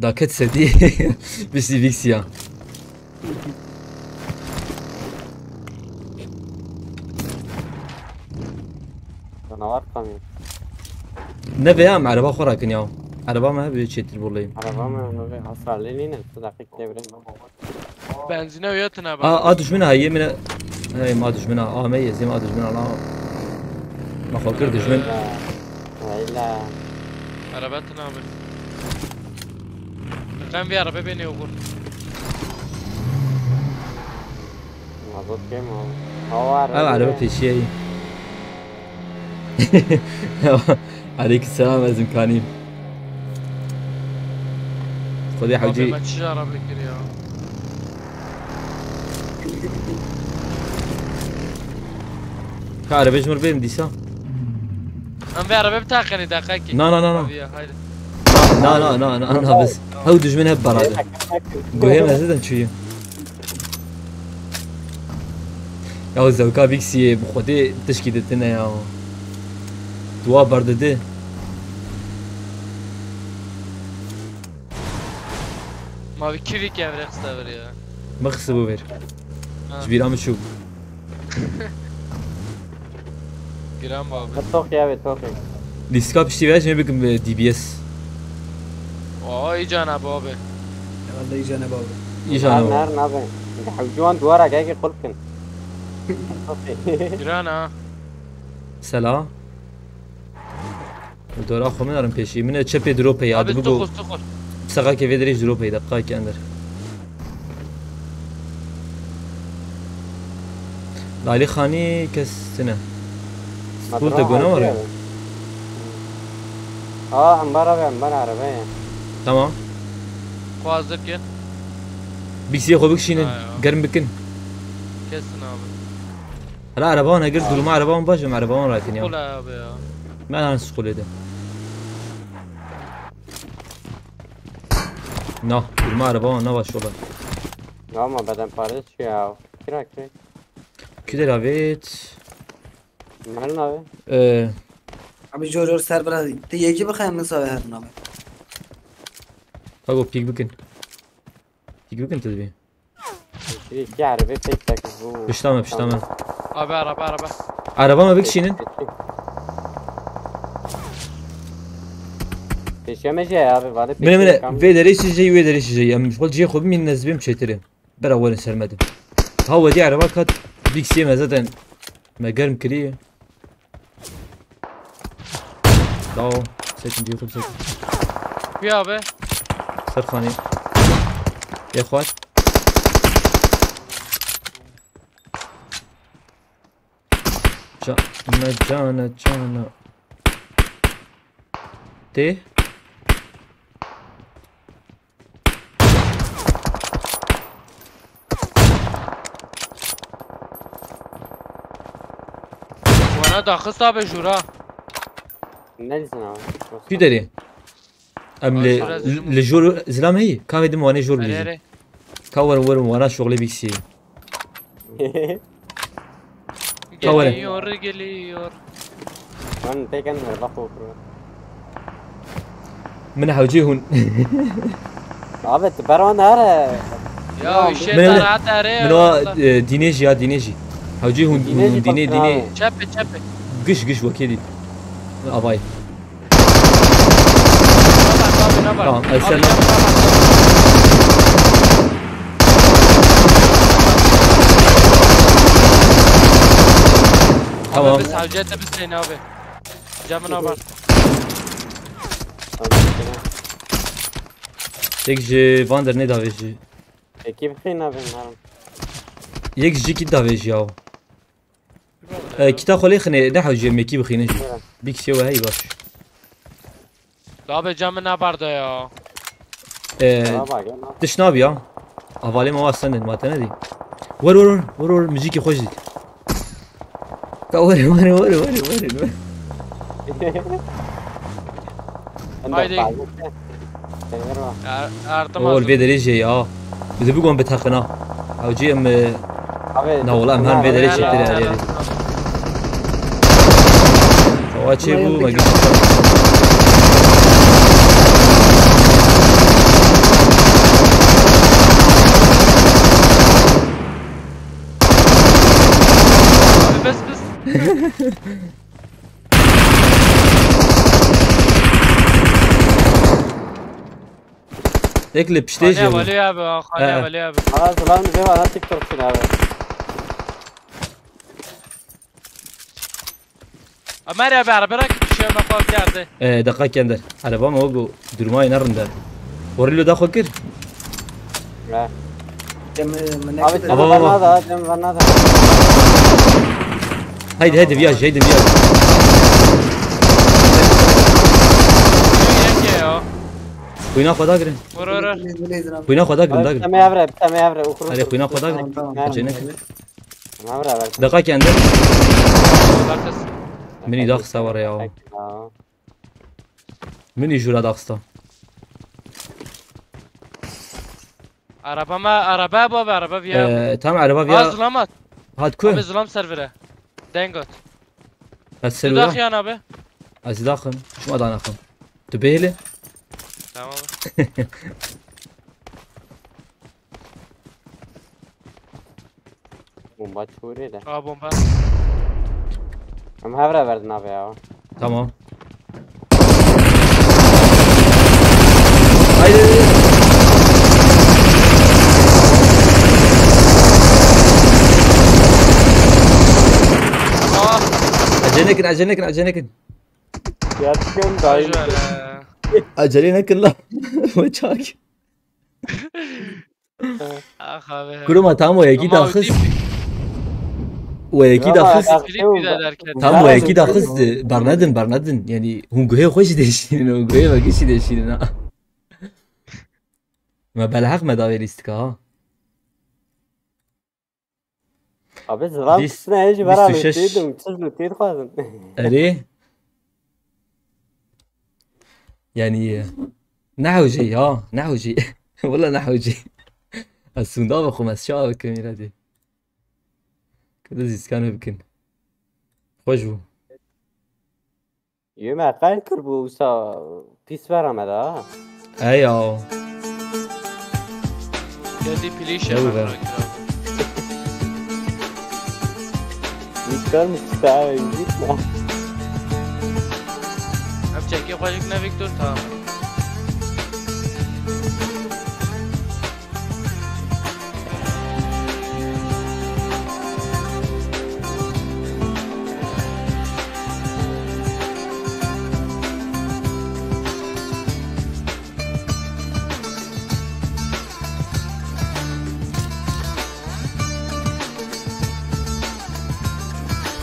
Daket sedî. Biştî vîksiya. Canavar kamyon. Ne be ya, em ereba xwe rakin ya. Ereba me hebe çêtir boleyim. Ereba me hebe hasarlı nîne. Tu dakik devre. Benzîne uya tine bak. A, a dijmin a, yê min e. Hey, ma dijmin a, a me yê, zê ma dijmin a, la. Ma xwe kir dijmin. Eyla. Eyla. Araba tine abi. Qem vê araba bênê oxur. Mazot kêm abi. Hava araba. Ev araba pêşiye yî. Aleyküm selam, ez imkanîm. Xwedê hewcî. Abi, me çi jara vekir ya? Ka arabê ji mir bêrim dîsa. Em vê arabê bitaqenî deqekî. Na, na, na, na. Abi ya, haydi. Na, na, na, na, na, biz. Hew dijmin hep berade. Guhê me zaten çûyî. Ya zewka Bîksiyê bi Xwedê tişkî ditine ya. Dua berdidi. Ma bi kivî kevre xiste vir ya. Min xistibû vir. Ha. Ji bîra min çû. Giran bû abi. Toxî abi, toxî. Lîstika piştî ve jê bikim, e, D B S. Oo, îca ne bû abi. Herhalde îca ne bû abi. Îca ne bû. Her nabe. Hewciwan duvara gayekî qulp kin. Toxî. Giran ha. Sela. Li dora xwe min erim pêşî. Min e çepê dropê ya. Abi, dibigo tuxus, tuxus. Seqakê vê derê ji dropê de, qakê ender. Lalî Xanî kes tine. School te gona were. Aa, embara ve, embara arabaya. Tamam. Xwazir kin. Biksiyê xwe bikişînin, ha, ya, germ bikin. Kesin abi. Hala araba wan, eger duruma araba wan baş, em araba wan rakin ya. Kula abi ya. Ben hani skolede. Na, duruma araba wan ne baş ola. Ya ama beden parçası ya. Kira kira. Kider avêt. Merhaba abi. Ee. Abi jor jor ser bira. Te yekî bixeyim min save herin abi. Tago pîk bikin. Pîk bikin tu dibî. Iki araba tek tek bu. Pişta me, pişta me. Abi araba, araba. Araba me bikişînin. Peşeme şey abi, vale. Mine mine, vê derê çi jey, wê derê çi jey. Em xwe cihê xwe bimînin, ez bêm çêtir im. Bera werin ser me de. Ha, wedî araba kat, Bîksiyê me zaten me germ kiriye. Dao. Sekin, cihê xwe bisekin. Kuya abi? Ser xanî. Yê xwar. Ca-, me cane, cane. Tê? Wana daxist abi jûra. Ne dizin abi? Kî derê? Em li, li jor zilam heyî. Ka vê dim wanê jor bîzî. Ka werin werin wana şoxlê bîksî. Ka werin. Geliyor, geliyor. Lan teken ver bak o kuru. Min hewcê hûn. Abi tu beran nere. Ya, min, min, min o, e, dînê jî ya, dînê jî. Hewcê hûn, hûn, hûn dînê, dînê. Çepe, çepe. Giş, giş wekê dî. Avay. Tamam, ez ser. Tamam. Abi, biz hacete biz seni abi. Camına bak. Tek ji van der ne davê jî. Ekî bixîne bin herim. Yek ji kî davê jî yaw. E, kita xwe lê xine, ne hewcê mekî bixîne jî. Bîk sê we hey baş. Abi camı ne barda ya? E, tişt nabi ya. Avalê me wa sendin, ma te nedî. Wer, wer, wer, wer, wer, muzîkê xweş dî. Ka were, were, were, were, were. Haydi. Ol vê derê jê ya. Bi de bigon bi teqina. Hewcî em, e, na wala em her vê derê çêtir erê. Tawa çê bû, me giş. Abi bes bes. Tek li piştê jê bû. Xalê abi, xalê abi. Aa, zilam bize var, ha, TikTok için abi. Ömer abi, araba rak bir şey mi kol geldi? Ee, dakika kender. Araba mı o, bu durmayı ne rında? Orilo da xwe kir. Abi, tamam, tamam. Nada, tamam, nada. Heydi, heydi, viyaj, heydi, viyaj. Yeke ya. Xwîna xwe dagirin. Vur vur vur. Xwîna xwe dagirin, dagirin. Temê evre, temê evre. Uxur. Hadi xwîna xwe dagirin. Mermi. Acele nekin. Temê evre ver. Deqa kende. Bakız. Minî daxisa were ya. Minî jûra daxista. Araba ma, araba bu abi, araba viya. Ee, tam araba Aa, viya. Zulam at. Hat ku? Abi Zulam servere. Dengot. Ez Tu serwera. daxyan abi. Ez daxim. Şuma danaxim. Tu bêhli. Tamam. Bomba çûrê de. Aa, bomba. Em hevre verdin abi ya. Tamam. Haydi. Aa. Acele nekin, acele nekin, acele nekin. Gerçekten dahil. Şöyle. Acele nekin la. Bıçak. Ah abi. Kuruma tam o yekî daxist. O yekî daxist. Klip bir de derken. Tam o yekî daxist. Bernedin, bernedin. Yani hûn guhê xwe jî deşînin, hûn guhê vekî jî deşînin ha. Me belheq me davê lîstika ha. Abi Zulam Dis- kişine hêjî vera dis û şeş. lûtî dum, çiz lûtî dixwazin. Erê. Yani ne hewcê ya, ne hewcê. Wala ne hewcê. Ez sûnda ve xwe, ez çawa bikim îre dê. Kede zîskanê bikin. Xweş bû. Yê me qel kir bû wisa pîs vera me da. Ey ya. Geldi pilîşe Ew ben be. bırakıyorum. Miktar mı kısa gitme. Hem çekip koyacak ne Victor, tamam.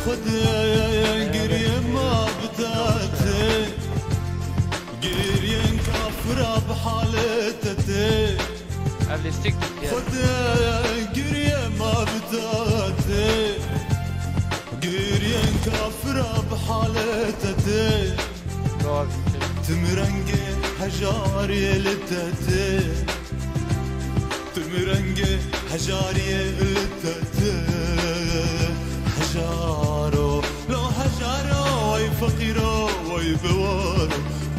Xwedê giriyê ma bi te tê, giriyên kafira bi halê te tê. Ev lîstik diye. Xwedê giriyê ma bi te tê, giriyên kafira bi halê te tê. Doğru. Tim rengê hejariyê li te tê. Tim rengê hejariyê li te tê. Hejaro, lo hejaro, way feqîro, way biwaro.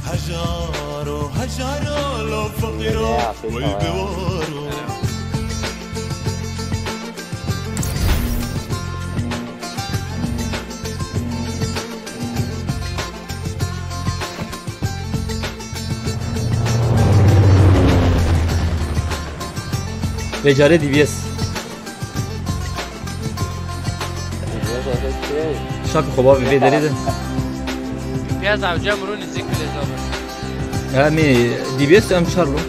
Hejaro, hejaro, lo feqîro, way biwaro. Vê carê D B S. Şak xwe bavê vê derê de. Biraz avcı Emrû nêzîk bile zaten. Em ê D B S em çar lo.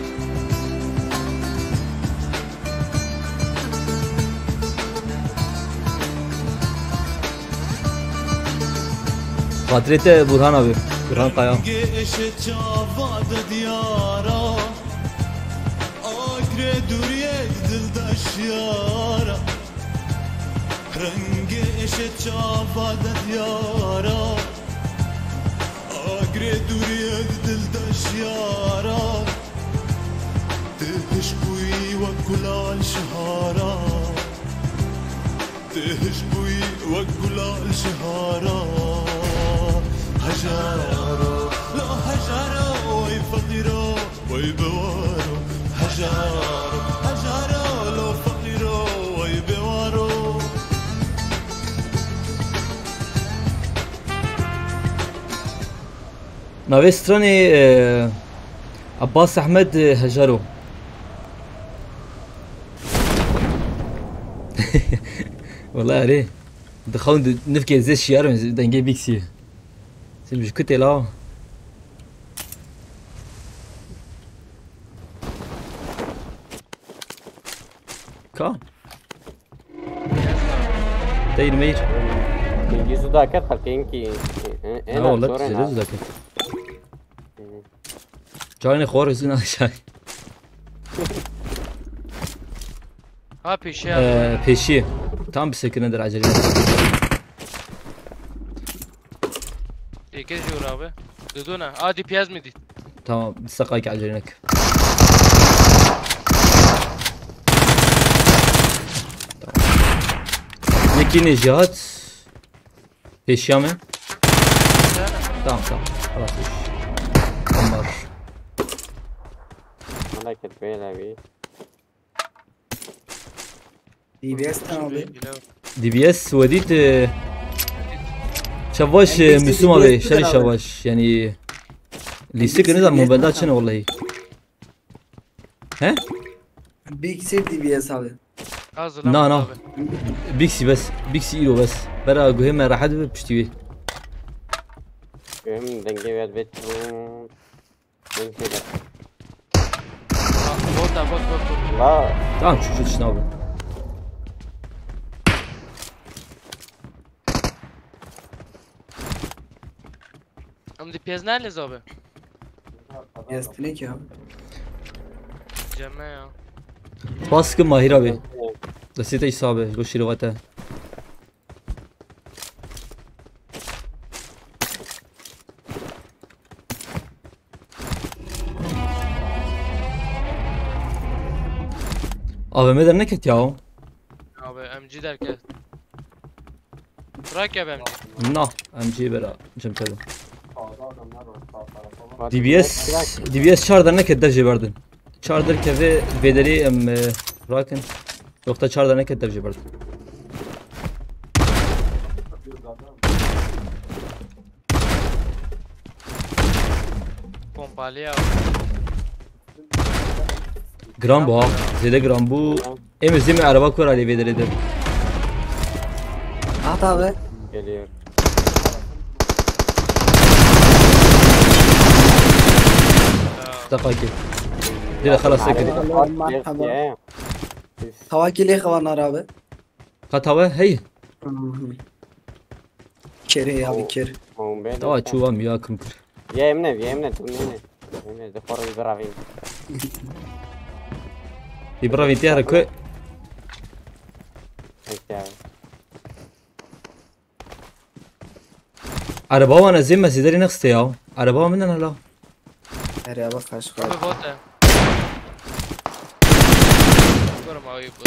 Xatirê te Burhan abi. Burhan Kaya. Rengê eşê çava de diyara, agrê duriyê dil de şiyara. Rengê eşê çava de diyara, agrê duriyê dil de şiyara. Tu hişk bûyî wek gula li şihara. Tu hişk bûyî wek gula li şihara. Hejaro, la hejaro, wey feqîro, wey biwaro. Hejaro, hejaro, lo feqîro, wey biwaro. Navê stranê, e, Abbas Ahmed, e, Hejaro. Wala erê. Dixawin di nifkê zê şiyar in, dengê bîksî. Sim ji kutê la. Ka? Değil meyir. Pêngî zû daket, xelkê hinkî, e, e, Ha, ena, wala, zor e zêde na. Zû daket. Hı. Çaxê xwe rezî naşay. Ha, pêşiya. Ee, pêşiyê. Tam bisekine der acele. Êkê jor abi. Duduna. A, D P S mi dît? Tamam, bir seqayek acele nek. Tamam. Yekî ne jî hat. Pêşiya me. Tamam, tamam. Xelas. Tamam. Maleket bela bir. D B S tam abi. D B S wedît, e, şevaş, e, Müslüm abi, şerî şevaş. Yani, lîstik ne zaman benda çene vallahi. He? Big City D B S abi. Na, na. Bixi bes, Bixi îro bes. Bera guhê me rehet be piştî wî. Guhê min dengê wê dibe çû. Dengê wê. Bot da, bot, bot, bot. La. Tamam, şu, şu, şuna bak. Em D P S nerede abi? Yestine ki abi. Ceme ya. Baskı Mahir abi. Destê te îsa be, ji bo şîrova te. A V M derneket ya o. Abi M G derket. Bırak ya M G. Na, M G bera cem kedi. D B S, D B S çar derneket dev jê berdin. Çar derkeve vêderê em, e, rakin. Yoksa çar derneket dev jê berdin. Pompalı ya. Giran bu ha. Zêde giran bu. Em ê zê me ereba kora lê vê derê de. At abi. Geliyor. Defa ki. Dile xelas Abi, sekin. Normal, abi, tamam. Ya. Tawakî lê xewanar abi. Ka tawe hey. Hı hı. Kere ya bir kere. Tawa çuvam ya kim kir. Ya emne, ya emne, tu emne. Emne, de xor bir ravin. Bir ravin tiare kö. Peki abi. Araba wan ez ê mesîderê nexiste ya. Araba min ne la. Erê, bak karşı Abi karşı. Bot e. Görüm abi bu.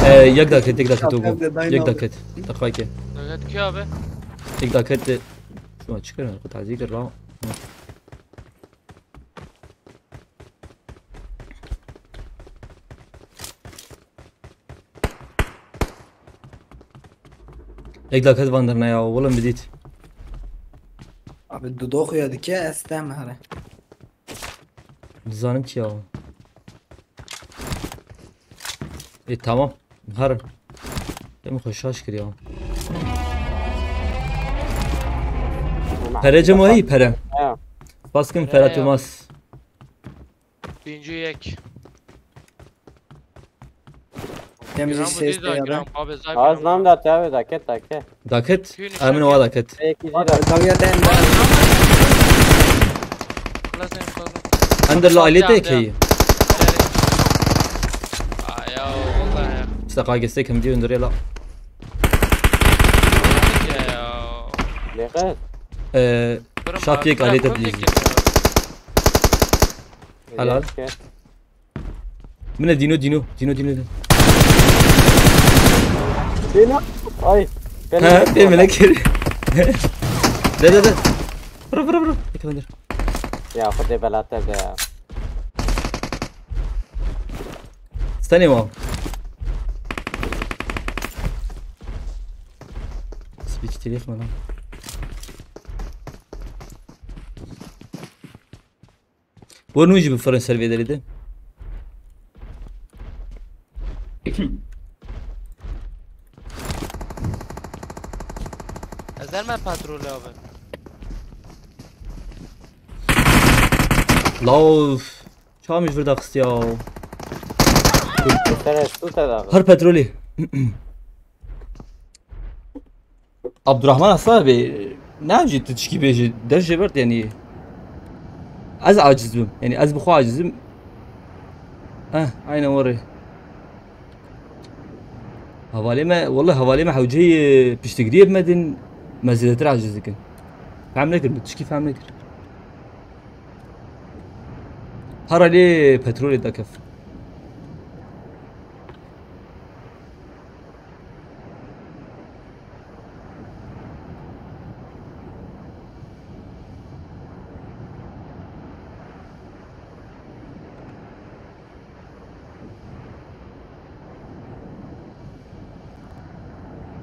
Ee, yek daket, yek daket o bu. Yek daket. Dakika iki. Daket ki abi? Yek daket de. Şuna çıkar, bu tarzı kır lan. Yek daket van derine ya, oğlum bir dit. Abi dudox ya dike estem here. Zanim ki ya. E tamam. Harın. Dem xwe şaş kir ya. Pere cem o hey pere. Ha. Baskın Pere Ferhat ya. Yılmaz. Birinci yek. Temiz Giran bu işte değil işte daha ya Giran. Abi zayıf Az Giran. Nam da tabi daket daket. Daket. Emin ola daket. Belki de Abi tabii ya den. Lazım, lazım. Ender la ailete Tamam, ki. Ay ya vallahi ya. İşte kageste kim diyor öndürüyor la. Ya ya. Lekat. Ee, Şafiyek ailete değil. Helal. Min e dîno, dîno, dîno, dîno. Dîno. Ay. Ha, pê min nekir. De, de, de. Vur, vur, vur. Yekê bindir. Ya, xwedê bela te de ya. Stenê wan. Spî têlêx me lan. Bo nû jî bifirin ser vê derê de. Ez derme patrolü abi. Lauf. Çawa min ji vir daxist ya. Ser ez tu te daxist. Her petrolî. Abdurrahman Aslan abi, ne jî tu tişkî bêjî, dev jê bert yani. Ez aciz bim. Yani ez bi xwe aciz im. Eh, aynen orê. Hevalê me, wallahî hevalê me hewceyê piştgiriyê bi me din, me zêdetir aciz dikin. Fehm nekir, min tişkî fehm nekir. Hara lê petrolê dakef.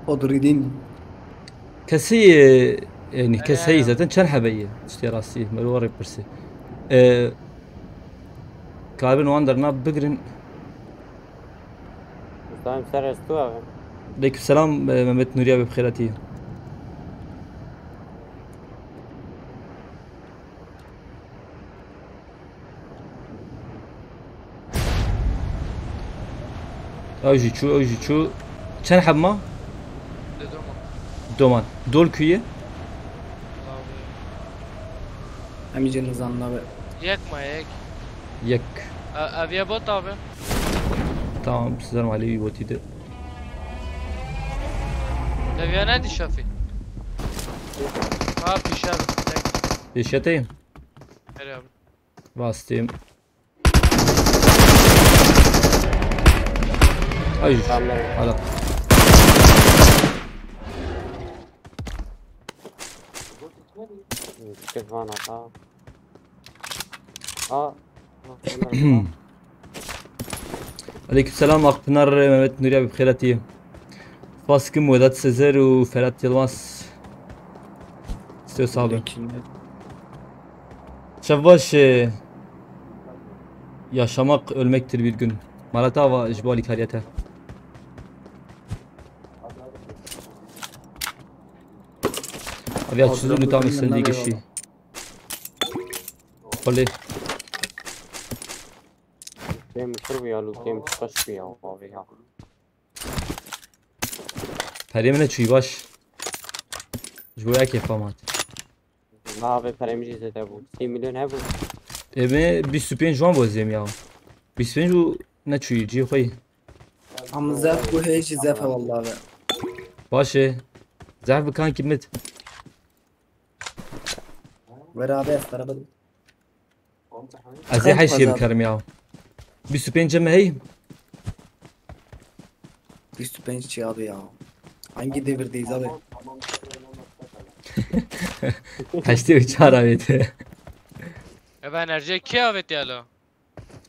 Odridin. Kesî, e, yani kes heye zaten çend hebe ye? İşte rastî, me were pirsî. E, kabin wan derna bigrin. Mustafa ser ez tu abi. Aleyküm selam, e, Mehmet Nuri abi, bi xêr hatî. Ew jî çû, ew jî çû. Çend heb ma? Dê doman. Doman. Dol ku ye? Em jî nizanin abi. Yek ma yek. Yek. E, ev ye bot abi. Tamam, sizin alî wî botî de. Deviya ne dişafî? Ha, pîşe abi. Tek. Pêşeteyim. Her abi. Bastım. Ay, hala. Kırk van hata. Aa. Aleykümselam Akpınar, Mehmet Nuri abi, bi xêr hatî. Spas dikim Vedat Sezer û Ferhat Yılmaz. Siz sağ olun. Aleyküm. Şev baş, e, yaşamak ölmektir bir gün. Marat Ava, ji bo alîkariyê te. Abi ya çizim tam istendi kişi. Oley. Tem kir ya, lu tem kaç ya abi ya. Perê min neçûyî baş. Ji bo yekê xwe mat. Na abi, perê min jî zêde bû. Sî milyon hebû. Ê, me bîst û pênc wan bo zêm ya. Bîst û pênc û neçûyî, cî xwe yî. Ama zef bu hê jî zef e vallahi be. Baş e. Zef bi kankî mit. Were abi, ez para bid. Ez ê heşt yê bikerim ya. Bîst û pênc me hey. Bîst û pênc çi abi ya? Hangi devirdeyiz abi? Heştê û çar avêt. Ev enerjiye kê avêt ya lo?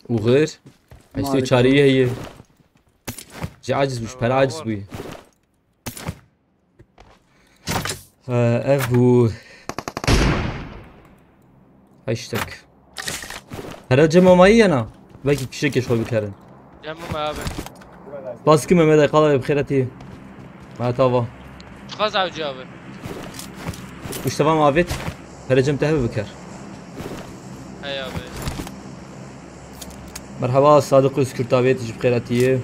Uğur. Heştê û çarî heye. Ji aciz bû, ji pere aciz bûyî. Ev bû. Heştek. Here cem mayî yena. Belkî kişekê xwe bikerin. Cem me abi. Baskı Mehmet Aykal abi, bi xêretî. Mehmet Ava. Çiqas avcı abi. Muştefa Mavit. Here cem te hev biker. Hey abi. Merhaba Sadık Özkürt abi, ji bi xêretî.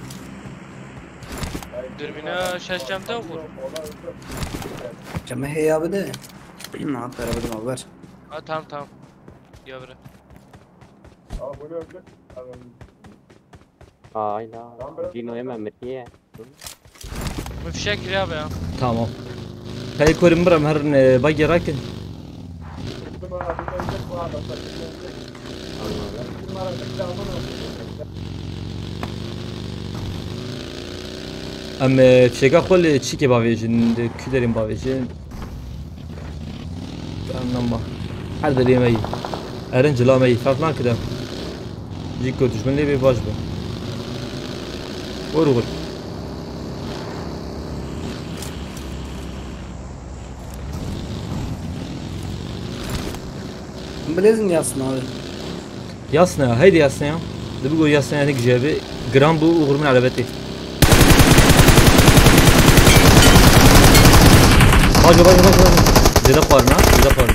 Dürbüne şeş cem te okur. Cem heye abi de. Hat beraber de haber. Ha, tamam, tamam. Ya bire. Ayla. Dino yeme mirkiye. Min fişek kiriya be ya. Tamam. Hey korim birim her ne bagê rakin. Em, e, fişeka xwe li çîkê bavêjin, li kûderên bavêjin. Em nema. Her derê me yî. Erin cila me yî. Ferq nakide. Jî ku dijmin lê bê baş be. Wor wor. Bilêzin yasna abi. Yasna ya, heydi yasna ya. Dibi go yasna ya, hinek jebe. Gram bu uğur min arabeti. Bajo, bajo, bajo, bajo. Zede xwarna, zede xwarna.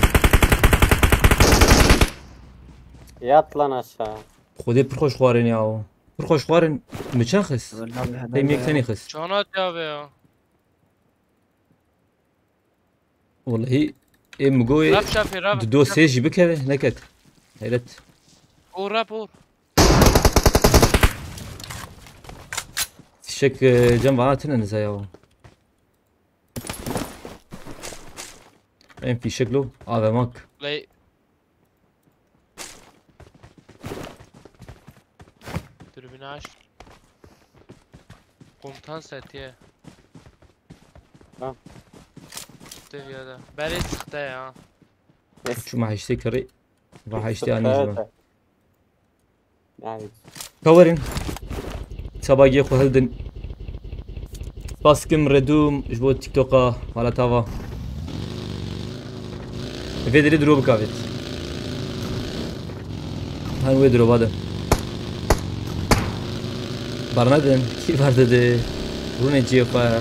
Yat lan aşağı. Xwedê pir xweş xwarin ya o. Pir xweş xwarin, mi çend xist? Hey, mi yek tenî xist. Çana te abi ya. Wellahî, ê mi go ê. Rap şafî, rap, di do rap. Sê jî bikeve, neket. Heyret. Û rap û. Fişek, e, cem vana tine nize ya. Em fişek lo, avemak. Ley. Dürbünü aç. Komutan setiye. Ha. Seviyede. Bere sıktı ya. Yes. Çuma heştê kirî. Va heştê anî ji me. Ka werin. Sabagiyê xwe hildin. Spas dikim Redûm ji bo TikToka, vala tava. Vê derê diro bikavêt. Hen wê diro bade. Bernedin, kî berdide? Rûnê ciyê xwe. Aa,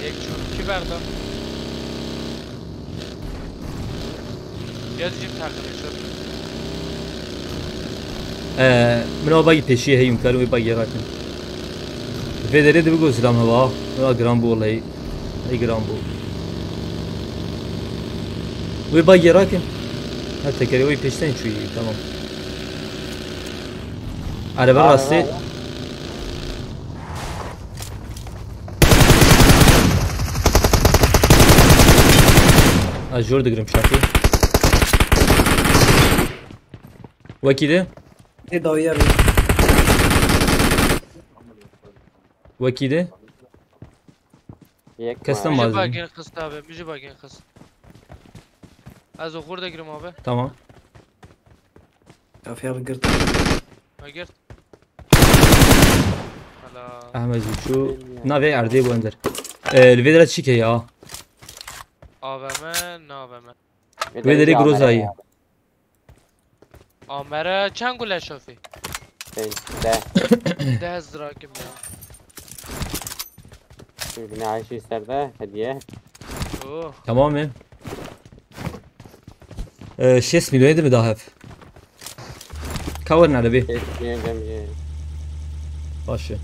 yek çû, kî berda? Ya dijî taqî şo. Ee, min o bagî pêşiyê heyûm, karim wê bagî rakin. Vê derê dibi ku zilam heva. Min a giran bû wellahî. Ey giran bû. Wê bagî rakin. Ha, tekerê wê pêşten çûyî, tamam. Araba rastê. Ez jor digirim şakî. Wekî de? Tê dawiye be. Wekî de? Yek. Kes var. Min jî temazî. Bagên xist abi, min jî bagên xist. Ez oxur digirim abi. Tamam. Kafiya bi girt. Me girt. Hala. Ahmet Zûçû. Bilmiyorum. Navê erdê bû ender. Ee, li vê dere çi ke ya? A V M, ne A V M? Wê derê Grozayî. Amere çend gule şofî? Şey, de. Deh zirakim ya. Şimdi ne Ayşe ister de hediye. Oh. Tamam mı? Ee, şêst milyon edin mi daha hep? Ka werin erebê. Şêst milyon demci. Baş e.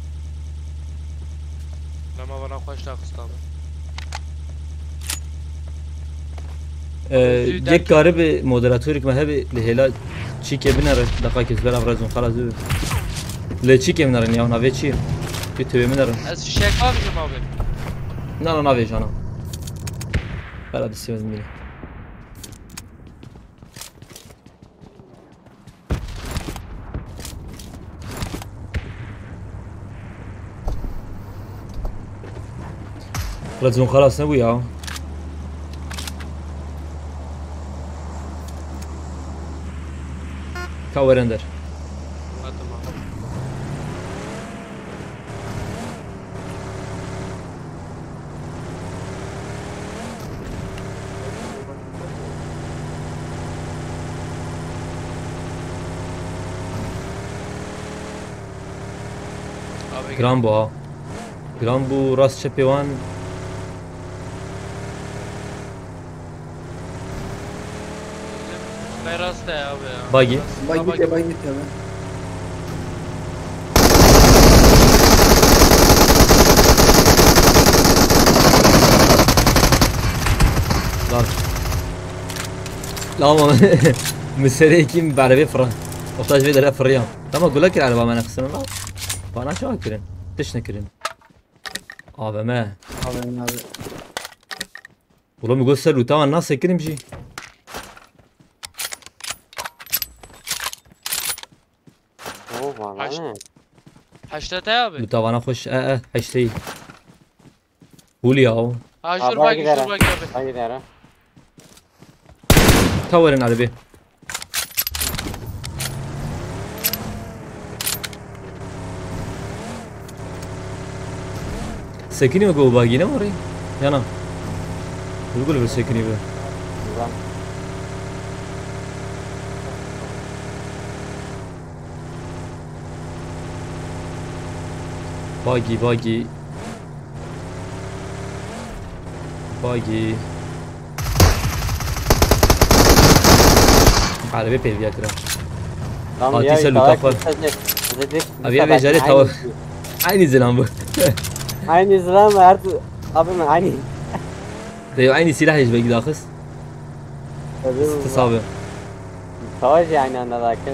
Lema bana xweş daxist abi. Ee, Zû yek derkî. Karibi moderatorek me hebe li hêla çîkê binere. Deqakê ji ber ev rezon xelas dibe. Lê çîkê binere ya navê çi? Pê tewê binere. Ez fişek abicim abi. Na, na, navê jana. Bela distê min bîne. Rezon xelas nebû ya. Ka werin der. Ha, tamam. Abi, giran bû ha. Giran bû, rast çepê wan. Bey rast e abi ya. Bagi. Bagi te, bagi te abi. Lan. Lan oğlum. Miserê kim bervê fıran. Oxtaj vê dere fırıyan. Tamam, gula kir araba mene kısını lan. Bana şey kirin. Tişne kirin. A V M. A V M abi. Oğlum, bu ser lutavan nasıl kirim jî? Oo, valla. Haş-, haşta te abi. Lutavana hoş, e, e, haştayı. Hul ya o. Ha, şur bagi, şur bagi abi. Bagi der ha. Tawerin arabi. Sekinî weke û bagî ne warê? Ya na? Bilkul vir sekinî be. Ulan. Bagî, bagî. Bagî. Erebê pêviya kira. Tamam Fatih ya, sen daha Lutafa. Kürtçe dedik. Bize dedik. Abi ya, becerê tawa. Aynı zilan bu. Aynı zilan ve her abi aynı. Rêyo aynı silah ji belkî daxist. Tabii. Tisabi. Savaş aynı anda dakika.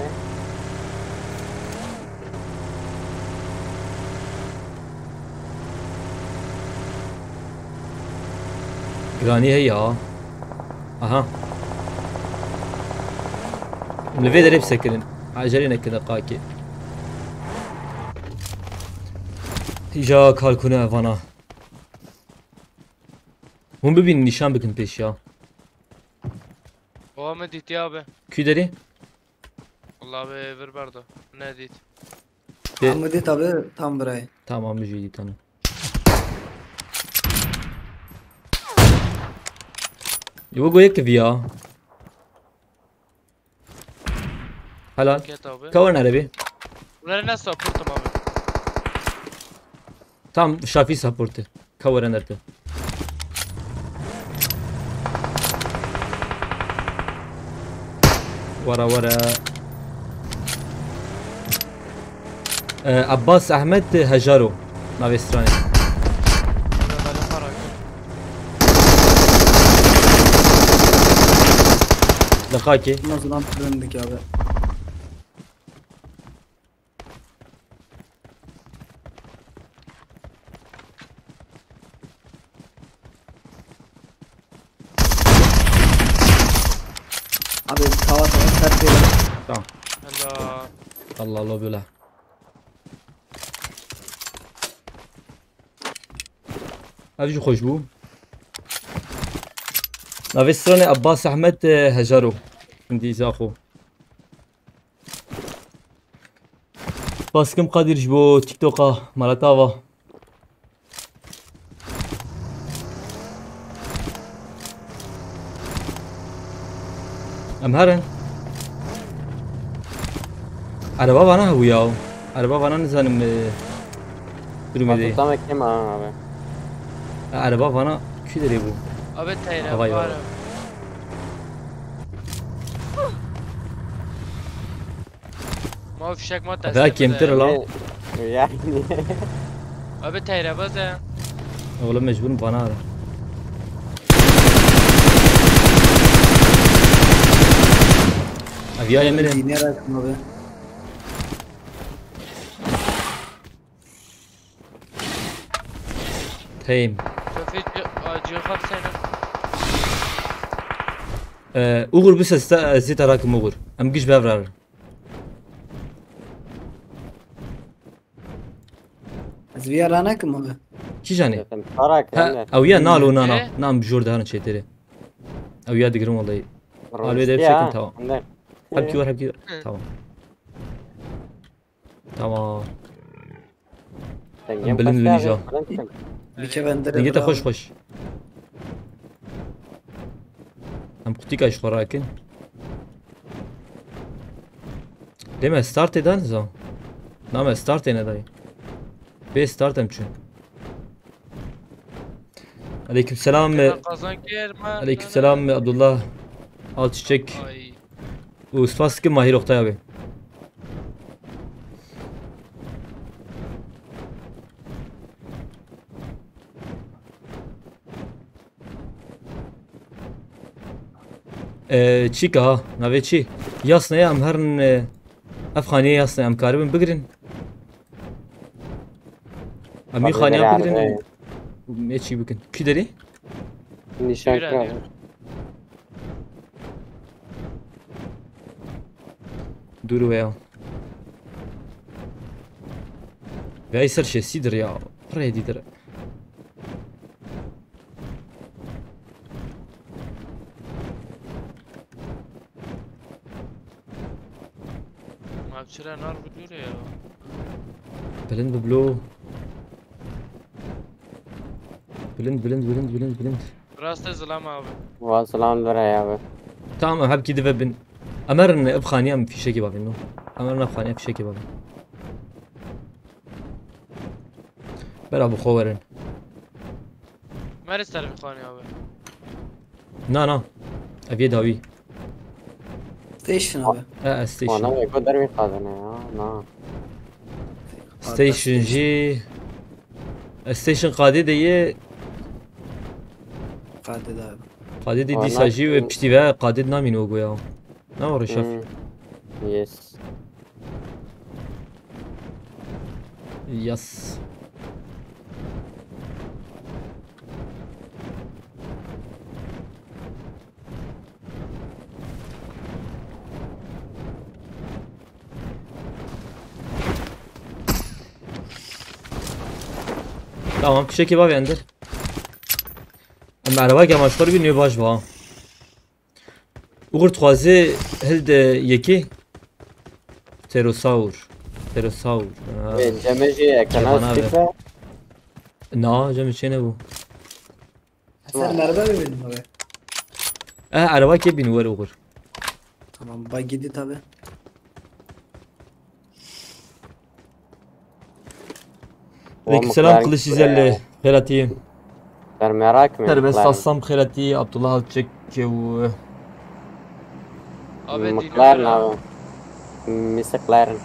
Giranî heye ya. Aha. Li vê derê bisekirin. Acelê nekin deqakê. Îja kalkûne vana. Hûn bibînin nîşan bikin pêş ya. Oha me dîtiye abi. Kî derê? Vallahi abi vir berdo. Ne dît. Be- Amudî tabi tam birayê. Tamam, bijî dîtanê. Yo go yek viya. Helal. Ket abi. Ka were nerê bî. Bunları ne supportum abi? Tam şafî supportê. Ka were nerê. Were were. Ee, Abbas Ahmet Hejaro. Navê stranê. Abi bana para. Deqakê. Ama zilan pırındık abi. Abi tava tava sert bir. Hala. Allah Allah böyle. Ev jî xweş bû. Navê stranê Abbas Ahmet, e, Hejaro. Hindî Zaxo. Spas kim Kadir ji bo TikToka, mala te ava. Em herin. Ereba vana hebû ya. Ereba vana nizanim, e, durumê de. Tam kim abi? Ereba vana kî derê bû? Abi teyre Havayı var. var. Ma fişek ma Daha kêmtir la. Yani. Abi teyre baz e. Oğlum mecbur vana ara. Abi ya Emre. Yine rakım abi. Teyim. Sofi cihaz seyna. Ee, Uğur bu seste zit arakım Uğur. Em giş bevrar. Ez viya ranekim abi. Kî janê? Tarak Ha, ew ya nalo nana. E? Nam jor darin çêtirê. Ew ya digirin vallahi. Alwê de çekin, tamam. Hepki var, hepki var. Tamam. Tamam. Em bilind binî ja. Bir çe bende Dengê te xweş xweş. Em qutika ji xwe rakin. Lê me startê da niza. Na me startê nedayê. Bê start em çûn. Aleykümselam. Kazan kir ma. Aleykümselam Abdullah. Al çiçek. Ay. Û spas dikim Mahir Oktay abi. Ee, çîka ha, navê çi? Yasnaya em herin, e, ev xaniyê yasnaya em karibin bigirin. Em ê Tabii, xaniya beraber, bigirin. evet. Em ê çî bikin? Kî derê? Nişan Yürü kral. hadi. Dûr veya. Vey ser şêstî dir ya. Pir hêdî dir. Ma çira nar bu dûr ya. Bilind bi blo. Bilind, bilind, bilind, bilind, bilind. Rast e zilam abi. Wa selam lira ya abi. Tamam, hepkî dive bin. Em herin ev xaniya em fîşekê bavin no. Em herin ev xaniya fîşekê bavin. Bera bi xwe werin. Meri ser bir xaniye abi. Na, na. Ev yê dawî. Station abi. E, e, station. Ana ve ku dervî qadine ya. Na. Station jî. E, station qadê de ye. Qadê de abi. Qadê de Ana- dîsa jî ve piştî ve qadê de namîn o goya. Ne var şef? Hmm. Yes. Yes. Tamam, fişekê bavê Ender. Em ereba gema xwe bî nê baş ba. Uğur dixwaze hilde yekê. Pterosaur. Pterosaur. Ha. Ve cemê jî ekana Kevana stîpe. Na, cem çê nebû. Sen merve mi bindin abi? Eh, ereba kê bîn wer Uğur. Tamam, bak gidi tabi. Aleykümselam Kılıç İzelli. Xêratî. Ser merak mı? Serbest Sassam xêratî, Abdullah Alçek û Abi McLaren abi. Misi McLaren.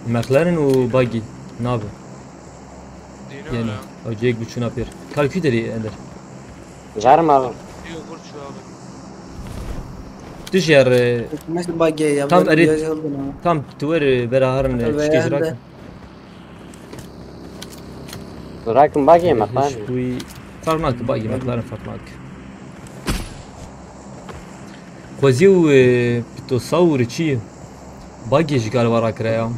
McLaren û buggy nabe. Dino Yani ya. o cek biçûna pêr. Kalkü deri Ender. Jarım abi. Bir uğur şu abi. Tu jî yer, e, Nasıl bak ya? Tam Ben erit- yazıldım ha. Tam tu wer, e, bera herin, e, Tabii çikê ben jirak. de. Bırakın bak yemek Hiç lan. bu fark nak buggy McLaren fark nak. Xwezî û, e, pterosaur çi? Buggy ji kar vara kire ya.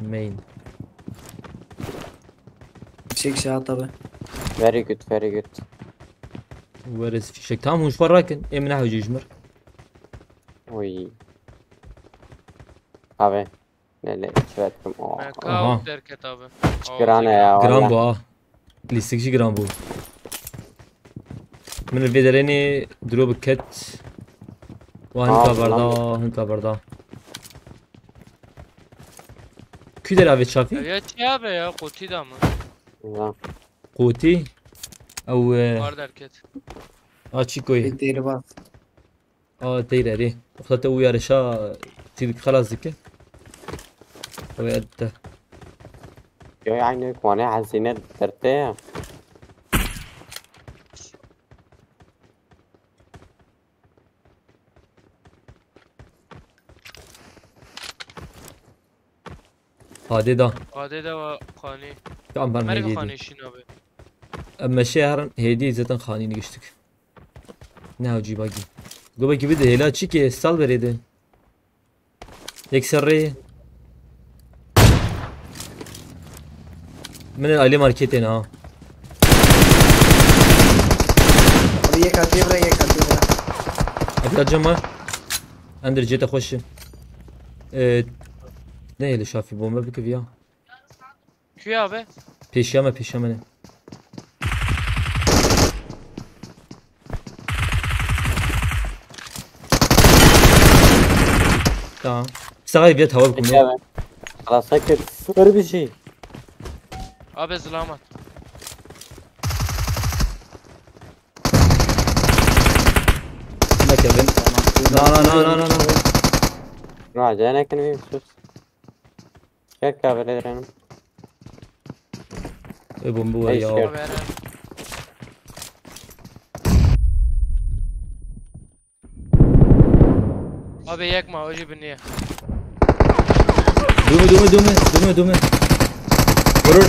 Main. Çek şey at abi. Very good, very good. Where is fişek? Tamam, hûn ji xwe rakin. Ê min nehewcî ji mir. Oy. Abi. Ne ne içiverdim. Oh. Aha. Meka derket abi. Girane ya. Giran Valla. bû ha. Lîstik jî giran bû. Min li vê derênê diro bi ket. Wa hinka Aa, berda, lan. Hinka berda. Kü der avê çavî? Ya çi abi ya, koti da mı? Ya. Qotî. Ew, e, Var derket. a çî koyê. Bir deri bak. A teyre rê. Wexta te û yarişa tî xelas dike. Ew ê te. Yo yani kone hazine derte ya. Hadê da. Adê de var kani. Tam ben Merhaba hêdî. Kani şin abi. Em meşe herin hêdî zaten xanî nigiştik. Ne hewcî bagî. Gobekî bide hêla çi ki sal berê de. Yek ser rê. Min alê marketê ne ha. Abi yek atıyor buraya, yek atıyor buraya. Abi cam var. Ender cete xweş. Ee, ne yeli şafî bombe bikir ya. Kuya abi? Pêşiya me, pêşiya me ne. Tamam. Sağa bir tava Peki bunu. abi. Xelas kir. Sır bir şey. Abi zılamat. Ne Kevin? Na na na na na na. Rahat ne kan bir sus. Gel kahve verelim. E bomba var Hey, ya. Şükür. Abi her Abi yakma, o cebini ye. Dome, dome, dome, dome, dome. Vurur.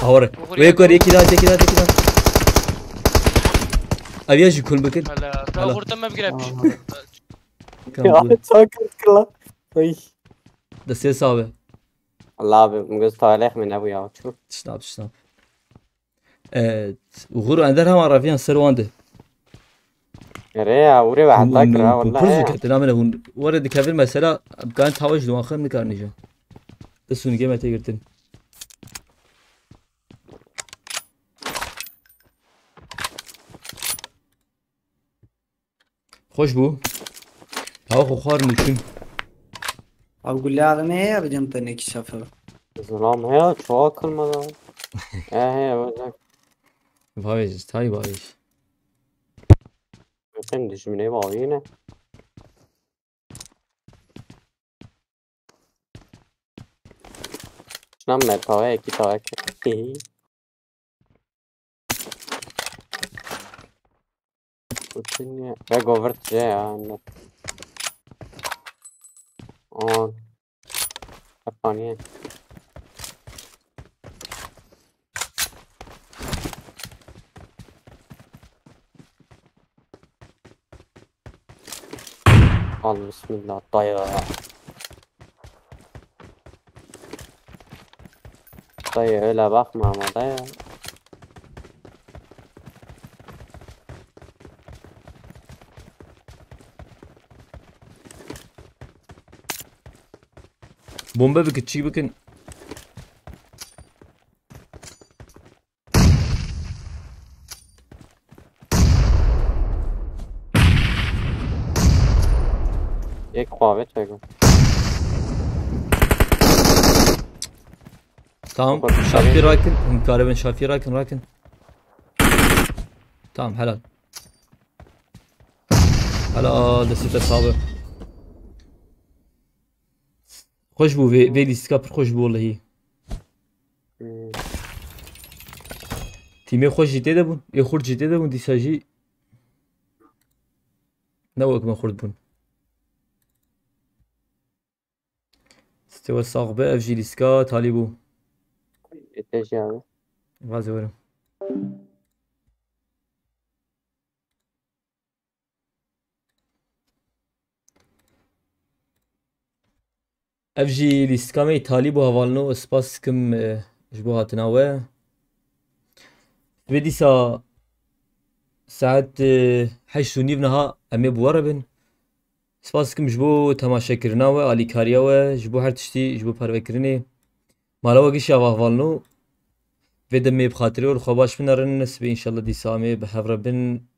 Awar. Vur Ve ya. kor, yeki daha, yeki daha, yeki daha. Abi ya şu kul bakın. Hala. Hala. Vurdum ben bir grep. Tamam, bu. Çok kırık lan. Ay. Da ses abi. Allah abi, bu göz talih mi ne bu ya? Çok. Tişna, tişna. Evet. Uğur Ender hema rafiyan ser wande. Nereye ya? Oraya ve hatta kira vallahi. Pırzu ketin amene hun. Wara dikevir mesela. Kan tavaş duan xem nikar nija. Isun geme te girtin. Xweş bû. Hewa xwe xwarin û çûn. Ev gule alime heye, bidem te nekî sefer. Zilam heye, çoğa kılmadı. He he, olacak. Vavêj, tay vavêj. Bakın düşmüne bağlı yine. Şuna me tavaya iki tavaya. Kutunya. Ve govert C ya. On. Kapanıyor. Al bismillah dayı. Dayı öyle bakma ama dayı. Bombe bikin, çî bikin. Yek xwe avêt vego. Tamam. Şafî rakin. Hûn karibin şafî rakin, rakin. Tamam, helal. Helal, destê te sabe. Xweş bû vê, vê lîstika pir xweş bû wellehî. Tîmê xweş jî tê de bûn. Ê xurt jî tê de bûn, dîsa jî ne wek me xurt bûn. Stê we sax be, ev jî lîstika talî bû. Ete jî abi. Vazê werim. Ev jî lîstika me talî bû hevalino, spas dikim, e, ji bo hatina we. Vê dîsa saet, e, heşt û nîv niha em ê bi we re bin. Spas dikim ji bo temaşekirina we, alîkariya we, ji bo her tiştî, ji bo parvekirinê. Mala we gişa ve hevalino. Vê demê bi xatirê we li xwe baş binerin, sibê înşallah dîsa em ê bi hev re bin,